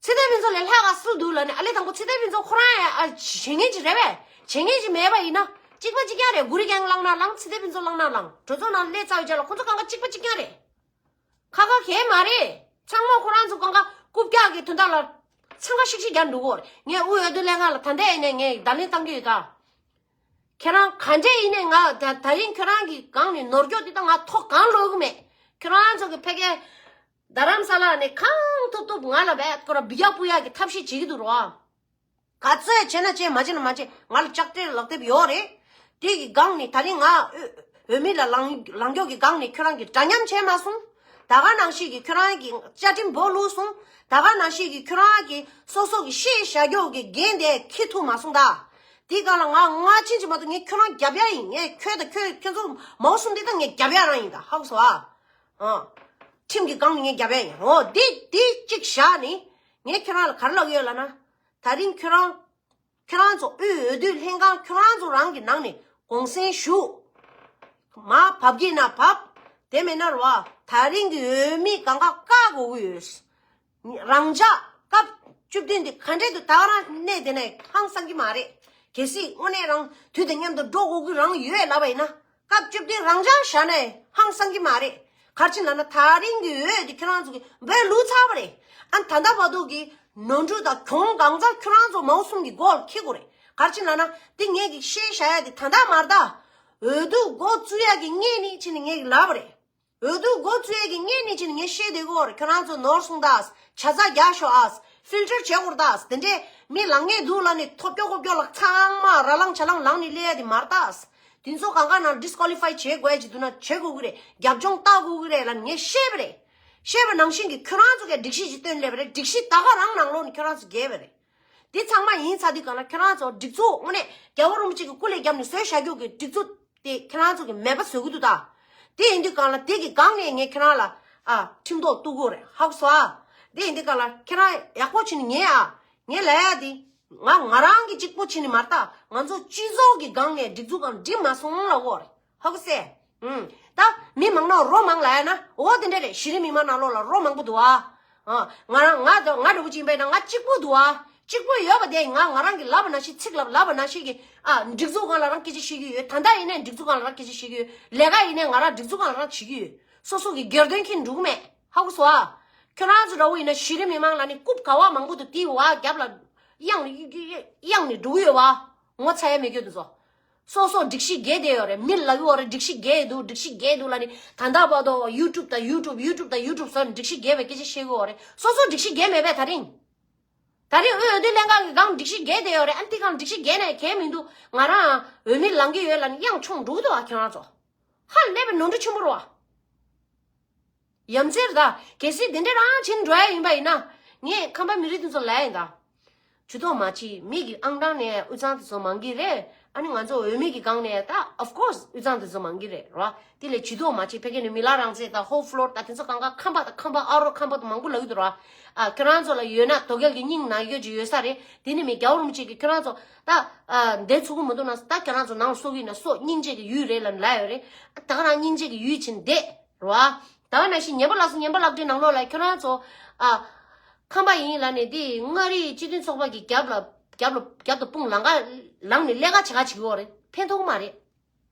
ཚེ་བརྟན་ཕུན་ཚོགས་ལས་ལྷག་ག་སུ་འདུག་ལབ་ནས། ཨ་ལས་དང་པོ་ཚེ་བརྟན་ཕུན་ཚོགས་ཁོ་རང་ཡང་ཨ་བྱེད་མཁན་ཅིག་རེད་པས། བྱེད་མཁན་ཅིག་མེད་པ་ཡིན་ན་གཅིག་པ་གཅིག་རྐྱང་རེད། གུ་རི་རྒན་བླངས་ན་ལངས། ཚེ་བརྟན་ཕུན་ཚོགས་བླངས་ན་ལངས། གྲོས་ཚོགས་ནང་སླེབས་ཚར་བའི་རྗེས་ལ་ཁོ་ཚོ་གང་ག་གཅིག་པ་གཅིག་རྐྱང་རེད། ཁ་ཁ་གས་མ་རེད། ཚང་མ་ཁོ་རང་ཚོ་གང་ག་རྐུབ་བཀྱག་གི་དོན་དག་ལ་འཚང་ཁ་ཤིག་ཤིག་རྒྱག་འགྲོ་གི་ཡོད་རེད། ངས་དབུས་འོས་བསྡུ་ལྷན་ཁང་ལ་ད་ལྟ་ཡིན་ནས་ངས་བརྡ་ལན་བཏང་གི་ཡོད་ད། ཁྱེད་རང་ག་འདྲས་ཡིན་ནས་ང་ད་ད་རིང་ཁྱེད་རང་གི་སྒང་ནས་ནོར་སྐྱོག་འདི་ད་ང་ཐོག་གང་ལོག་གི་མེད། ཁྱེད་རང་ཚོ་གི་ཕ་གིའི་རྡ་རམ་ས་ལ་ནས་གང་ཐུབ་ཐུབ་ང་ལ་བས་ཁོ་ར་བི་ཡ་པུ་ཡ་གི་ཐབས་ཤེས་བྱེད་ཀྱི་འདུག་རོ། ག་ཚོད་བྱས་ན་བྱས། མ་བྱས་ན་མ་བྱས། ང་ལ་ལྕགས་སྤྲེལ་ལག་དེབ་ཡོད་རེད། དེ་གི་སྒང་ནས་ད་རིང་ང་འོས་འོས་མི་ལ་ལངས་ལངས་སྐྱོག་གི་སྒང་ནས་ཁྱོད་རང་གི་འདྲ་མཉམ་བྱས་མ་སོང་། ད་ག་ནང་བཞིན་གྱི་ཁྱོད་རང་གི་བཅའ་ཁྲིམས་སྦོ་ལུག་སོང་། ད་ག་ནང་བཞིན་གྱི་ཁྱོད་རང་གི་སོ་སོ་གི་ཤེས་བྱ་སྐྱོག་གི་འགན་དེ་འཁྱེར་ཐུབ་མ་སོང་ད། དེ་སྒང་ལ་ང་ང་ཕྱིན་ཅི་མ་གཏོགས་ངས་ཁྱོད་རང་རྒྱབ་ཡ་ཡིན། ངས་ཁྱོད་དང་ཁྱོད་ཁྱོད་ཚོ་མའོ་གསུམ་དེ་ད་ངས་རྒྱབ་ཡ་རང་ཡིན་ད། ཧ་གོ་སོང་ཨ། ཨ། ཁྲིམས་ཀྱི་སྒང་ནས་ངས་རྒྱབ་ཡ་ཡིན། འོ་དེ་དེ་གཅིག་བཞག་ནས་ངས་ཁྱོད་རང་ལ་ག་རེ་ལབ་ཀྱི་ཡོད་ལབ་ན། ད་རིང་ཁྱོད་རང་ཁྱོད་རང་ཚོ་དབུས་འོས་བསྡུ་ལྷན་ཁང་ཁྱོད་རང་ཚོ་རང་གི་ནང་ནས་གུང་སེང་ཞུ། མར་བབས་ཀྱི་ན་བབས། དེ་མེད་ན་རོ། ད་རིང་གི་འོས་མི་གང་ག་བཀག་དགོས་ཀྱི་ཡོད། རང་འཇགས་སྐབས་བཅུ་བདུན་དེ་ག་འདྲས་འདུག་ད་ག་རང་གནས་དེ་ནས་ཧང་སང་གི་མ་རེད། གལ་སྲིད་དངོས་གནས་རང་དུས་དང་མཉམ་དུ་འགྲོ་དགོས་ཀྱི་རང་ཡོད་ལབ་པ་ཡིན་ན། སྐབས་བཅུ་བདུན་རང་འཇགས་བཞག་ནས་ཧང་སང་གི་མ་རེད། ག་རེ་བྱས་ལབ་ན་ད་རིང་གི་འོས་དེ་ཁྱེད་རང་ཚོ་གི་འབོད་ལུག་ཚར་བ་རེད། ཨ་ད་ལྟ་བར་དུ་གི་ནོར་འཁྲུལ་དང་གྱོང་གང་ཚང་ཁྱོད་རང་ཚོ་མའོ་གསུམ་གི་མགོ་ལ་འཁྱེར་དགོས་རེད། ག་རེ་བྱས་ལབ་ན་དེ་ངས་གི་བཤད་བཞག་ཡ་དེ་ད་ལྟ་མ་རེད་ད། འོས་བསྡུ་འགོ་བཙུགས་ཡ་གི་སྔོན་ནས་བྱས་ནས་ངས་གི་ལབ་པ་རེད། འོས་བསྡུ་འགོ་བཙུགས་ཡས་ཀྱི་སྔོན་ནས་བྱས་ནས་ངས་བཤད་བསྡད་ཀྱི་ཡོད་རེད། ཁྱོད་རང་ཚོ་ནོར་སོང་ད། ཆ་ཚང་རྒྱག་ཤོག་ཨ། ཕིལ་ཊར་བྱེད་དགོས་རེད་ད། དེ་འདྲས་མི་ལངས་མཁན་འདུག་ལབ་ནས་ཐོབ་སྐྱོ་ཁོབ་སྐྱོ་ལ་ཚང་མ་ར་ལངས་ཆ་ལངས་ལངས་ནས་སླེབས་ཡ་དེ་མ་རེད་ད། དེ་ཚོ་གང་ག་ནང་ཌི་སི་ཀོ་ལི་ཕའི་བྱེད་དགོས་ཡ་ཅིག་འདུག་ན་བྱེད་དགོས་ཀྱི་རེད། རྒྱབ་ལྗོངས་བལྟ་དགོས་ཀྱི་རེད་ལབ་ནས་ངས་བཤད་པ་རེད། བཤད་པ་ནང་བཞིན་གྱི་ཁྱོད་རང་ཚོ་གིས་སྒྲིག་གཞི་ཅིག་བཏོན་སླེབས་པ་རེད། སྒྲིག་གཞི་ད་ག་རང་ནང་ལོགས་ནས་ཁྱོད་རང་ཚོ་འགལ་བ་རེད། འདི་ཚང་མ་ཡིན་ཚར་དུས་སྒང་ལ་ཁྱོད་རང་ཚོ་སྒྲིག་འཛུགས་དངོས་གནས་རྒྱལ་བ་རིན་པོ་ཆེ་གི་སྐུ་ལས་བརྒྱབ་ནས་བཟོས་བཞག་རྒྱུ་གི་སྒྲིག་འཛུགས་དེ་ཁྱོད་རང་ཚོ་གི་མེད་པ་བཟོ་གི་འདུག་ད། དེ་ཡིན་དུས་སྒང་ལ་དེ་གི་སྒང་ནས་ངས་ཁྱོད་རང་ལ་ཨ་ཁྲིམས་ཐོག་གཏུག་གི་རེད། ཧ་གོ་སོང་ཨ། དེ་ཡིན་དུས་སྒང་ལ་ཁྱོད་རང་ཡག་པོ་བྱས་ནས་ཉན་ཨ། ངས་ལབ་ཡ་དེ་ང་ང་རང་གི་གཅིག་པོ་བྱས་ནས་མ་རེད་ད། ང་ཚོ་སྤྱི་ཚོགས་ཀྱི་སྒང་ནས་སྒྲིག་འཛུགས་སྒང་འགྲིག་མ་སོང་ལབ་ཀྱི་ཡོད་རེད། ཧ་གོ་སོང་། ཨུམ། ད་མི་མང་ན་རོ་མང་ལབ་ཡ་ན། འོ་དེ་འདྲ་རེད། གཞི་རིམ་མི་མང་ནང་ལོགས་ལ་རོ་མང་པོ་འདུག་ཨ། ཨ། ང་རང་ང་ད་ང་འདྲ་བོ་ཅིག་ཡིན་པས་ན་ང་གཅིག་པོ་འདུག་ཨ། གཅིག་པོ་ཡོད་པ་དེ་ང་ང་རང་གི་ལབ་པ་ནང་བཞིན་ཚིག་ལབ་ལབ་པ་ནང་བཞིན་གྱི་ཨ་སྒྲིག་འཛུགས་སྒང་ལ་རང་སྐད་ཆ་བཤད་ཀྱི་ཡོད། ད་ལྟ་ཡིན་ནའི་སྒྲིག་འཛུགས་སྒང་ལ་རང་སྐད་ཆ་བཤད་ཀྱི་ཡོད། ལས་ཀ་ཡིན་ནའི་ང་རང་སྒྲིག་འཛུགས་སྒང་ལ་རང་བྱེད་ཀྱི་ཡོད། སོ་སོ་གི་སྒེར་དོན་ཁྱེར་འགྲོ་གི་མེད། ཧ་གོ་སོང་ཨ། ཁྱོད་རང་ཚོ་འདྲ་བོ་ཡིན་ན་གཞི་རིམ་མི་མང་ལ་ནི་རྐུབ་ག་བ་མང་པོ་འདུག་དེའི་བ་རྒྱབ་ལ་གཡང་ནས་གཡང་ནས་འགྲོ་གི་ཡོད་པ། ངོ་ཚ་ཡ་མེད་རྒྱུ་འདུག་སོ། སོ་སོ་སྒྲིག་གཞི་འགལ་བསྡད་ཡོད་རེད། མི་ལབ་ཀྱི་ཡོད་རེད། སྒྲིག་གཞི་འགལ་འདུག་སྒྲིག་གཞི་འགལ་འདུག་ལབ་ནི་ད་ལྟ་བར་དུ་ཡུ་ཊུབ་དང་ཡུ་ཊུབ་ཡུ་ཊུབ་དང་ཡུ་ཊུབ་བཟོས་ནས་སྒྲིག་གཞི་འགལ་བའི་སྐད་ཆ་བཤད་ཀྱི་ཡོད་རེད། སོ་སོ་སྒྲིག་གཞི་འགལ་མེད་པས། ད་རིང་། ད་རིང་དབུས་འོས་བསྡུ་ལྷན་ཁང་གི་སྒང་སྒྲིག་གཞི་འགལ་བསྡད་ཡོད་རེད། ཨ་ནི་དེ་སྒང་སྒྲིག་གཞི་འགལ་ནས་གལ་མི་འདུག་ང་རང་འོས་མི་ལངས་ཀྱི་ཡོད་ལབ་ནི་གཡང་མཆོང་འགྲོ་གི་འདུག་ཨ། ཁྱོད་རང་ཚོ་ཧ་ལས་པའི་ནོར་འཁྲུལ་ཆེན་པོ་རེད་བ། ཡ་མཚན་རེད་ད། གལ་སྲིད་དེ་འདྲ་རང་བྱེད་འགྲོ་ཡ་ཡིན་པ་ཡིན་ན། ངས་ཁམས་པ་མི་རིགས་དེ་ཚོ་ལབ་ཡ་ཡིན་ད། ཇུས་གཏོགས་མ་བྱེད། མི་གི་ཨང་གྲངས་ནས་དབུས་གཙང་དེ་ཚོ་མང་གི་རེད། ཨ་ནི་ང་ཚོ་འོས་མི་གི་སྒང་ནས་ད་of course དབུས་གཙང་དེ་ཚོ་མང་གི་རེད་རོ། དེ་ལས་ཇུས་གཏོགས་མ་བྱེད། ཕ་གི་ནས་མི་ལ་རང་བཙན་དང་ཧོབ་ཕློར་ད་དེ་ཚོ་གང་ག་ཁམས་པ་དང་ཁམས་པ་ཨ་རོ་ཁམས་པ་དང་མང་པོ་ལབ་ཀྱི་འདུག་རོ། ཨ་ཁྱོད་རང་ཚོ་ལ་ཡོད་ན་དོ་གལ་གི་སྙིང་ན་ཡོད་ཀྱི་ཡོད་ས་རེད། དེ་ནི་མི་རྒྱལ་བ་རིན་པོ་ཆེ་གི་ཁྱོད་རང་ཚོ་ད་ཨ་འདས་ཚུགས་ཀྱི་མི་འདུག་ན་ད་ཁྱོད་རང་ཚོ་ནང་སོ་གི་ན་སོ་སྙིང་རྗེ་གི་ཡུལ་རེད་ལབ་ལབ་ཡོད་རེད། ད་ག་རང་སྙིང་རྗེ་གི་ཡུལ་ཕྱིན་བསྡད། རེད་བ། ད་ག་ནང་བཞིན་ཉན་པ་ལགས་སོ། ཉན་པ་ལགས་འདྲའི་ནང་ལོགས་ལ་ཁྱོད་རང་ཚོ་ཨ་ཁམས་པ་ཡིན་ལབ་ནས་དེ་མངའ་རིས་སྤྱི་མཐུན་ཚོགས་པ་གི་རྒྱབ་ལ་རྒྱབ་ལ་རྒྱབ་ཏུ་དཔུང་ལང་ཀ་ལངས་ནས་ལས་ཀ་བྱེད་ག་བྱེད་ཀྱི་ཡོད་རེད། ཕན་ཐོགས་མ་རེད།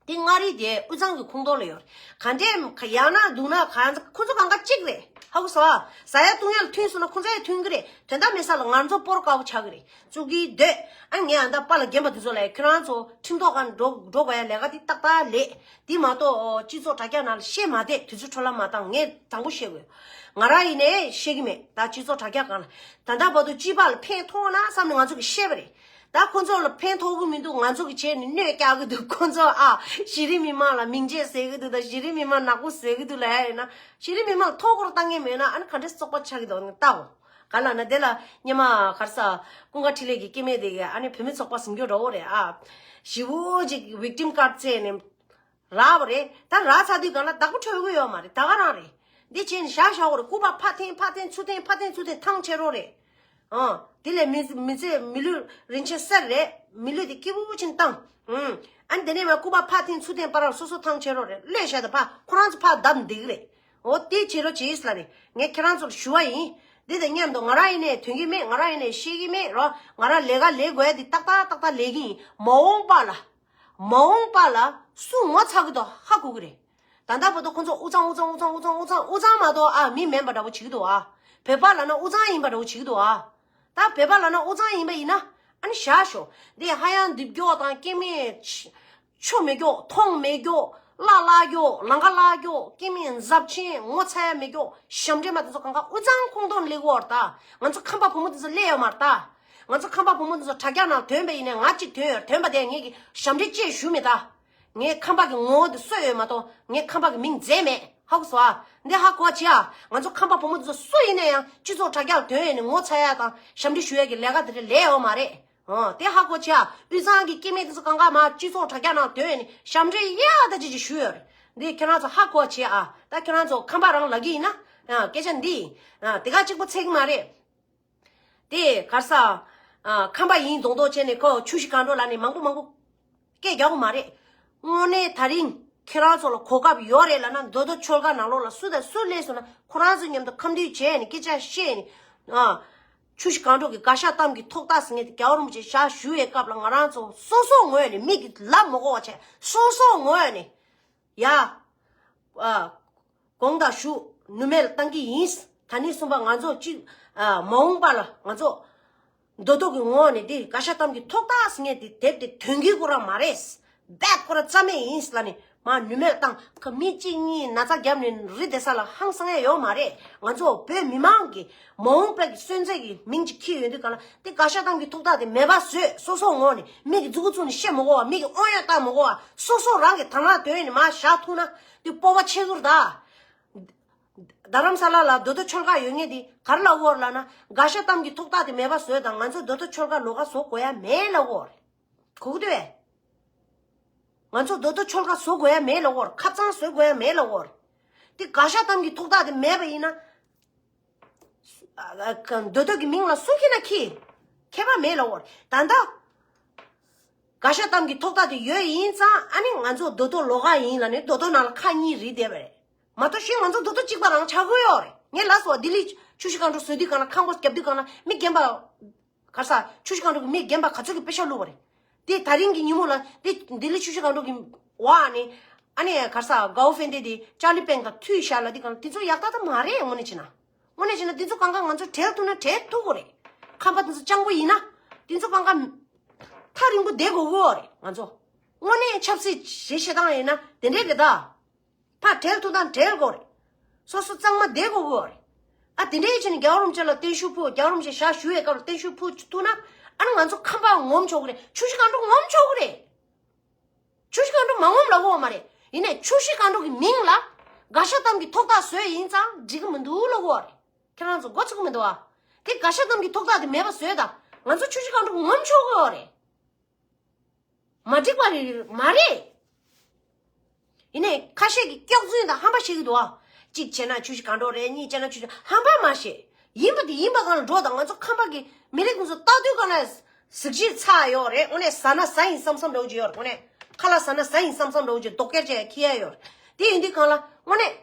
དེ་མངའ་རིས་དེ་དབུས་གཙང་གི་ཁོངས་གཏོགས་ལ་ཡོད་རེད། ག་འདྲས་ཡག་ན་སྡུག་ན་གང་ཁོ་ཚོ་གང་ག་གཅིག་རེད། ཧ་གོ་སོང་ཨ། ཟ་ཡ་བཏུང་ཡ་ལ་མཐུན་སོང་ན་ཁོ་ཚོ་ཡང་མཐུན་གི་རེད། དོན་དག་མེད་ས་ལ་ང་ཚོ་སྤོར་དཀའ་བོ་ཆགས་གི་རེད། བཙུགས་ཀྱི་འདོད། ཨ་ངས་ཨ་ད་པཱ་ལགས་རྒན་པ་དེ་ཚོ་ལ་ཁྱོད་རང་ཚོ་ཁྲིམས་ཐོག་ཁར་འགྲོ་འགྲོ་དགོས་ཡ་ལས་ཀ་དེ་ཏག་ཏག་ལས། དེ་མ་གཏོགས་སྤྱི་ཚོགས་དྲ་རྒྱ་ནང་ལ་བཤད་མ་བསྡད། དུས་ཚོད་འཕྲོ་བརླག་མ་བཏང་། ངས་དྲང་པོ་བཤད་དགོས། ང་རང་ཡིན་ནའི་བཤད་གི་མེད། ད་སྤྱི་ཚོགས་དྲ་རྒྱ་སྒང་ལ་ད་ལྟ་བར་དུ་སྤྱི་པ་ལ་ཕན་ཐོགས་ན་བསམ་ནས་ང་ཚོ་གིས་བཤད་པ་རེད། ད་ཁོ་ཚོ་ལ་ཕན་ཐོགས་གི་མི་འདུག་ང་ཚོ་གིས་བྱས་ནས་གནོད་རྒྱག་གི་འདུག་ཁོ་ཚོ་ཨ་གཞི་རིམ་མི་མང་ལ་མིང་ཆད་ཟེར་གི་འདུག་ད་གཞི་རིམ་མི་མང་ནག་པོ་བཟོས་གི་འདུག་ལབ་ཡ་ཡིན་ན། གཞི་རིམ་མི་མང་ལ་ཐོ་འགོར་བཏང་མཁན་མེད་ན་ཨ་ནི་ག་འདྲས་བཙོག་པ་ཆགས་ཀྱི་འདུག་ལྟའོ། ག་ལབ་ན་དེ་ལ་སྙེ་མ་ག་རེ་ཟ། ཀུན་དགའ་འཕྲིན་ལས་ཀྱི་སྐྱེ་དམན་དེ་གས་ཨ་ནི་བུད་མེད་ཚོགས་པ་ཟིན་རྒྱུ་འདྲ་བོ་རེད་ཨ། ཞེ་པོ་ཅིག་victim card བཙལ་ནས་རག་པ་རེད། ད་རག་ཚར་དུས་སྒང་ལ་བདག་པོ་འཕྲོད་ཀྱི་ཡོད་མ་རེད། ད་ག་རང་རེད། འདི་བྱས་ནས་བཞག་བཞག་པ་རེད། སྐུད་པ་ཕར་འཐེན་ཕར་འཐེན་ཚུར་འཐེན་ཕར་འཐེན་ཚུར་འཐེན་ཐང་ཆད་རོགས་རེད། ཨང་། དེ་ལས་མི་མི་ཚེ་མི་ལུས་རིན་ཆེན་གསེར་རེད། མི་ལུས་དེ་སྐྱིད་པོ་ཅིག་བཏང་། ཨང་། ཨ་ནི་དེ་ནས་མར་སྐུད་པ་ཕར་འཐེན་ཚུར་འཐེན་བར་སོ་སོ་ཐང་ཆད་རོགས་རེད། གློད་བཞག་དང་ཕར་ཁོ་རང་ཚོ་ཕར་བརྡབ་འདེགས་རེད། འོ་དེ་བྱེད་རོགས་བྱེད་ལབ་ནས་ངས་ཁྱེད་རང་ཚོར་ཞུ་བ་ཡིན། འདི་དང་མཉམ་དུ་ང་རང་ཡིན་ནའི་དོན་གྱི་མེད། ང་རང་ཡིན་ནའི་ཤེས་ཀྱི་མེད་རོ། ང་རང་ལས་ཀ་ལས་དགོས་ཡ་འདི་ཏག་ཏག་ཏག་ཏག་ལས་ཀྱི་ཡིན། མ་འོངས་པ་ལ། མ་འོངས་པ་ལ་སུ་ངོ་ཚ་གི་འདུག་ཧ་གོ་གི་རེད། ད་ལྟ་བར་དུ་ཁོ་ཚོ་དབུས་གཙང་དབུས་གཙང་དབུས་གཙང་དབུས་གཙང་དབུས་གཙང་མ་གཏོགས་ཨ་མི་མིན་པ་འདྲ་བོ་བྱེད་ཀྱི་འདུག་ཨ། བོད་པ་ལབ་ན་དབུས་གཙང་ཡིན་པ་འདྲ་བོ་བྱེད་ཀྱི་འདུག་ཨ། ད་བོད་པ་ལབ་ན་དབུས་གཙང་ཡིན་པ་ཡིན་ན་ཨ་ནི་བཞག་ཤོག་འདི་ཧ་ཡང་འདི་སྐྱོ་དང་སྐྱེ་དམན་ཆོ་མེད་སྐྱོ། མཐོང་མེད་སྐྱོ། བརླག་བརླག་སྐྱོ། ལང་ཀ་བརླག་སྐྱོ། སྐྱེ་དམན་འཛབ་ཆེན་ངོ་ཚ་ཡ་མེད་སྐྱོ། ཞབས་འདྲེན་མ་དེ་ཚོ་གང་ག་དབུས་གཙང་ཁོངས་གཏོགས་སླེབས་ཡོད་རེད་ད། ང་ཚོ་ཁམས་པ་བུ་མོ་དེ་ཚོ་སླེབས་ཡོད་མ་རེད་ད། ང་ཚོ་ཁམས་པ་བུ་མོ་དེ་ཚོ་དྲ་རྒྱ་ནང་ཐོན་པ་ཡིན་ནའི་ང་གཅིག་ཐོན་ཡོད་རེད། ཐོན་པ་དེ་ངེད་ཀྱི་ཞབས་འདྲེན་ཅེས་ཞུ་མེད་ད། ངས་ཁམས་པ་གི་ངོ་བོ་དེ་གསོས་ཡོད་མ་གཏོགས་ངས་ཁམས་པ་གི་མིང་བརྫད་མེད། ཧ་གོ་སོང་ཨ། འདི་ཧ་གོ་བྱེད་ཨ། ང་ཚོ་ཁམས་པ་བུ་མོ་དེ་ཚོ་སུ་ཡིན་ན་ཡང་སྤྱི་ཚོགས་དྲ་རྒྱ་ལ་ཐོན་ཡོད་ནས་ངོ་ཚ་ཡ་དང་ཞབས་འདྲེན་ཞུ་ཡ་གི་ལས་ཀ་དེ་འདྲ་ལས་ཡོད་མ་རེད། ཨོ་དེ་ཧ་གོ་བྱེད་ཨ། དབུས་གཙང་གི་སྐྱེ་དམན་དེ་ཚོ་གང་ག་མར་སྤྱི་ཚོགས་དྲ་རྒྱ་ནང་ཐོན་ཡོད་ནས་ཞབས་འདྲེན་ཡ་ད་ཅི་ཅི་ཞུ་ཡོད་རེད། འདི་ཁྱེད་རང་ཚོ་ཧ་གོ་བྱེད་ཨ། ད་ཁྱེད་རང་ཚོ་ཁམས་པ་རང་ལབ་ཀྱི་ཡིན་ན་ཨ་སྐད་ཆ་འདི་ཨ་དེ་ག་གཅིག་པོ་ཚད་ཀྱི་མ་རེད། དེ་ག་རེ་ཟ། ཨ་ཁམས་པ་ཡིན་མདོག་མདོག་བྱས་ནས་ཁོ་ཆུ་བཞི་སྒང་དྲུག་ལབ་ནས་མང་པོ་མང་པོ་སྐད་རྒྱག་གི་མ་རེད། དངོས་གནས་ད་རིང་ཁྱེད་རང་ཚོ་ལ་གོ་སྐབས་ཡོད་རེད་ལབ་ན། མདོ་སྟོད་ཆོལ་ཁ་ནང་ལོགས་ལ་སུ་དང་སུ་སླེབས་སོང་ན་ཁོ་རང་ཚོ་མཉམ་དུ་ཁམས་བསྡུས་བྱས་ནས་སྐད་ཆ་བཤད་ནས། ཨ་ཆུ་བཞི་སྒང་དྲུག་གི་དགའ་ཤ་གཏམ་གྱི་ཐོག་རྟགས་ཟེར་མཁན་དེ་རྒྱལ་བ་རིན་པོ་ཆེ་ཞབས་ཞུ་བའི་སྐབས་ལ་ང་རང་ཚོ་སོ་སོ་ངོས་ནས་མིག་གིས་ལབ་མི་དགོས་པ་བྱས། སོ་སོ་ངོས་ནས་ཡ། ཨ། དགོངས་དག་ཞུ། ནུས་མེད་ལ་བཏང་གི་ཡིན། ད་ནི་གསུམ་པ་ང་ཚོ་གཅིག་ཨ། མ་འོངས་པ་ལ་ང་ཚོ་མདོ་སྟོད་ཀྱི་ངོས་ནས་འདི་དགའ་ཤ་གཏམ་གྱི་ཐོག་རྟགས་ཟེར་མཁན་དེ་དེབ་དེ་དོན་གྱི་ཁོ་རང་མ་རེད། རྦད་ཁོ་རང་རྩ་མེད་ཡིན་ལབ་ནས་མ་ནུས་མེད་ལ་བཏང་། ཁ་མི་གཅིག་གཉིས་ན་ཚ་བརྒྱབ་ནས་རི་དེ་ས་ལ་ཧང་སང་ཡ་ཡོད་མ་རེད། ང་ཚོ་བོད་མི་མང་གི་མ་འོངས་པའི་གི་སོན་རྩ་གི་མིང་ཅིག་འཁྱེར་ཡོང་དུས་ག་ལ་དེ་དགའ་ཤ་གཏམ་གྱི་ཐོག་རྟགས་དེ་མེད་པ་བཟོས། སོ་སོ་ངོས་ནས་མིག་གི་མཛུ་གུ་བཙུགས་ནས་བཤད་མི་དགོས་པ། མིག་གི་དབང་ཡོད་བཏང་མི་དགོས་པ། སོ་སོ་རང་གི་དང་བླངས་དོན་ནས་མར་བཞག་ཐུབ་ན་དེ་སྤོབས་པ་ཆེ་གི་རེད་ད། རྡ་རམ་ས་ལ་ལ་མདོ་སྟོད་ཆོལ་ཁ་ཡོད་མཁན་དེ་ག་རེ་ལབ་ཀྱི་ཡོད་རེད་ལབ་ན། དགའ་ཤ་གཏམ་གྱི་ཐོག་རྟགས་དེ་མེད་པ་བཟོས་དང་། ང་ཚོ་མདོ་སྟོད་ཆོལ་ཁ་ལོགས་ཀ་བཟོ་དགོས་ཡ་མེད་ལབ་ཀྱི་ཡོད་རེད། གོ་གི་འདུག་གས། ང་ཚོ་མདོ་སྟོད་ཆོལ་ཁ་བཟོ་དགོས་ཡ་མེད་ལབ་ཀྱི་ཡོད་རེད། ཁ་གཙང་བཟོ་དགོས་ཡ་མེད་ལབ་ཀྱི་ཡོད་རེད། དེ་དགའ་ཤ་གཏམ་གྱི་ཐོག་རྟགས་དེ་མེད་པ་ཡིན་ན། ཨ་ཨ་མདོ་སྟོད་ཀྱི་མིང་ལ་སུ་འཁྱེར་ན་འཁྱེར། ཁྱད་པར་མེད་ལབ་ཀྱི་ཡོད་རེད། ད་ལྟ་དགའ་ཤ་གཏམ་གྱི་ཐོག་རྟགས་དེ་ཡོད་ཡིན་ཙང་། ཨ་ནི་ང་ཚོ་མདོ་སྟོད་ལོགས་ཀ་ཡིན་ལབ་ནས་མདོ་སྟོད་ནང་ལ་ཁག་གཉིས་རེད་བསྡད་པ་རེད། མ་གཏོགས་གཞན་ང་ཚོ་མདོ་སྟོད་གཅིག་པ་རང་ཆགས་ཀྱི་ཡོད་རེད། ངས་ལབ་སོང་། ལྡི་ལི་ཆུ་བཞི་སྒང་དྲུག་བཟོ་དུས་སྒང་ལ། ཁང་པ་བརྒྱབ་དུས་སྒང་ལ་མི་རྒན་པ། ག་རེ་ཟ། ཆུ་བཞི་སྒང་དྲུག་གི་མི་རྒན་པ་ག་ཚོད་ཀྱི་པེ་ཤག་བླུགས་པ་རེད། དེ་ད་རིང་གི་ཉིན་མོ་ལ་དེ་ལྡི་ལི་ཆུ་བཞི་སྒང་དྲུག་གི་འོག་ནས་ཨ་ནི་ག་རེ་ཟ། དགའ་བོ་ཕན་བདེ་དེ་ཅཱར་ལི་པེང་དང་མཐུད་བཞག་ལབ་དུས་སྒང་ལ་དེ་ཚོ་ཡག་ཐག་ཐག་མ་རེད། དངོས་གནས་བྱས་ན། དངོས་གནས་བྱས་ན་དེ་ཚོ་གང་ག་ང་ཚོ་བྲལ་ཐུབ་ན་བྲལ་ཐུབ་ཀྱི་རེད། ཁམས་པ་དེ་ཚོ་སྤྱང་པོ་ཡིན་ན་དེ་ཚོ་གང་ག་ཐག་རིང་པོ་བསྡད་དགོས་ཀྱི་རེད། ང་ཚོ་དངོས་གནས་ཆབ་སྲིད་བྱེད་བྱེད་སྟངས་ཡིན་ན་དེ་འདྲས་རེད་ད། ཕར་བྲལ་ཐུབ་དང་བྲལ་དགོས་རེད། སོ་སོ་གཙང་མ་བསྡད་དགོས་ཀྱི་རེད། ཨ་དེ་འདྲའི་ཆ་ནས་རྒྱལ་བ་རིན་པོ་ཆེ་ལ་བརྟན་བཞུགས་ཕུལ། རྒྱལ་བ་རིན་པོ་ཆེ་ཞབས་ཞུ་བའི་སྐབས་ལ་བརྟན་བཞུགས་ཕུལ་ཐུབ་ན་ཨ་ནི་ང་ཚོ་ཁམས་པ་ངོམ་ཆོག་གི་རེད། ཆུ་བཞི་སྒང་དྲུག་ངོམ་ཆོག་གི་རེད། ཆུ་བཞི་སྒང་དྲུག་མ་ངོམ་ལབ་ཀྱི་ཡོད་མ་རེད། ཡིན་ནའི་ཆུ་བཞི་སྒང་དྲུག་གི་མིང་ལ་དགའ་ཤ་གཏམ་གྱི་ཐོག་རྟགས་བཟོས་ཡིན་ཙང་འགྲིག་གི་མི་འདུག་ལབ་ཀྱི་ཡོད་རེད། ཁྱེད་རང་ཚོ་མགོ་ཚོས་ཀྱི་མི་འདུག་ཨ། དེ་དགའ་ཤ་གཏམ་གྱི་ཐོག་རྟགས་དེ་མེད་པ་བཟོས་དང་ང་ཚོ་ཆུ་བཞི་སྒང་དྲུག་ངོམ་ཆོག་གི་ཡོད་རེད། མ་འགྲིག་པ་རེད་མ་རེད། ཡིན་ནའི་ཁ་ཤས་ཀྱིས་སྐྱག་རྫུན་དང་ཧམ་པ་བཤད་ཀྱི་འདུག་ཨ། གཅིག་བྱས་ན་ཆུ་བཞི་སྒང་དྲུག་རེད། གཉིས་བྱས་ན་ཆུ་བཞི། ཧམ་པ་མ་བཤད། ཡིན་པ་དེ་ཡིན་པ་སྒང་ལ་འགྲོ་དང་། ང་ཚོ་ཁམས་པ་གི་མི་རིགས་ཀུན་ཚོ་ལྟ་དུས་སྒང་ལ་གཟི་བརྗིད་ཚ་ཡོད་རེད། དངོས་གནས་ཟ་ན་ཟ་ཡིན་བསམ་བསམ་འདྲ་བོ་ཅིག་ཡོད་རེད། དངོས་གནས་ཁ་ལག་ཟ་ན་ཟ་ཡིན་བསམ་བསམ་འདྲ་བོ་ཅིག་རྡོག་ཁྱེར་བྱས་ཁྱེར་ཡ་ཡོད་རེད། དེ་ཡིན་དུས་སྒང་ལ་དངོས་གནས་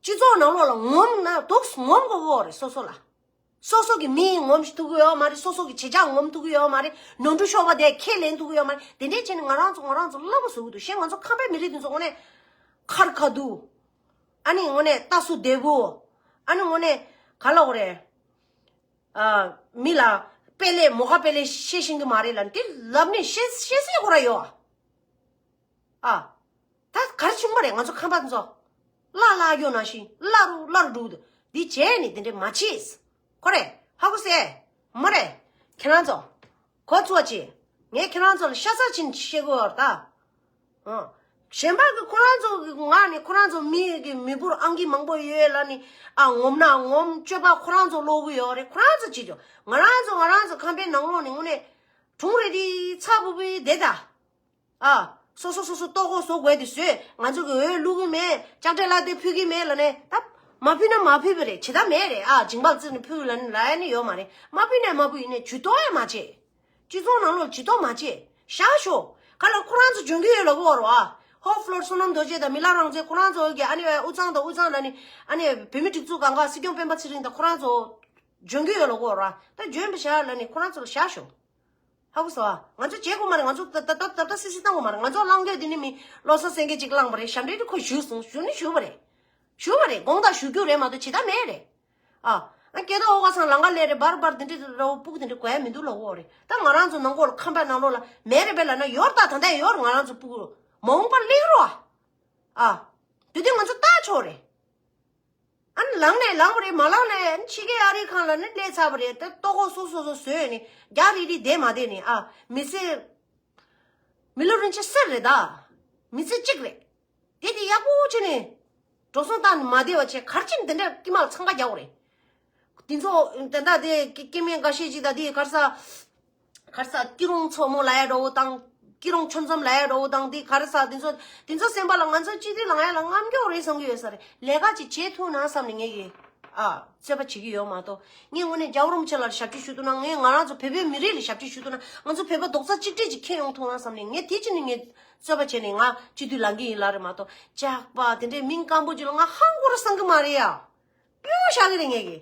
སྤྱི་ཚོགས་ནང་ལོགས་ལ་ངོམ་ན་འདུག་ངོམ་དགོས་ཀྱི་ཡོད་རེད་སོ་སོ་ལ། སོ་སོ་གི་མི་ངོམ་ཐུབ་ཀྱི་ཡོད་མ་རེད། སོ་སོ་གི་བྱེ་བྲག་ངོམ་ཐུབ་ཀྱི་ཡོད་མ་རེད། ནོར་འཁྲུལ་ཤོར་བ་དེ་ཁས་ལེན་ཐུབ་ཀྱི་ཡོད་མ་རེད། དེ་འདྲས་བྱས་ནས་ང་རང་ཚོ་ང་རང་ཚོ་བསླབ་པ་བཟོ་གི་འདུག་གཞན་ང་ཚོ་ཁམས་པའི་མི་རིགས་དེ་ཚོ་དངོས་གནས་ཁར་ཁ་སྡུག་ཨ་ནི་དངོས་གནས་ལྟ་སུ་བདེ་པོ། ཨ་ནི་དངོས་གནས་ག་ལ་འོ་རེད། ཨ། མི་ལ་དཔེ་ལས་མོ་ཁ་དཔེ་ལས་བཤད་ཤེས་ཀྱི་མ་རེད་ལབ་དེ་ལབ་ནས་བཤད་བཤད་སྲིད་ཁོ་ར་ཡོད་ཨ། ཨ། ད་གར་བྱུང་བ་རེད། ང་ཚོ་ཁམས་པ་ཚོ་བླ་བླ་གཡོ་ནང་བཞིན་བླ་རུ་བླ་རུ་འགྲོ་གི་འདུག་འདི་བྱས་ནས་དེ་འདྲས་མ་བྱེད། ཁོ་རེ་ཧ་གོ་སེ། མོ་རེ། ཁྱེད་རང་ཚོ། གོ་ཚོད་ཅིག་ངས་ཁྱེད་རང་ཚོ་ལ་ཤ་ཚ་ཕྱིན་བཤད་དགོས་ཡོད་ད། ཨ། གཞན་པ་གི་ཁོ་རང་ཚོ་གི་ངག་ནས་ཁོ་རང་ཚོ་མི་གི་མི་འབོར་ཨང་ཀི་མང་པོ་ཡོད་ལབ་ནས། ཨ། ངོམ་ན་ངོམ། སྤྱོད་པ་ཁོ་རང་ཚོ་ཀློག་གི་ཡོད་རེད། ཁོ་རང་ཚོ་བྱེད་ཆོག་ང་རང་ཚོ་ང་རང་ཚོ་ཁམས་པའི་ནང་ལོགས་ནས་དངོས་གནས་གྲུང་རེ་རེ་ཚ་བུ་བུའི་བསྡད་ད། ཨ། སོ་སོ་སོ་སོ་ལྟོ་གོས་བཟོ་དགོས་དེ་བཟོས། ང་ཚོ་གི་འོས་བླུག་གི་མེད། ལྕགས་དྲེག་ལ་དེ་ཕུལ་གི་མེད་ལབ་ནས་ད། མ་ཕུལ་ན་མ་ཕུལ་བ་རེད། བྱེད་ཐབས་མེད་རེད། ཨ། ཇིང་པལ་བརྩིས་ནས་ཕུལ་ལབ་ནས་ལབ་ཡ་ནི་ཡོད་མ་རེད། མ་ཕུལ་ན་མ་ཕུལ། ཡིན་ནའི་ཇུས་གཏོགས་ཡང་མ་བྱེད། སྤྱི་ཚོགས་ནང་ལོགས་ཇུས་གཏོགས་མ་བྱེད། བཞག་ཤོག་ག་ལ་ཁོ་རང་ཚོ་འཇོན་གི་ཡོད་ལབ་གོ་རོ། ཨ། ཧོ་ཕ་ལོར་བསོད་ནམས་རྡོ་རྗེ་དང་མི་ལ་རང་བཙན་ཁོ་རང་ཚོ་གི་ཨ་ནི་དབུས་གཙང་དང་དབུས་གཙང་ལབ་ནི། ཨ་ནི་བོད་མི་སྒྲིག་འཛུགས་སྒང་ག་སྲིད་སྐྱོང་སྤེན་པ་ཚེ་རིང་དང་ཁོ་རང་ཚོ་འཇོན་གི་ཡོད་ལབ་གོ་རོ། ད་འཇོན་པ་བཞག་ལབ་ནི་ཁོ་རང་ཚོ་ལ་བཞག་ཤོག་ཧ་གོ་སོང་ཨ། ང་ཚོ་བྱེད་དགོས་མ་རེད། ང་ཚོ་ད་ད་ད་ད་ད་སི་སི་བཏང་དགོས་མ་རེད། ང་ཚོ་གླང་རྒོད་འདི་ནི་མི་བློ་བཟང་སེང་གེ་གཅིག་བླངས་པ་རེད། ཞབས་འདྲེན་དེ་ཁོ་ཞུས་སོང་། ཞུ་ནི་ཞུ་བ་རེད། ཞུ་བ་རེད། དགོངས་དག་ཞུ་རྒྱུ་རེད་མ་གཏོགས་བྱེད་ཐབས་མེད་རེད། ཨ། ཨ། སྐལ་རྡོར་ཨོ་ག་སང་ལང་ཀ་ལས་རེད། འབར་འབར་འདི་འདྲ་ར་བོ་སྤུ་གུ་འདི་འདྲ་དགོས་ཡ་མི་འདུག་ལབ་གོ་རེད། ད་ང་རང་ཚོ་ནང་ཁོག་ལ་ཁམས་པ་ནང་ལོགས་ལ་མེད་རེད་པས་ལབ་ན་ཡོད་རེད། ད་ད་ལྟ་ཡོད་རེད། ང་རང་ཚོ་སྤུ་གུ་མ་འོངས་པར་སླེབས་རོགས་ཨ། ཨ། དེ་དུས་ང་ཚོ་ལྟ་ཆོག་རེད། ཨ་ནི་ལངས་ནས་ལངས་པ་རེད། མ་ལངས་ནས་ཨ་ནི་ཕྱི་རྒྱལ་ཨ་རིའི་ཁང་ལ་ནི་སླེབས་ཚར་བ་རེད། ད་ལྟོ་གོས་སོ་སོ་སོ་བཟོས་ནས་རྒྱག་རེ་རེ་བསྡད་མ་བསྡད་ནས། ཨ། མི་ཚེ་མི་ལོ་རིན་ཆེན་གསེར་རེད་ད། མི་ཚེ་གཅིག་རེད། དེ་དེ་ཡག་པོ་བྱས་ནས་འགྲོ་སོང་བཏང་ནས་མ་བསྡད་པ་བྱས་གར་ཕྱིན་དེ་འདྲ་དཀྱིལ་མ་ལ་འཚང་ཁ་རྒྱག་དགོས་རེད། དེ་ཚོ་ད་ལྟ་དེ་སྐྱེ་དམན་འགའ་ཤས་ཅིག་ད་དེ་གར་ས། གར་ས་སྐྱིད་རོང་མཚོ་མོ་ལ་ཡ་འགྲོ་བོ་དང་། སྐྱིད་རོང་ཆུ་མཚམས་ལ་ཡ་འགྲོ་བོ་དང་། དེ་གར་ས་དེ་ཚོ་དེ་ཚོ་སེམས་པ་ལ་ང་ཚོ་སྤྱི་འཐུས་ལ་ང་ཡ་ལ་རྔམ་སྐྱོ་རེད་བསམ་གྱི་ཡོད་ས་རེད། ལས་ཀ་ཅིག་བྱེད་ཐུབ་ན་བསམ་ནས་ངས་ཀྱི། ཨ། རྩོད་པ་བྱེད་ཀྱི་ཡོད་མ་གཏོགས། ངས་དངོས་གནས་རྒྱལ་བ་རིན་པོ་ཆེ་ལ་ཞབས་ཕྱི་ཞུ་ཐུབ་ན། ངས་ང་རང་ཚོ་བོད་པའི་མི་རིགས་ལ་ཞབས་ཕྱི་ཞུ་ཐུབ་ན། ང་ཚོ་བོད་པ་རྡོག་རྩ་གཅིག་སྒྲིལ་ཅིག་འཁྱེར་ཡོང་ཐུབ་ན་བསམ་ནས་ངས་དེ་ཅི་ནས་ངས་རྩོད་པ་བྱས་ནས་ང་སྤྱི་འཐུས་ལངས་ཀྱི་ཡིན་ལབ་རེད་མ་གཏོགས། ཇག་པ་དེ་འདྲའི་མིང་སྐམ་པོ་ཅིག་ལ་ང་ཧང་གོ་ར་བསམ་གྱི་མ་རེད་ཡ། སྤྲོ་བཞག་གི་རེད་ངས་ཀྱི།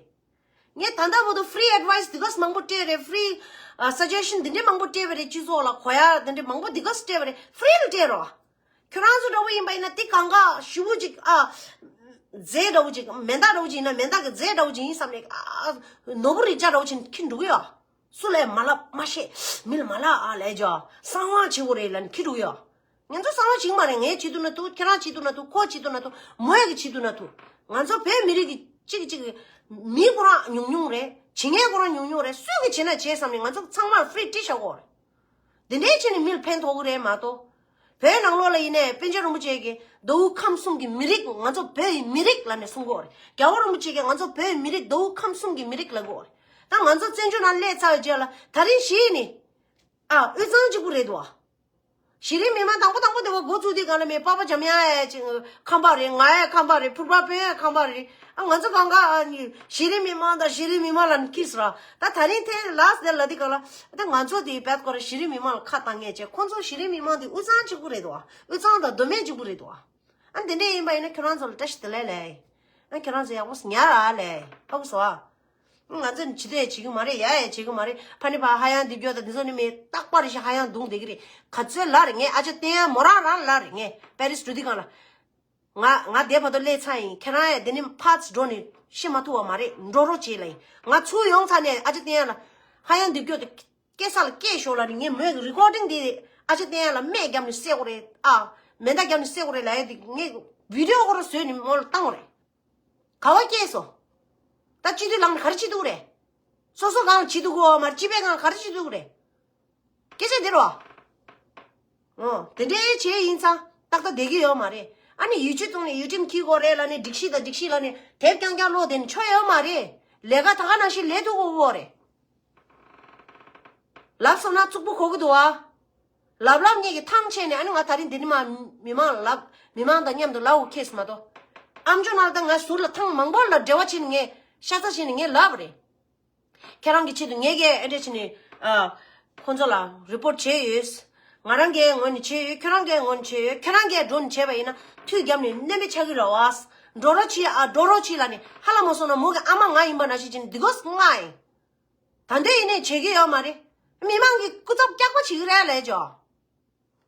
ངས་ད་ལྟ་བར་དུ་free advice འདི་ག་མང་པོ་སྤྲད་རེད། free ཨ་suggestion འདི་འདྲ་མང་པོ་སྤྲད་པ་རེད། སྤྱི་ཚོགས་ལ་གོ་ཡ་འདི་འདྲ་མང་པོ་འདི་ག་སྤྲད་པ་རེད། free ལ་སྤྲད་རོགས། ཁྱོད་རང་ཚོ་འདྲ་བོ་ཡིན་པ་ཡིན་ན་དེ་གང་ག་ཞུ་བོ་ཅིག་ཨ། རྫས་འདྲ་བོ་ཅིག་མེ་མདའ་འདྲ་བོ་ཅིག་ཡིན་ན་མེ་མདའ་གི་རྫས་འདྲ་བོ་ཅིག་ཡིན་བསམ་ནས། ཨ། ནོར་བུ་རིགས་བྱ་འདྲ་བོ་ཅིག་འཁྱེར་འགྲོ་གི་ཡོད། སུ་ལ་ཡང་མ་ལབ་མ་བཤད། མི་ལ་མ་ལབ་ཨ་ལས་ཇོ། གསང་བ་བྱེད་དགོས་རེད་ལབ་ནས་འཁྱེར་འགྲོ་གི་ཡོད། ང་ཚོ་གསང་བ་བྱེད་ཀྱི་མ་རེད། ངས་བྱེད་ཐུབ་ན་ཐུབ། ཁྱེད་རང་བྱེད་ཐུབ་ན་ཐུབ། ཁོ་བྱེད་ཐུབ་ན་ཐུབ། མོ་ཡ་གི་བྱེད་ཐུབ་ན་ཐུབ། ང་ཚོ་བོད་མི་རིགས་ཀྱི་གཅིག་གཅིག་མི་ཁོ་རང་ཉུང་ཉུང་རེད། བྱེད་མཁན་ཁོ་རང་ཉུང་ཉུང་རེད། སུས་གི་བྱེད་ན་བྱེད་བསམ་ནས་ང་ཚོ་ཚང་མར་free སྤྲད་བཞག་གོ་རེད། འདི་འདྲའི་བྱས་ནས་མི་ལ་ཕན་ཐོགས་གི་རེད་མ་གཏོགས། བོད་ནང་ལོགས་ལ་ཡིན་ནའི་པཎ་ཆེན་རིན་པོ་ཆེ་གིས་མདོ་དབུས་ཁམས་གསུམ་གྱི་མི་རིགས། ང་ཚོ་བོད་ཡི་མི་རིགས་ལབ་ནས་གསུང་གི་ཡོད་རེད། རྒྱལ་བ་རིན་པོ་ཆེ་གིས་ང་ཚོ་བོད་ཡི་མི་རིགས། མདོ་དབུས་ཁམས་གསུམ་གྱི་མི་རིགས་ལབ་གི་ཡོད་རེད། ད་ང་ཚོ་བཙན་བྱོལ་ནང་སླེབས་ཚར་བའི་རྗེས་ལ་ད་རིང་གཞི་ནས། ཨ། དབུས་གཙང་གཅིག་པུ་རེད་འདུག་བ། གཞི་རིམ་མི་མང་དང་པོ་དང་པོ་དེ་བ་འགོ་བཙུགས་དུས་སྒང་ལ་མི་པ་ཕ་འཇམ་དབྱངས་ཡ་ཅིག་ཁམས་པ་རེད། ང་ཡ་ཁམས་པ་རེད། ཕུར་པ་དཔོན་ཡ་ཁམས་པ་རེད། ཨ། ང་ཚོ་གང་ག་ཨ་ནི་གཞི་རིམ་མི་མང་དང་གཞི་རིམ་མི་མང་ལ་འཁྱེར་སོང་ར། ད་ད་རིང་ཐེངས་last day ལ་དེ་ག་ལ། ད་ང་ཚོ་དེ་བད་ཀོ་ར་གཞི་རིམ་མི་མང་ལ་ཁ་བཏང་ངེས་བྱས། ཁོང་ཚོ་གཞི་རིམ་མི་མང་དེ་དབུས་གཙང་གཅིག་པུ་རེད་འདུག་བ། དབུས་གཙང་དང་མདོ་སྨད་གཅིག་པུ་རེད་འདུག་བ། ཨ། དེ་འདྲ་ཡིན་པ་ཡིན་ན་ཁྱོད་རང་ཚོ་ལ་བཀྲ་ཤིས་བདེ་ལེགས་ལབ་ཡ་ཡིན། ཨ། ཁྱོད་རང་ཚོ་ཡག་པོ་ཉར་ར་ལབ་ཡ་ཡིན། ཧ་གོ་སོང་ཨ། ང་ཚོ་ནི་བྱེད་དོ་ཡ་བྱེད་གི་མ་རེད། ཡ་ཡ་བྱེད་གི་མ་རེད། ཕ་ནི་ཕ་ཧ་ཡང་རྡིབ་སྐྱོ་དང་དེ་ཚོ་ནི་མི་རྟག་པར་ཞིག་ཧ་ཡང་རྡུང་བསྡད་གི་རེད། ག་ཚོད་ལབ་རེད། ངས་ཨ་ཅག་བསྟན་ཡ་མོ་རང་རང་ལབ་རེད། ངས་པེ་རིས་འགྲོ་དུས་སྒང་ལ། ང་ང་དེ་བར་དུ་སླེབས་ཚར་ཡིན། ཁྱེད་རང་ཡ་དེ་ནི་ཕར་ཚུར་འགྲོ་ནས་ཤི་མ་ཐུབ་པ་མ་རེད། འགྲོ་རོགས་བྱེད་ལབ་ཡིན། ང་ཚུར་ཡོང་ཚར་ནས་ཨ་ཅག་བསྟན་ཡ་ལ་ཧ་ཡང་རྡིབ་སྐྱོ་དེ་སྐྱེ་ས་ལ་སྐྱེས་ཤོག་ལབ་ནས། ངས་མོའི་recording དེ་ཨ་ཅག་བསྟན་ཡ་ལ་སྨད་བརྒྱབ་ནས་བསད་དགོས་རེད། ཨ། མེ་མདའ་བརྒྱབ་ནས་བསད་དགོས་རེད་ལབ་ཡ་དེ་ངས་video ཁོ་རང་བཟོས་ནས་མོ་ལ་བཏང་དགོས་རེད། ག་བ་སྐྱེས་སོང་། ད་སྤྱི་འཐུས་ལངས་ནས་ག་རེ་བྱེད་ཐུབ་རེད། སོ་སོ་སྒང་ལ་བྱེད་ཐུབ་གོ་མ་རེད། སྤྱི་པའི་སྒང་ལ་ག་རེ་བྱེད་ཐུབ་རེད། སྐད་ཆ་འདི་རོ། ཨོ། དེ་འདྲའི་བྱས་ཡིན་ཙང་ཏག་ཏག་བསྡད་ཀྱི་ཡོད་མ་རེད། ཨ་ནི་ཡིག་ཆ་བཙུགས་ནས་ཡུལ་ཁྲིམས་འཁྱེར་དགོས་རེད་ལབ་ནས། སྒྲིག་གཞི་དང་སྒྲིག་གཞི་ལབ་ནས་དེབ་རྐྱང་རྐྱང་ཀློག་བསྡད་ནས་ཆོ་ཡོད་མ་རེད། ལས་ཀ་ད་ག་ནང་བཞིན་ལས་ཐུབ་གོ་གོ་རེད། ལབ་སོང་ན་རྩུབ་པོ་གོ་གི་འདུག་ཨ། ལབ་ལབ་ངེད་ཀྱི་ཐང་ཆད་ནས། ཨ་ནི་ང་ད་རིང་འདི་ནི་མ་མི་མང་ལ་ལབ། མི་མང་དང་མཉམ་དུ་ལབ་འོ་ཁེས་མ་གཏོགས། ཨམ་ཅོག་ནང་ལ་ད་ང་ཟུར་ལ་ཐང་མང་པོ་ལ་འབྲེལ་བ་བྱས་ནས་ངས་ཤ་ཚ་བྱས་ནས་ངས་ལབ་རེད། ཁྱེད་རང་གི་ཆེད་དུ་ངས་གས་ཨེ་འདྲས་བྱས་ནས། ཨ། ཁོང་ཚོ་ལ་རི་པོར་བྱས་ཡོད། ང་རང་གའི་ངོས་ནས་བྱས་ཡོད། ཁྱོད་རང་གའི་ངོས་ནས་བྱས་ཡོད། ཁྱོད་རང་གའི་འགྲོ་ནས་བྱས་པ་ཡིན་ན་མཐུད་བརྒྱབ་ནས་གནོན་པའི་ཆག་གི་ལ་བ། འགྲོ་རོགས་བྱེད་ཨ། འགྲོ་རོགས་བྱེད་ལབ་ནས་ཧ་ལམ་མ་སོང་ན་མོ་གི་ཨ་མ་ང་ཡིན་པ་ནང་བཞིན་བྱས་ནས་འདི་གོ་ང་ཡིན། ད་འདོད་ཡིན་ནས་བྱེད་ཀྱི་ཡོད་མ་རེད། མི་མང་གི་སྐུ་ཚབ་སྐྱག་པ་བྱེད་ཀྱི་རེད་ལས་ཇོ།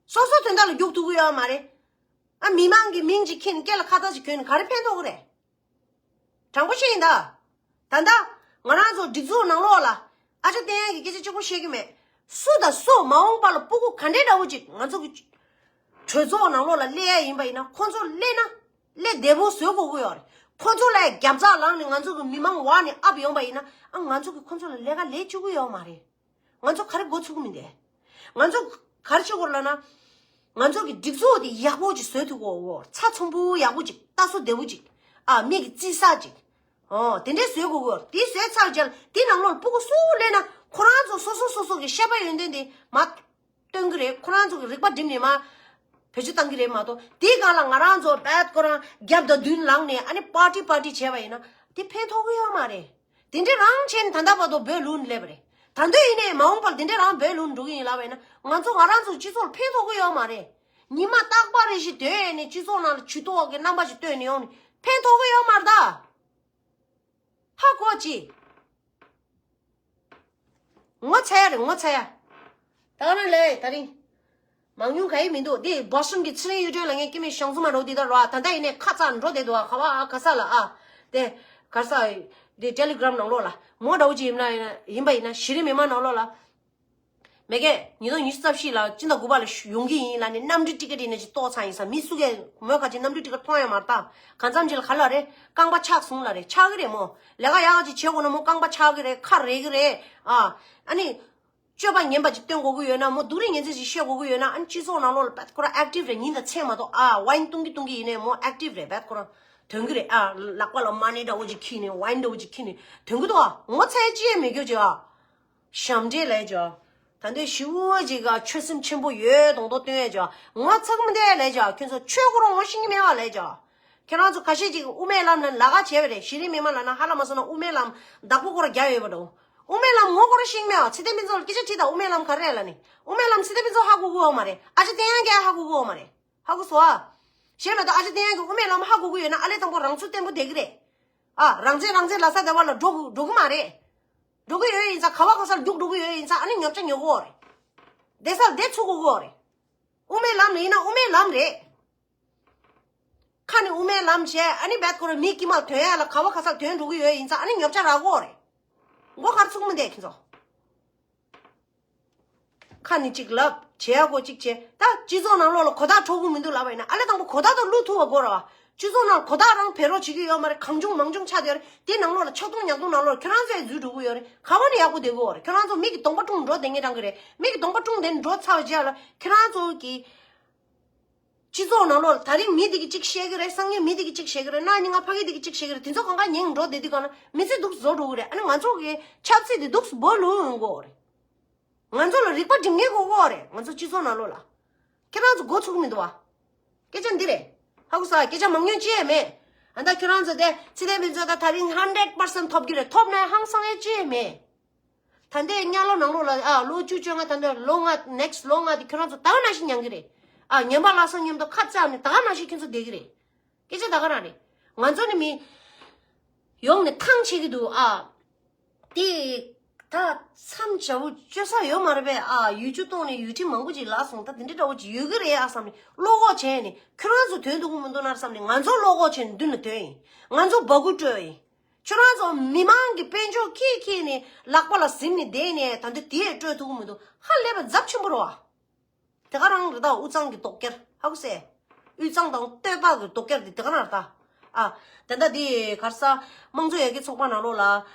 སོ་སོ་དོན་དག་ལ་རྒྱུག་ཐུབ་ཀྱི་ཡོད་མ་རེད། ཨ་མི་མང་གི་མིང་ཅིག་ཁྱེར་ནས་སྐེ་ལ་ཁ་བཏགས་ཅིག་གྱོན་ནས་ག་རེ་ཕན་ཐོགས་ཀྱི་རེད། དྲང་པོ་བཤད་ཡིན་ད། ད་ལྟ་ང་རང་ཚོ་སྒྲིག་འཛུགས་ནང་ལོགས་ལ་ཨ་ཅག་བསྟན་ཡག་གི་སྐད་ཆ་གཅིག་པོ་བཤད་ཀྱི་མེད། སུ་དང་སུ་མ་འོངས་པ་ལ་སྤུ་གུ་ག་འདྲའི་འདྲ་བོ་ཅིག་ང་ཚོ་གི་གྲོས་ཚོགས་ནང་ལོགས་ལ་སླེབས་ཡ་ཡིན་པ་ཡིན་ན་ཁོང་ཚོ་སླེབས་ན་སླེབས་བདེ་པོ་བཟོ་དགོས་ཀྱི་ཡོད་རེད། ཁོང་ཚོ་ལ་རྒྱབ་རྩ་ལངས་ནས་ང་ཚོ་གི་མི་མང་འོག་ནས་ཨབ་ཡོང་པ་ཡིན་ན་ཨ་ང་ཚོ་གི་ཁོང་ཚོ་ལ་ལས་ཀ་ལས་བཅུག་གི་ཡོད་མ་རེད། ང་ཚོ་ག་རེ་འགོ་ཚུགས་ཀྱི་མིན་དེ། ང་ཚོ་ག་རེ་བྱེད་དགོས་ལབ་ན། ང་ཚོ་གི་སྒྲིག་འཛུགས་དེ་ཡག་པོ་ཅིག་བཟོ་ཐུབ་དགོས། ཚགས་ཚུད་པོ་ཡག་པོ་ཅིག་ལྟ་སྲོལ་བདེ་པོ་ཅིག་ཨ་མིག་གིས་བརྩི་ས་ཅིག་ཨོ་དེ་འདྲས་བཟོ་དགོས་གོ། དེ་བཟོས་ཚར་རྗེས་དེ་ནང་ལོགས་ལ་སྤུ་གུ་སུ་སླེབས་ན་ཁོ་རང་ཚོ་སོ་སོ་སོ་སོ་གི་ཤེས་པ་ཡོན་ཏན་དེ་མ་སྟོན་གི་རེད། ཁོ་རང་ཚོ་གི་རིག་པ་སྒྲིམ་ནས་མ་བེད་སྤྱོད་བཏང་གི་རེད་མ་གཏོགས་དེའི་སྒང་ལ་ང་རང་ཚོ་རྦད་ཁོ་རང་རྒྱབ་དང་མདུན་ལངས་ནས་ཨ་ནི་པར་ཊི་པར་ཊི་བྱས་པ་ཡིན་ན་དེ་ཕན་ཐོགས་གི་ཡོད་མ་རེད། དེ་འདྲ་རང་བྱས་ནས་ད་ལྟ་བར་དུ་བོད་ལུང་སླེབས་པ་རེད། ད་འདོད་ཡིན་ནའི་མ་འོངས་པར་དེ་འདྲ་རང་བོད་ལུང་འགྲོ་གི་ཡིན་ལབ་པ་ཡིན་ན་ང་ཚོ་ང་རང་ཚོ་སྤྱི་ཚོགས་ལ་ཕན་ཐོགས་གི་ཡོད་མ་རེད། ཉི་མ་རྟག་པར་རེ་ཞིག་སྡོད་ནས་སྤྱི་ཚོགས་ནང་ལ་ཇུས་གཏོགས་ཀྱི་རྣམ་པ་ཞིག་སྟོན་ནས་ཡོང་ནས་ཕན་ཐོགས་གི་ཡོད་མ་རེད་ད། ཧ་གོ་ཅི། ངོ་ཚ་ཡ་རེད་ངོ་ཚ་ཡ། ད་ག་རང་ལས་ད་རིང་། མང་ཉུང་ག་ཡི་མི་འདུག་འདི་བོ་སི་ཊོན་གྱི་ཚེ་རིང་གཡུ་སྒྲོན་ལ་ངས་སྐྱེ་མེད་ཞང་ཚུ་མ་འགྲོ་འདི་ལྟར་རོ། ད་ལྟ་ཡིན་ནས་ཁ་ཚ་འགྲོ་བསྡད་འདུག་ཨ་ག་བ་ཨ་ག་ས་ལ་ཨ། དེ་ག་ས། འདི་ཊེ་ལི་གྷི་རམ་ནང་ལོགས་ལ་མོ་འདྲ་བོ་ཅིག་ཡིན་ན་ཡིན་པ་ཡིན་ན་གཞི་རིམ་མི་མང་ནང་ལོགས་ལ། མེ་གེ་ཉིས་སྟོང་ཉི་ཤུ་རྩ་བཞི་ལ་སྤྱི་ཟླ་དགུ་པ་ལ་ཡོང་གི་ཡིན་ལ་ནི་གནམ་གྲུ་ཊི་ཀེ་ཊི་ནས་ཅིག་ཏོག་ཚང་ཡིན་ས་མི་སུ་གས་མོས་ཁ་ཅིག་གནམ་གྲུ་ཊི་ཀེ་ཊི་མཐོང་ཡ་མ་རེད་ད། གང་འཚམ་ཅིག་ལ་ག་ལ་རེད་རྐང་པ་ཆག་སོང་ལ་རེད་ཆག་གི་རེད་མོ། ལས་ཀ་ཡག་ཅིག་བྱེད་དགོས་ན་མོ་རྐང་པ་ཆག་གི་རེད་ཁ་རེག་གི་རེད་ཨ། ཨ་ནི། སྤྱོད་པ་ངན་པ་ཅིག་སྟོན་དགོས་ཀྱི་ཡོད་ན་མོ་སྡུག་རུས་ངན་ཚད་ཅིག་བཤད་དགོས་ཀྱི་ཡོད་ན་ཨ་ནི་སྤྱི་ཚོགས་ནང་ལོགས་ལ་བད་ཁོ་རང་ཨེག་ཊིབ་རེད། ཉིན་དང་མཚན་མ་གཏོགས་ཨ་ཝའིན་བཏུང་གི་བཏུང་གི་ཡིན་ནའི་མོ་ཨེག་ཊིབ་རེད། བད་ཁོ་རང་དོན་གི་རེད་ཨ། ལག་པ་ལ་མ་ཎི་འདྲ་བོ་ཅིག་འཁྱེར་ནས་ཝའིན་འདྲ་བོ་ཅིག་འཁྱེར་ནས་དོན་གི་འདུག་ཨ། ངོ་ཚ་ཡ་ཅི་ཡང་མེད་རྒྱུ་ཅིག་ཨ། ཞབས་འདྲེན་ལས་ཅོ། ད་འདོད་ཞི་བོ་ཅིག་ག་ཆོད་སེམས་ཆེན་པོ་ཡོད་མདོག་མདོག་སྟོན་ཡས་ཅོ། ངོ་ཚ་གི་མི་འདུག་ལས་ཅོ། ཁྱོད་ཚོ་ཆོས་ཁོ་རང་ངོ་ཤེས་ཀྱི་མེད་པ་ལས་ཅོ། ཁྱེད་རང་ཚོ་ཁ་ཤས་ཅིག་དབུ་མའི་ལམ་ལ་ལ་ཁ་བྱས་པ་རེད། གཞི་རིམ་མི་མང་ལ་ན་ཧ་ལ་མ་སོང་ན་དབུ་མའི་ལམ་བདག་པོ་ཁོ་ར་རྒྱག་ཡོད་པ་འགྲོ། དབུ་མའི་ལམ་ངོ་ཁོ་ར་ཤེས་ཀྱི་མེད་པ། ཚེ་བརྟན་ཕུན་ཚོགས་ལ་སྐད་ཆ་དྲིས་དང་དབུ་མའི་ལམ་ག་རེ་རེད་ལ་ནི། དབུ་མའི་ལམ་ཚེ་བརྟན་ཕུན་ཚོགས་ཧ་གོ་གི་ཡོད་མ་རེད། ཨ་ཅག་བསྟན་ཡག་གིས་ཧ་གོ་གི་ཡོད་མ་རེད། ཧ་གོ་སོང་ཨ། གཞན་མ་གཏོགས་ཨ་ཅག་བསྟན་ཡག་གིས་དབུ་མའི་ལམ་ཧ་གོ་གི་ཡོད་ན་ཨ་ལས་དང་པོ་རང་ཚུགས་བརྟན་པོ་བསྡད་ཀྱི་རེད། ཨ་རང་བཙན་རང་བཙན་ལབ་ས་བསྡད་པ་ལ་འགྲོ་འགྲོ་གི་མ་རེད། འགྲོ་གི་ཡོད་ཡིན་ཙང་ག་བ་ག་སར་རྒྱུག་འགྲོ་གི་ཡོད་ཡིན་ཙང་ཨ་ནི་ཉོབ་ཆ་ཉོ་གི་ཡོད་རེད། བསྡད་སར་བསྡད་ཚུགས་དགོས་ཀྱི་ཡོད་རེད། དབུ་མའི་ལམ་ལ་ཡིན་ན་དབུ་མའི་ལམ་རེད། ཁ་ནས་དབུ་མའི་ལམ་བྱས་ཨ་ནི་བད་ཁོ་རང་མི་དཀྱིལ་མར་ཐོན་ཡ་ལ་ག་བ་ག་སར་ཐོན་འགྲོ་གི་ཡོད་ཡིན་ཙང་ཨ་ནི་ཉོབ་ཆ་རག་གི་ཡོད་རེད། མགོ་ག་རེ་ཚུགས་མི་འདུག་ཁྱེད་ཚོ། ཁ་ནས་གཅིག་ལབ་བྱེད་ཡག་གོ་གཅིག་བྱེད་ད་སྤྱི་ཚོགས་ནང་ལོགས་ལ་གོ་བརྡ་འཕྲོད་གི་མི་འདུག་ལབ་པ་ཡིན་ན་ཨ་ལས་དང་པོ་གོ་བརྡ་དང་བླུག་ཐུབ་པ་དགོས་ར་བ། སྤྱི་ཚོགས་ནང་གོ་བརྡ་རང་འཕེལ་རོགས་བྱེད་ཀྱི་ཡོད་མ་རེད། གང་བྱུང་མང་བྱུང་ཆགས་བསྡད་ཡོད་རེད། དེ་ནང་ལོགས་ལ་ཆག་ཐུང་ཉག་ཐུང་ནང་ལོགས་ལ་ཁྱོད་རང་ཚོས་འཛུལ་འགྲོ་གི་ཡོད་རེད། ག་བ་ནས་ཡག་པོ་བསྡད་གི་ཡོད་རེད། ཁྱོད་རང་ཚོ་མི་གི་གདོང་པ་བཀྲུངས་འགྲོ་བསྡད་མཁན་རང་གི་རེད། མི་གི་གདོང་པ་བཀྲུངས་བསྡད་ནས་འགྲོ་ཚར་བའི་རྗེས་ལ་ཁྱོད་རང་ཚོ་གི་སྤྱི་ཚོགས་ནང་ལོགས་ལ་ད་རིང་མི་དེ་གི་གཅིག་བཤད་གི་རེད། སང་ཉིན་མི་དེ་གི་གཅིག་བཤད་གི་རེད། གནངས་ཉིན་ང་ཕ་གི་དེ་གི་གཅིག་བཤད་གི་རེད། དེ་ཚོ་གང་ག་ཉན་འགྲོ་བསྡད་དུས་གང་ལ་མི་ཚེ་སྡུག་བཟོ་འགྲོ་གི་རེད། ཨ་ནི་ང་ཚོ་གི་ཆབ་སྲིད་དེ་སྡུག་སྦོ་ལུང་ཡོང་གི་རེད། ང་ཚོ་ལ་རིག་པ་སྒྲིམ་མཁན་དགོས་ཀྱི་ཡོད་རེད། ང་ཚོ་སྤྱི་ཚོགས་ནང་ལོགས་ལ། ཁྱེད་རང་ཚོ་མགོ་ཚུགས་མི་འདུག་བ། སྐད་ཆ་འདི་རེད། ཧ་གོ་སོང་། སྐད་ཆ་མང་ཉུང་ཅི་ཡང་མེད། ཨ་ད་ཁྱེད་རང་ཚོ་དེ་ཚེ་བརྟན་ཕུན་ཚོགས་ད་ད་རིང་ཧན་ཌེཌ་པར་སེན་ཊི་ཐོབ་ཀྱི་རེད། ཐོབ་ན་ཧང་སང་ཡས་ཅི་ཡང་མེད། ད་ལྟའི་གཉའ་ལོ་ནང་ལོགས་ལ་ཨ་ལོ་བཅུ་བཅོ་ལྔ་ད་ལྟ་ལོ་ལྔ་ནེག་སི་ཊི་ལོ་ལྔ་དེ་ཁྱེད་རང་ཚོ་ད་ག་ནང་བཞིན་ཉན་གི་རེད། ཨ་ཉན་པ་ལྷག་བསམ་མཉམ་དུ་ཁ་བཙགས་ནས་ད་ག་ནང་བཞིན་ཁྱེད་ཚོ་བསྡད་ཀྱི་རེད། སྐད་ཆ་ད་ག་རང་རེད། ང་ཚོ་ནི་མི་ཡོང་ནས་ཐང་ཆད་ཀྱི་འདུག་ཨ། དེ། ད་མཚམས་བྱ་བོ་བཅོ་ས་ཡོད་མ་རེད་པས་ཨ། ཡུལ་ཆུ་གཏོང་ནས་ཡུལ་ཁྲིམས་མང་པོ་ཅིག་ལགས་སོང་། ད་དེ་འདྲ་འདྲ་བོ་ཅིག་ཡོད་ཀྱི་རེད་ཨ་བསམ་ནས་བློ་ཁོག་བྱས་ནས་ཁྱོད་རང་ཚོ་དོན་འདུག་གི་མི་འདུག་ན་བསམ་ནས་ང་ཚོ་བློ་ཁོག་བྱས་ནས་མདུན་ལ་ཐོན་ཡིན། ང་ཚོ་སྦ་ཁུག་སྤྲོད་ཡིན། ཁྱོད་རང་ཚོ་མི་མང་གི་དཔལ་འབྱོར་ཁྱེར་ཁྱེར་ནས་ལག་པ་ལ་ཟིན་ནས་བསྡད་ནས་ད་འདི་དེ་སྤྲོད་ཐུབ་ཀྱི་མི་འདུག་ཧ་ལས་པ་རྫབ་ཆེན་པོ་རེད་བ། དེ་ག་རང་རེད་ད། དབུས་གཙང་གི་སྡུག་སྐྱེལ་ཧ་གོ་སོང་། དབུས་གཙང་དང་སྟོད་པ་གི་སྡུག་སྐྱེལ་དེ་དེ་ག་རང་རེད་ད། ཨ། དེ་འདྲ་དེ་ག་རེ་ཟ། དམངས་གཙོ་ཡར་རྒྱས་ཚོགས་པ་ནང་ལོགས་ལ་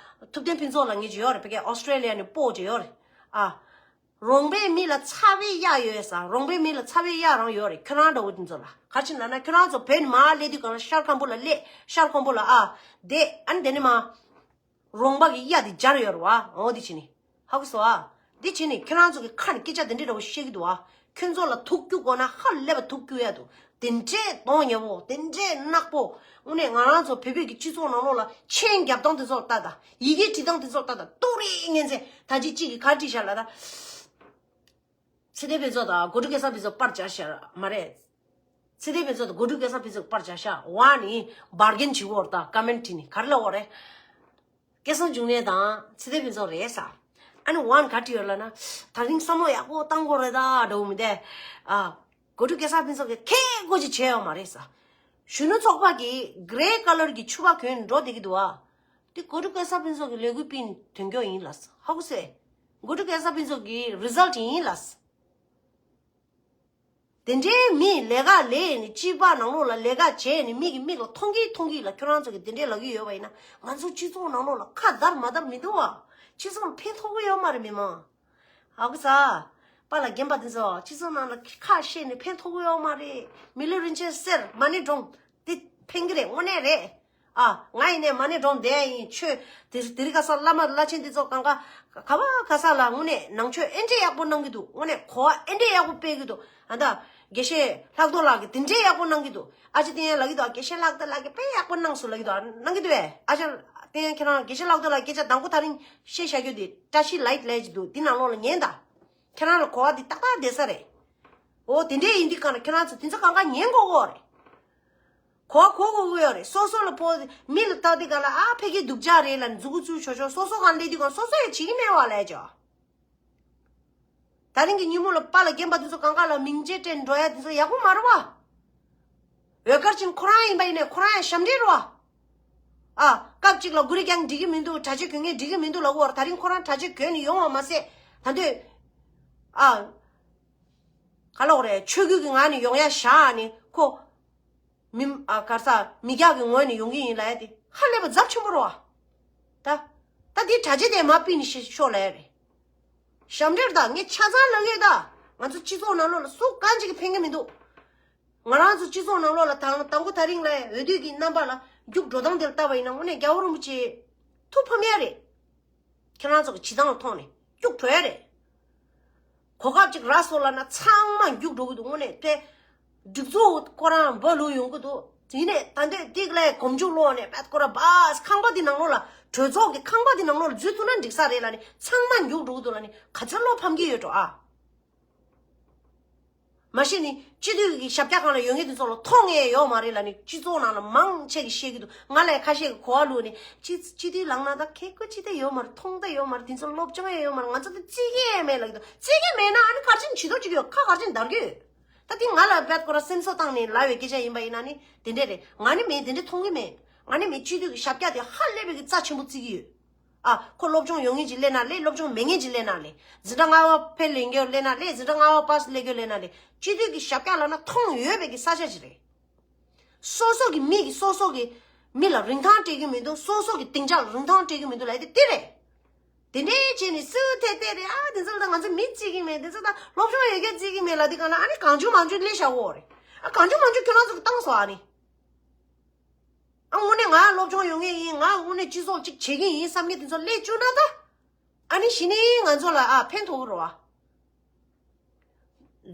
ཐུབ་བསྟན་ཕུན་ཚོགས་ལབ་མཁན་ཅིག་ཡོད་རེད། ཕ་གི་ཨོ་སི་ཀྲེ་ལི་ཡ་ནས་སྤོ་ཅིག་ཡོད་རེད། ཨ། རོང་པའི་མི་ལ་ཚ་བའི་གཡག་ཡོད་ས། རོང་པའི་མི་ལ་ཚ་བའི་གཡག་རང་ཡོད་རེད། ཁྱོད་རང་འདྲ་བོ་དེ་ཚོ་ལ་ག་རེ་བྱས་ལབ་ན་ཁྱོད་རང་ཚོ་བོད་ནས་མར་སླེབས་དུས་སྒང་ལ་ཤར་ཁམ་བུ་ལ་སླེབས། ཤར་ཁམ་བུ་ལ་ཨ། བསྡད། ཨ་ནི་དེ་ནས་མར། རོང་པ་གི་གཡག་དེ་སྦྱར་ཡོད་རེད་བ། འོ་དེ་བྱས་ནས། ཧ་གོ་སོང་ཨ། དེ་བྱས་ནས་ཁྱོད་རང་ཚོ་གི་ཁ་ནས་སྐད་ཆ་དེ་འདྲ་འདྲ་བོ་བཤད་ཀྱི་འདུག་བ། ཁྱོད་ཚོ་ལ་ཐུག་རྒྱུ་དགོས་ན་ཧ་ལས་པ་ཐུག་རྒྱུ་ཡ་འདུག་དེ་འདྲའི་གདོང་ཉེ་བོ། དེ་འདྲའི་ནག་པོ། དངོས་གནས་ང་རང་ཚོ་བོད་བོད་ཀྱི་སྤྱི་ཚོགས་ནང་ལོགས་ལ་མཆན་རྒྱབ་སྟངས་དེ་ཚོ་ལ་ལྟ་དང་། ཡི་གེ་བྲིས་སྟངས་དེ་ཚོ་ལ་ལྟ་དང་། ཏོག་རེ་ངན་ཚེ་ད་ཅི་གཅིག་གིས་ག་རེ་བྲིས་ཤག་ལབ་ད། ཚེ་བརྟན་ཕུན་ཚོགས་དང་སྒོ་ཕྲུག་སྐལ་བཟང་ཕུན་ཚོགས་པར་སྦྱར་ཤག་མ་རེད། ཚེ་བརྟན་ཕུན་ཚོགས་དང་སྒོ་ཕྲུག་སྐལ་བཟང་ཕུན་ཚོགས་ཀྱི་བར་བཞག་ཤག་ཝ་ནི་བར་གན་བྱེད་ཀྱི་ཡོད་རེད། ད་ཀ་མེན་ཊི་བྲིས་ནས་ག་རེ་ལབ་ཡོད་རེད། སྐལ་བཟང་འབྱུང་གནས་དང་ཚེ་བརྟན་ཕུན་ཚོགས་རེད་ཟེར། ཨ་ནི་ཝ་ནི་ག་རེ་བྲིས་ཡོད་ལབ་ན། ད་རིང་བསམ་བློ་ཡག་པོ་བཏང་དགོས་རེད་ད་འདྲ་བོ་མི་འདུག་ཨ། སྒོ་ཕྲུག་སྐལ་བཟང་ཕུན་ཚོགས་ཀྱིས་ཁྱེད་སྐུ་མཁྱེན་བྱས་ཡོད་མ་རེད་ཟེར། གཞོན་ནུ་ཚོགས་པ་གིས་གྷི་རེ་ཀ་ལར་གྱི་ཕྱུ་པ་གོན་འགྲོ་བསྡད་ཀྱི་འདུག་ཨ། དེ་སྒོ་ཕྲུག་སྐལ་བཟང་ཕུན་ཚོགས་ཀྱི་ལས་འགུལ་སྤེལ་ནས་དོན་འཁྱོལ་ཡིན་ལབ་ཟེར། ཧ་གོ་སོང་ངས། སྒོ་ཕྲུག་སྐལ་བཟང་ཕུན་ཚོགས་ཀྱི་རི་ཛལ་ཊི་ཡིན་ལབ་ཟེར། དེ་འདྲའི་མི་ལས་ཀ་ལས་ནས་སྤྱི་པ་ནང་ལོགས་ལ་ལས་ཀ་བྱས་ནས་མི་གི་མིག་ལ་མཐོང་གི་མཐོང་གི་ལ་ཁྱོད་རང་ཚོ་གི་དེ་འདྲའི་ལབ་ཀྱི་ཡོད་པ་ཡིན་ན། ང་ཚོ་སྤྱི་ཚོགས་ནང་ལོགས་ལ་ཁ་བརྡར་མ་བརྡར་མི་འདུག་བ། སྤྱི་ཚོགས་ལ་ཕན་ཐོགས་ཀྱི་ཡོད་མ་རེད་མི་མང་། ཧ་གོ་ས། པཱ་ལགས་རྒན་པ་དེ་ཚོ་སྤྱི་ཚོགས་ནང་ལ་ཁ་བཤད་ནས་ཕན་ཐོགས་ཀྱི་ཡོད་མ་རེད། མི་ལུས་རིན་ཆེན་གསེར་མ་ཎི་སྒྲོམ། དེ་ཕན་གྱི་རེད། དངོས་གནས་རེད། ཨ། ང་ཡིན་ནའི་མ་ཎི་སྒྲོམ་བསྡད་ཡིན། ཆོས་དེ་དེ་རིང་ཁ་སང་བླ་མ་བླ་ཆེན་འདི་ཚོ་གང་ག་ག་བ་ག་ས་ལ་དངོས་གནས་ནང་ཆོས་ཨེ་འདྲས་ཡག་པོ་གནང་གི་འདུག་དངོས་གནས་གོ་བ་ཨེ་འདྲས་ཡག་པོ་སྤེལ་གི་འདུག་ཨ། ད་དགེ་བཤེས་ལྷག་རྡོར་ལགས་ཀྱིས་དེ་འདྲས་ཡག་པོ་གནང་གི་འདུག་ཨ་ཅེ་བསྟན་ཡར་ལབ་ཀྱི་འདུག་དགེ་བཤེས་ལྷག་རྡོར་ལགས་ཀྱིས་དཔེ་ཡག་པོ་གནང་སོང་ལབ་ཀྱི་འདུག་གནང་གི་འདུག་བས། ཨ་ཅེ་བསྟན་ཡར་ཁྱེད་རང་དགེ་བཤེས་ལྷག་རྡོར་ལགས་སྐད་ཆ་དང་པོ་དེ་རིང་བཤད་བཞག་རྒྱུ་དེ་བཀྲ་ཤིས་ལའིཊ་ལབ་ཀྱི་འདུག་དེ་ནང་ལོགས་ལ་ཉན་ད། ཁྱེད་རང་ལ་གོ་བ་དེ་ཏག་ཏག་བསྡད་ས་རེད། འོ་དེ་འདྲས་ཡིན་དུས་གང་ལ་ཁྱེད་རང་ཚོ་དེ་ཚོ་གང་ག་ཉན་དགོས་གོ་རེད། གོ་གོ་གོ་གོ་ཡོད་རེད། སོ་སོ་ལ་ཕོ་མི་ལ་བལྟ་དུས་ག་ལ་ཨ་ཕ་གི་སྡུག་ཅག་རེད་ལབ་ནས་མཛུ་གུ་བཙུགས་ཆོག་ཆོག་སོ་སོ་གང་སླེབས་དུས་གང་སོ་སོ་ཡང་བྱེད་ཀྱི་མེད་བ་ལས་ཅོ། ད་རིང་གི་ཉིན་མོ་ལ་པཱ་ལགས་རྒན་པ་དེ་ཚོ་གང་ག་ལ་མིང་ཆད་སྤྲད་འགྲོ་ཡ་དེ་ཚོ་ཡག་པོ་མ་རེད་བ། འོད་དཀར་ཅན་ཁོ་རང་ཡིན་པ་ཡིན་ནའི་ཁོ་རང་ཡང་ཞབས་འདྲེན་རེད་བ། ཨ། སྐབས་གཅིག་ལ་གུ་རི་རྒྱང་འགྲིག་གི་མི་འདུག་གྲྭ་ཆས་གྱོན་མཁན་འགྲིག་གི་མི་འདུག་ལབ་ཀྱི་ཡོད་རེད། ད་རིང་ཁོ་རང་གྲྭ་ཆས་གྱོན་ནས་ཡོང་བ་མ་ཟད་ད་འདོད། ཨ། ག་ལབ་དགོས་རེད། ཆོས་གོས་ཀྱི་ངང་ནས་ཡོང་ཡ་བཞག་ནས་ཁོ། མི། ཨ། ག་རེ་ཟ། མི་སྐྱ་གི་ངོས་ནས་ཡོང་གི་ཡིན་ལབ་ཡ་དེ་ཧ་ལས་པ་ཚབས་ཆེན་པོ་རེད་བ། ད། ད་འདི་གྲྭ་ཆས་དེ་མར་ཕུད་ནས་ཤི་ཤོག་ལབ་ཡ་རེད། ཞབས་འདྲེན་ད་ངས་ཆ་ཚང་ལབ་ཡོད་ད། ང་ཚོ་སྤྱི་ཚོགས་ནང་ལོགས་ལ་སུ་གང་ཅིག་གིས་ཕན་གི་མི་འདུག་ང་རང་ཚོ་སྤྱི་ཚོགས་ནང་ལོགས་ལ་དང་དང་པོ་དེ་རིང་ལ་འོས་བསྡུ་གི་རྣམ་པ་ལ་རྒྱུགས་འགྲོ་སྟངས་དེ་ལ་བལྟས་པ་ཡིན་ན་དངོས་གནས་རྒྱལ་བ་རིན་པོ་ཆེ་ཐུགས་ཕམ་ཡ་རེད། ཁྱེད་རང་ཚོ་གི་བྱེད་སྟངས་ལ་མཐོང་ནས་སྐྱུག་བྲོ་ཡ་རེད། གོ་སྐབས་ཅིག་རག་སོང་ལབ་ན་ཚང་མ་རྒྱུགས་འགྲོ་གི་འདུག་དངོས་གནས་དེ། སྒྲིག་འཛུགས་ཁོ་རང་འབུ་ལུག་ཡོང་གི་འདུག་ཡིན་ནའི་ད་འདོད་ཏིག་ལའི་གོམ་རྒྱུག་སློག་ནས་བད་ཁོ་རང་བཱས་ཁང་པ་འདི་ནང་ལོགས་ལ་གྲོས་ཚོགས་ཀྱི་ཁང་པ་འདི་ནང་ལོགས་ལ་འཛུལ་ཐུབ་ན་འགྲིག་ས་རེད་ལབ་ནས་ཚང་མ་རྒྱུགས་འགྲོ་གི་འདུག་ལབ་ནས་ག་ཚོད་བློ་ཕམ་གྱི་ཡོད་འགྲོ་ཨ། མ་གཞི་ནི་སྤྱི་འཐུས་ཀྱི་ཞབས་སྐྱ་སྒང་ལ་ཡོད་མཁན་དེ་ཚོ་ལ་མཐོང་ཡས་ཡོད་མ་རེད་ལབ་ནས་སྤྱི་ཚོགས་ནང་ལ་མང་ཆེ་གིས་བཤད་ཀྱི་འདུག་ང་ལ་ཁ་ཤས་ཀྱིས་གོ་བ་བླུགས་ནས་སྤྱི་སྤྱི་འཐུས་ལངས་ན་ད་ཁེ་ཁོ་ཅི་ད་ཡོད་མ་རེད། མཐོང་ད་ཡོད་མ་རེད། དེ་ཚོ་སློབ་སྦྱོང་ཡས་ཡོད་མ་རེད། ང་ཚོ་ད་བརྩི་གི་ཡས་མེད་ལབ་ཀྱི་འདུག་བརྩི་གི་མེད་ན་ཨ་ནི་ག་རེ་བྱེད་ནས་བྱེད་དོ་ཅིག་ཡོད། ཁ་ག་རེ་བྱེད་ནས་འདར་གི་ཡོད། ད་དེ་ང་ལ་བད་ཁོ་རང་སེམས་གསོ་བཏང་ནས་ལབ་པའི་སྐད་ཆ་ཡིན་པ་ཡིན་ན་ནི་དེ་འདྲས་རེད། ང་ནི་མེད། དེ་འདྲས་མཐོང་གི་མེད། ང་ནི་མེད། སྤྱི་འཐུས་ཀྱི་ཞབས་སྐྱ་དེ་ཧ་ལས་པའི་གི་རྩ་ཆེན་པོ་བརྩི་གི་ཡོད། ཨ། ཁོ་སློབ་སྦྱོང་ཡོད་མཁན་ཅིག་སླེབས་ན་སླེབས། སློབ་སྦྱོང་མེད་མཁན་ཅིག་སླེབས་ན་སླེབས། འཛིན་གྲྭ་ལྔ་པ་ཕེལ་ལས་མཁན་སླེབས་ན་སླེབས། འཛིན་གྲྭ་ལྔ་པ་པཱ་སི་སླེབས་མཁན་སླེབས་ན་སླེབས། སྤྱི་འཐུས་ཀྱི་ཞབས་སྐྱ་ལབ་ན་མཐོང་ཡོད་པའི་གི་ས་ཆ་ཅིག་རེད། སོ་སོ་གི་མི་གི་སོ་སོ་གི་མི་ལ་རིན་ཐང་སྤྲད་ཀྱི་མི་འདུག་སོ་སོ་གི་སྡིངས་ཆ་ལ་རིན་ཐང་སྤྲད་ཀྱི་མི་འདུག་ལབ་ཡ་དེ་དེ་རེད། དེ་འདྲའི་བྱས་ནས་སུ་ཐད་ཐད་རེད། ཨ། དེ་ཚོ་ད་ང་ཚོ་མི་བརྩི་གི་མེད། དེ་ཚོ་ད་སློབ་སྦྱོང་ཡོད་མཁན་བརྩི་གི་མེད་ལབ་དུས་གང་ལ་ཨ་ནི་གང་བྱུང་མང་བྱུང་སླེབས་བཞག་གོ་རེད། ཨ། གང་བྱུང་མང་བྱུང་ཁྱོད་རང་ཚོ་གི་བཏང་སོང་ཨ་ནི། ཨ། དངོས་གནས་ང་སློབ་སྦྱོང་ཡོད་མཁན་ཡིན། ང་དངོས་གནས་སྤྱི་ཚོགས་གཅིག་བྱེད་ཀྱི་ཡིན་བསམ་མཁན་དེ་ཚོ་སླེབས་བཅུག་ན་ད། ཨ་ནི་གཞི་ནས་ང་ཚོ་ལ་ཨ་ཕན་ཐོགས་ཀྱི་རེད་བ།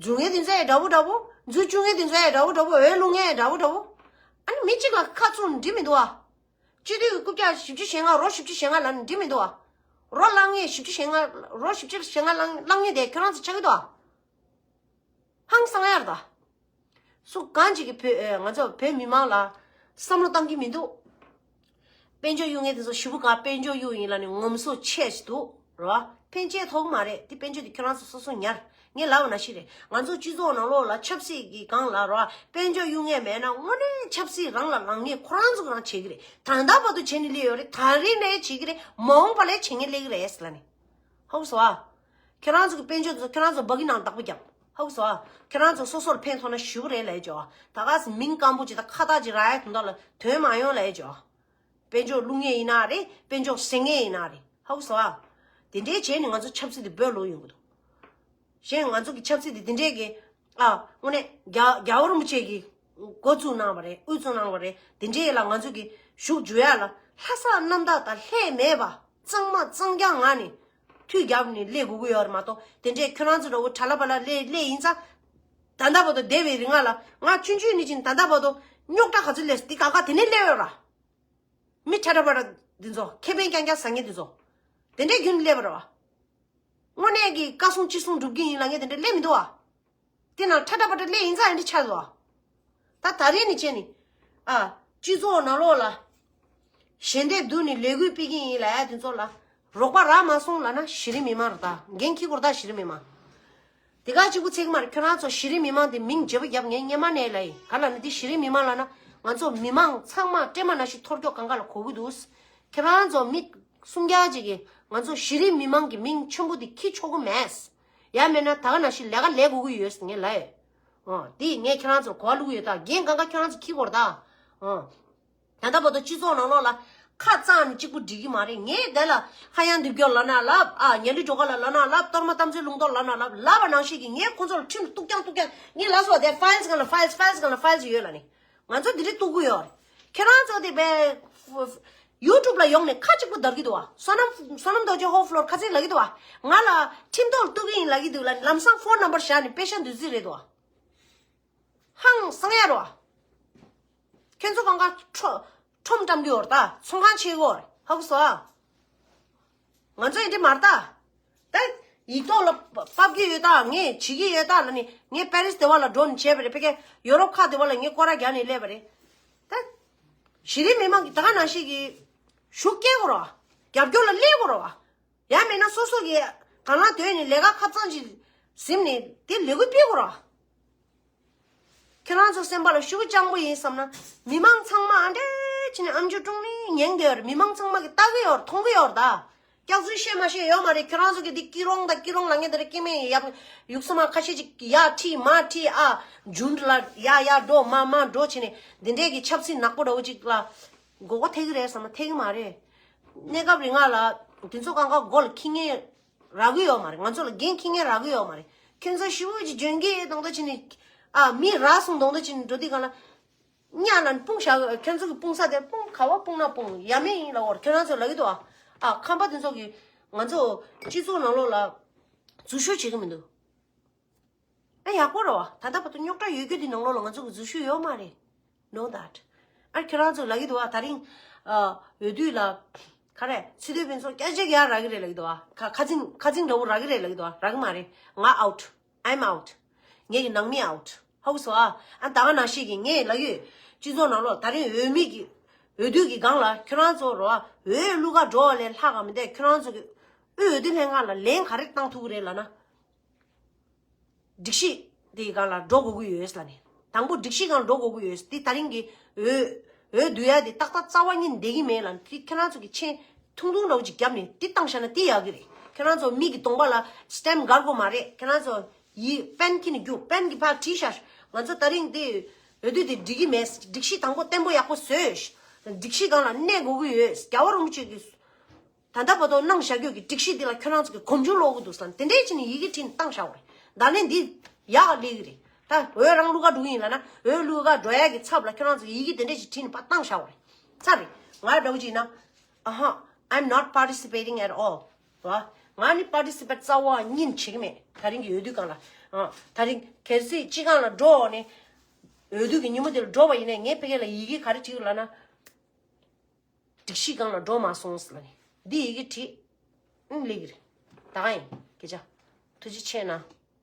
འཛུལ་མཁན་དེ་ཚོ་ཡང་འདྲ་པོ་འདྲ་པོ། འཛུལ་བཅུག་མཁན་དེ་ཚོ་ཡང་འདྲ་པོ་འདྲ་པོ། འོས་བླུག་མཁན་ཡང་འདྲ་པོ་འདྲ་པོ། ཨ་ནི་མི་གཅིག་ལ་ཁ་བཙུམ་འགྲིག་མི་འདུག་བ། སྤྱི་འཐུས་ཀྱི་རྐུབ་བཀྱག་བཞི་བཅུ་ཞེ་ལྔ། རོ་བཞི་བཅུ་ཞེ་ལྔ་ལབ་ན་འགྲིག་མི་འདུག་བ། རོ་བླངས་མཁན་བཞི་བཅུ་ཞེ་ལྔ། རོ་བཞི་བཅུ་ཞེ་ལྔ་བླངས་བླངས་མཁན་དེ་ཁྱོད་རང་ཚོ་ཆགས་ཀྱི་འདུག་བ། ཧང་སང་ཡར་ད། སུ་གང་ཅིག་གིས་བོད་ཨེ། ང་ཚོ་བོད་མི་མང་ལ་བསམ་བློ་བཏང་གི་མི་འདུག་དཔལ་འབྱོར་གཡུག་མཁན་དེ་ཚོ་ཞེ་པོ་ག་དཔལ་འབྱོར་གཡུག་ཡིན་ལབ་ནས་ངོམ་སོ་ཆེ་ཞིག་འདུག་རེད་བ། ཕན་ཆད་ཐོགས་མ་རེད། དེ་དཔལ་འབྱོར་དེ་ཁྱོད་རང་ཚོ་སོ་སོ་ཉར། ངས་ལབ་པ་ནང་བཞིན་རེད། ང་ཚོ་སྤྱི་ཚོགས་ནང་ལོགས་ལ་ཆབ་སྲིད་ཀྱི་སྒང་ལ་རེད་བ། དཔལ་འབྱོར་གཡུག་མཁན་མེད་ན་དངོས་གནས་ཆབ་སྲིད་རང་ལ་ལངས་མཁན་ཁོ་རང་ཚོ་གི་རང་བྱེད་ཀྱི་རེད། ད་ལྟ་བར་དུ་བྱས་ནས་སླེབས་ཡོད་རེད། ད་རིང་ནས་བྱེད་ཀྱི་རེད། མ་འོངས་པ་ལ་བྱེད་མཁན་སླེབས་ཀྱི་རེད་ཟེར་ལབ་ནས། ཧ་གོ་སོང་ཨ། ཁྱེད་རང་ཚོ་གི་དཔལ་འབྱོར་ཚོ་ཁྱེད་རང་ཚོ་སྦ་གི་ནང་བདག་པོ་རྒྱབ། ཧ་གོ་སོང་ཨ། ཁྱེད་རང་ཚོ་སོ་སོར་ཕན་ཐོགས་ན་ཞུ་གི་རེད་ལབ་ཀྱོ། ད་ག་སེ་མིང་སྐམ་པོ་ཅིག་དང་ཁ་བཏགས་ཅིག་རག་ཡ་དོན་དག་ལ་དོན་མ་ཡོང་ལབ་ཀྱོ། དཔལ་འབྱོར་བླུག་མཁན་ཡིན་ན་རེད། དཔལ་འབྱོར་ཟ་མཁན་ཡིན་ན་རེད། ཧ་གོ་སོང་ཨ། དེ་འདྲའི་བྱས་ནས་ང་ཚོ་ཆབ་སྲིད་དེ་བོད་ལོག་ཡོང་གི་འདུག་གཞན་ང་ཚོ་གི་ཆབ་སྲིད་དེ་དེ་འདྲའི་གི། ཨ། དངོས་གནས་རྒྱ་རྒྱལ་བ་རིན་པོ་ཆེ་གིས་འགོ་བཙུགས་གནང་བ་རེད། དབུ་བཙུགས་གནང་བ་རེད། དེ་འདྲའི་ལ་ང་ཚོ་གི་ཞུགས་འཇུག་ཡ་ལ་ལྷག་བསམ་རྣམ་དག་དང་ལྷད་མེད་པ། གཙང་མ་གཙང་རྐྱང་ངང་ནས་མཐུད་རྒྱབ་ནས་སླེབས་དགོས་ཀྱི་ཡོད་རེད་མ་གཏོགས། དེ་འདྲའི་ཁྱོད་རང་ཚོ་འདྲ་བོ་གྲྭ་ལ་པ་ལ་སླེབས་སླེབས་ཡིན་ཙང་། ད་ལྟ་བར་དུ་འདས་པའི་རིང་ལ་ང་ཆུང་ཆུང་ནས་ཅིག་ད་ལྟ་བར་དུ་རྙོག་དྲ་ག་ཚོད་སླེབས་སོང་། དེ་ག་ག་དེ་ནས་སླེབས་ཡོད་ར། མི་ཁྲ་ཁྲ་པ་ར་འདི་ཚོ། ཁེ་ཕན་རྐྱང་རྐྱང་ཟ་མཁན་འདི་ཚོ། དེ་འདྲའི་རྒྱུན་སླེབས་པ་རེད་བ། དངོས་གནས་ཀྱི་བཀའ་གསུང་སྤྱི་གསུང་སྒྲུབ་ཀྱི་ཡིན་ལབ་མཁན་དེ་འདྲ་སླེབས་མི་འདུག་བ། དེ་ནང་ཁྲ་ཁྲ་པ་ཁྲ་སླེབས་ཡིན་ཙང་ཨེ་འདྲ་ཆགས་འདུག་བ། ད་ད་རེས་ནས་བྱས་ནས། ཨ། སྤྱི་ཚོགས་ནང་ལོགས་ལ། ཞལ་འདེབས་བསྡུ་ནས་ལས་འགུལ་སྤེལ་གྱི་ཡིན་ལབ་ཡ་དེ་ཚོ་ལ། རོགས་པ་རག་མ་སོང་ལབ་ན་གཞི་རིམ་མི་མང་རེད་ད། འགན་འཁྱེར་དགོས་རེད་ད་གཞི་རིམ་མི་མང་། དེ་ག་གཅིག་པུ་ཚིག་མ་རེད། ཁྱོད་རང་ཚོ་གཞི་རིམ་མི་མང་དེ་མིང་བརྗེ་པོ་རྒྱབ་ངས་སྔོན་མ་ནས་ལབ་ཡིན། ག་ལབ་ན་དེ་གཞི་རིམ་མི་མང་ལབ་ན་ང་ཚོ་མི་མང་ཚང་མ་སྤྲེལ་མ་ནང་བཞིན་ཐོར་ཀྱོག་གང་ག་ལ་གོ་གི་འདུག་ཁྱོད་རང་ཚོ་མི་སུམ་བརྒྱ་ཅིག་གིས་ང་ཚོ་གཞི་རིམ་མི་མང་གི་མིང་ཆེན་པོ་དེ་འཁྱེར་ཆོག་གི་མེད། ཡང་མེད་ན་ད་ག་ནང་བཞིན་ལས་ཀ་ལས་དགོས་ཀྱི་ཡོད་ངས་ལབ་ཡོད། ཨོ། དེ་ངས་ཁྱེད་རང་ཚོར་གོ་བ་བླུགས་ཡོད་ད། འགན་གང་ག་ཁྱོད་རང་ཚོ་འཁྱེར་དགོས་རེད་ད། ཨོ། ད་ལྟ་བར་དུ་སྤྱི་ཚོགས་ནང་ལོགས་ལ་ཁ་གཙང་ནས་གཅིག་པུ་འགྲིག་གི་མ་རེད། ངས་དེ་ལ་ཧ་ཡང་འདེབས་སྐྱོར་ལབ་ན་ལབ། ཨ། ཉ་ལི་སྒྲོལ་དཀར་ལ་ལབ་ན་ལབ། གཏོར་མ་རྟ་མགྲིན་ལུང་རྟོགས་ལབ་ན་ལབ། ལབ་པ་ནང་བཞིན་གྱི་ངས་ཁོང་ཚོ་ལ་ཁྲིམས་གཏུག་རྐྱང་གཏུག་རྐྱང་། ངས་ལབ་སོང་བ་དེ་ཕའིལ་སྒང་ལ་ཕའིལ། ཕའིལ་སྒང་ལ་ཕའིལ་ཡོད་ལབ་ནས། ང་ཚོ་འདི་འདྲ་གཏུག་གི་ཡོད་རེད། ཁྱེད་རང་ཚོ་དེ་བས་ཡུ་ཊུབ་ལ་ཡོང་ནས་ཁ་གཅིག་པུ་བརྡར་གྱི་འདུག་བ། བསོད་ནམས། བསོད་ནམས་རྡོ་རྗེ་ཧོ་ཕུ་ལོར་ཁ་ཚིག་ལབ་ཀྱི་འདུག་བ། ང་ལ་ཁྲིམས་ཐོག་ལ་གཏུག་གི་ཡིན་ལབ་ཀྱི་འདུག་ལབ་ནས་ལམ་སང་ཕོན་ནམ་བར་བཞག་ནས་པེ་ཤ་འདོན་རྩིས་རེད་འདུག་བ། ཧང་སང་ཡ་རོ། ཁྱེད་ཚོ་གང་ག་ཁྲོ། ཁྲོམ་བཀྲམ་གྱི་ཡོད་རེད་ད། ཚོང་ཁང་ཕྱེ་གི་ཡོད་རེད། ཧ་གོ་སོང་ཨ། ང་ཚོ་ཡིན་འདྲི་མ་རེད་ད། ད་ཡིག་ཐོག་ལ་ཕབ་ཀྱི་ཡོད་ད། ངས་བྱེད་ཀྱི་ཡོད་ད་ལབ་ནས། ངས་པེ་རིས་དེ་བ་ལ་འགྲོ་ནས་བྱས་པ་རེད། ཕ་གིའི་ཡོ་རོབ་ཁག་དེ་བ་ལ་ངས་སྐོར་ར་རྒྱག་ནས་སླེབས་པ་རེད། ད་གཞི་རིམ་མི་མང་གི་ད་ག་ནང་བཞིན་གྱི་ཤུགས་སྐྱེད་དགོས་རེད་བ། རྒྱབ་སྐྱོར་ལ་སླེབས་དགོས་རེད་བ། ཡང་མིན་ན་སོ་སོ་གི་གང་ལ་དོན་ནས་ལས་ཀ་ཁ་ཚང་ཅིག་ཟིན་ནས་དེ་ལས་འགུལ་སྤེལ་དགོས་རེད་བ། ཁྱེད་རང་ཚོ་སེམས་པ་ལ་ཤུགས་རྐྱང་པོ་ཡིན་བསམ་ན། མི་མང་ཚང་མ་ཨ་འདྲས་བྱས་ནས་ཨམ་ཅོག་ཀྲུང་ནས་ཉན་གི་ཡོད་རེད། མི་མང་ཚང་མ་གིས་ལྟ་གི་ཡོད་རེད། མཐོང་གི་ཡོད་རེད་ད། སྐྱག་རྫུན་བཤད་མ་བཤད་ཡོད་མ་རེད། ཁྱེད་རང་ཚོ་གིས་འདི་སྐྱིད་རོང་དང་སྐྱིད་རོང་ལབ་མཁན་དེ་འདྲ་སྐྱེ་དམན་ཡག་ཡུག་ས་མ་ཁ་ཤས་ཅིག་ཡར་ཁྲིད་མར་ཁྲིད། ཨ། རྒྱུན་ལ་ཡར་ཡར་འགྲོ་མར་མར་འགྲོ་བྱས་ནས་འདི་འདྲས་ཀྱི་ཆབ་སྲིད་ནག་པོ་འདྲ་བོ་ཅིག་ལ་མགོ་སྐོར་ཐེབས་ཀྱི་རེད་བསམ་ན་ཐེབས་ཀྱི་མ་རེད། གནས་སྐབས་རིང་ང་ལ་དེ་ཚོ་གང་ག་མགོ་ལ་འཁྱེར་མཁན་རག་གི་ཡོད་མ་རེད། ང་ཚོ་ལ་འགན་འཁྱེར་མཁན་རག་གི་ཡོད་མ་རེད། ཁྱོད་ཚོ་ཞེ་པོ་ཅིག་འཇོན་གི་གདོང་ལྟ་བྱས་ནས། ཨ། མི་རག་སོང་གདོང་ལྟ་བྱས་ནས་འགྲོ་དུས་གང་ལ་གཉའ་ལ་སྤུངས་བཞག་ཁྱོད་ཚོ་གི་སྤུངས་ས་དེ་སྤུངས། ག་བ་སྤུངས་ན་སྤུངས། ཡ་མེད་ཡིན་ལབ་པ་རེད། ཁྱོད་རང་ཚོ་ལབ་ཀྱི་འདུག་ཨ། ཨ། ཁམས་པ་དེ་ཚོ་གིས་ང་ཚོ་སྤྱི་ཚོགས་ནང་ལོགས་ལ་འཛུལ་ཞུགས་བྱེད་ཀྱི་མི་འདུག་ཨ། ཡག་པོ་རེད་བ། ད་ལྟ་བར་དུ་རྙོག་དྲ་ཡོད་རྒྱུ་དེ་ནང་ལོགས་ལ་ང་ཚོ་གི་འཛུལ་ཞུགས་ཡོད་མ་རེད། Know that. ཨ། ཁྱེད་རང་ཚོ་ལབ་ཀྱི་འདུག་བ། ད་རིང་། ཨ། འོས་བསྡུ་ལ། ག་རེ། ཚེ་བརྟན་ཕུན་ཚོགས་སྐྱ་ཅིག་ཡར་རག་གི་རེད་ལབ་ཀྱི་འདུག་བ། ཁ་ཁ་ཚིང་ཁ་ཚིང་འདྲ་བོ་རག་གི་རེད་ལབ་ཀྱི་འདུག་བ། རག་གི་མ་རེད། ང་out. I'm out. ངེད་ཀྱི་ནང་མི་out. ཧ་གོ་སོང་ཨ། ཨ། ད་ག་ནང་བཞིན་གྱི་ངས་ལབ་ཡོད། སྤྱི་ཚོགས་ནང་ལོགས་ད་རིང་འོས་མི་གི་འོས་བསྡུ་གི་སྒང་ལ་ཁྱོད་རང་ཚོ་རོ། འོས་བླུག་ག་འགྲོ་བ་ལས་ལྷག་ག་མི་འདུག་ཁྱོད་རང་ཚོ་གི་དབུས་འོས་བསྡུ་ལྷན་ཁང་ལ་ལན་ག་རེ་བཏང་ཐུབ་ཀྱི་རེད་ལབ་ན། སྒྲིག་གཞི་དེའི་སྒང་ལ་འགྲོ་དགོས་ཀྱི་ཡོད་ལབ་ནས། དང་པོ་སྒྲིག་གཞི་སྒང་འགྲོ་དགོས་ཀྱི་ཡོད། དེ་ད་རིང་གི་འོས་འོས་བསྡུ་ཡ་དེ་ཏག་ཏག་རྩ་བ་ཉིད་བསྡད་ཀྱི་མེད་ལབ་ནས། དེ་ཁྱེད་རང་ཚོ་གི་མཆན་ཐུང་ཐུང་འདྲ་བོ་ཅིག་བརྒྱབ་ནས་དེ་བཏང་བཞག་ན་དེ་ཡག་གི་རེད། ཁྱེད་རང་ཚོ་མིག་གི་གདོང་པ་ལ་སི་ཊེམ་སྒར་དགོས་མ་རེད། ཁྱེད་རང་ཚོ་ཡི་པེན་འཁྱེར་ནས་རྒྱུགས། པེན་གྱིས་ཕར་བྲིས་ཤག་ང་ཚོ་ད་རིང་དེ་འོས་བསྡུ་དེ་འགྲིག་གི་མེད། སྒྲིག་གཞི་དང་པོ་བརྟན་པོ་ཡག་པོ་བཟོས། སྒྲིག་གཞི་སྒང་ལ་གནས་དགོས་ཀྱི་ཡོད། རྒྱལ་བ་རིན་པོ་ཆེ་གི་ད་ལྟ་བར་དུ་གནང་བཞག་རྒྱུ་གི་སྒྲིག་གཞི་འདི་ལ་ཁྱོད་རང་ཚོ་གི་གོམ་བགྲོད་སློག་གི་འདུག་ཟེར་ནས་དེ་འདྲས་བྱས་ནས་ཡི་གེ་བྲིས་ནས་བཏང་བཞག་པ་རེད། ད་ནས་འདི་ཡག་ལས་ཀྱི་རེད། ད་འོས་རང་བླུག་ག་འགྲོ་གི་ཡིན་ལབ་ན། འོས་བླུག་ག་འགྲོ་ཡ་གི་ཚབ་ལ་ཁྱོད་རང་ཚོ་གི་ཡི་གེ་དེ་འདྲས་ཅིག་བྲིས་ནས་ཕར་བཏང་བཞག་པ་རེད། ཚར་རེད། ང་འདྲ་བོ་ཅིག་ཡིན་ན། ཨ་ཧ། I'm not participating at all. ར། ང་ནི་པར་ཊི་སི་པེཊ་རྩ་བ་ཉིད་བྱེད་ཀྱི་མེད། ད་རིང་གི་འོས་བསྡུ་སྒང་ལ། ཨ། ད་རིང་གལ་སྲིད་སྤྱི་ཁང་ལ་འགྲོ་ནས་འོས་བསྡུ་གི་ཉིན་མོ་དེར་འགྲོ་བ་ཡིན་ནའི་ངས་ཕ་གི་ལ་ཡི་གེ་ག་རེ་བྲིས་ཡོད་ལབ་ན། སྒྲིག་གཞི་སྒང་ལ་འགྲོ་མ་སོང་ཟེར་ལབ་ནས། འདི་ཡི་གེ་བྲིས། ཨང་། ལེགས་རེད། ད་ག་ཡིན། སྐད་ཆ། ཐུགས་རྗེ་ཆེ་གནང་།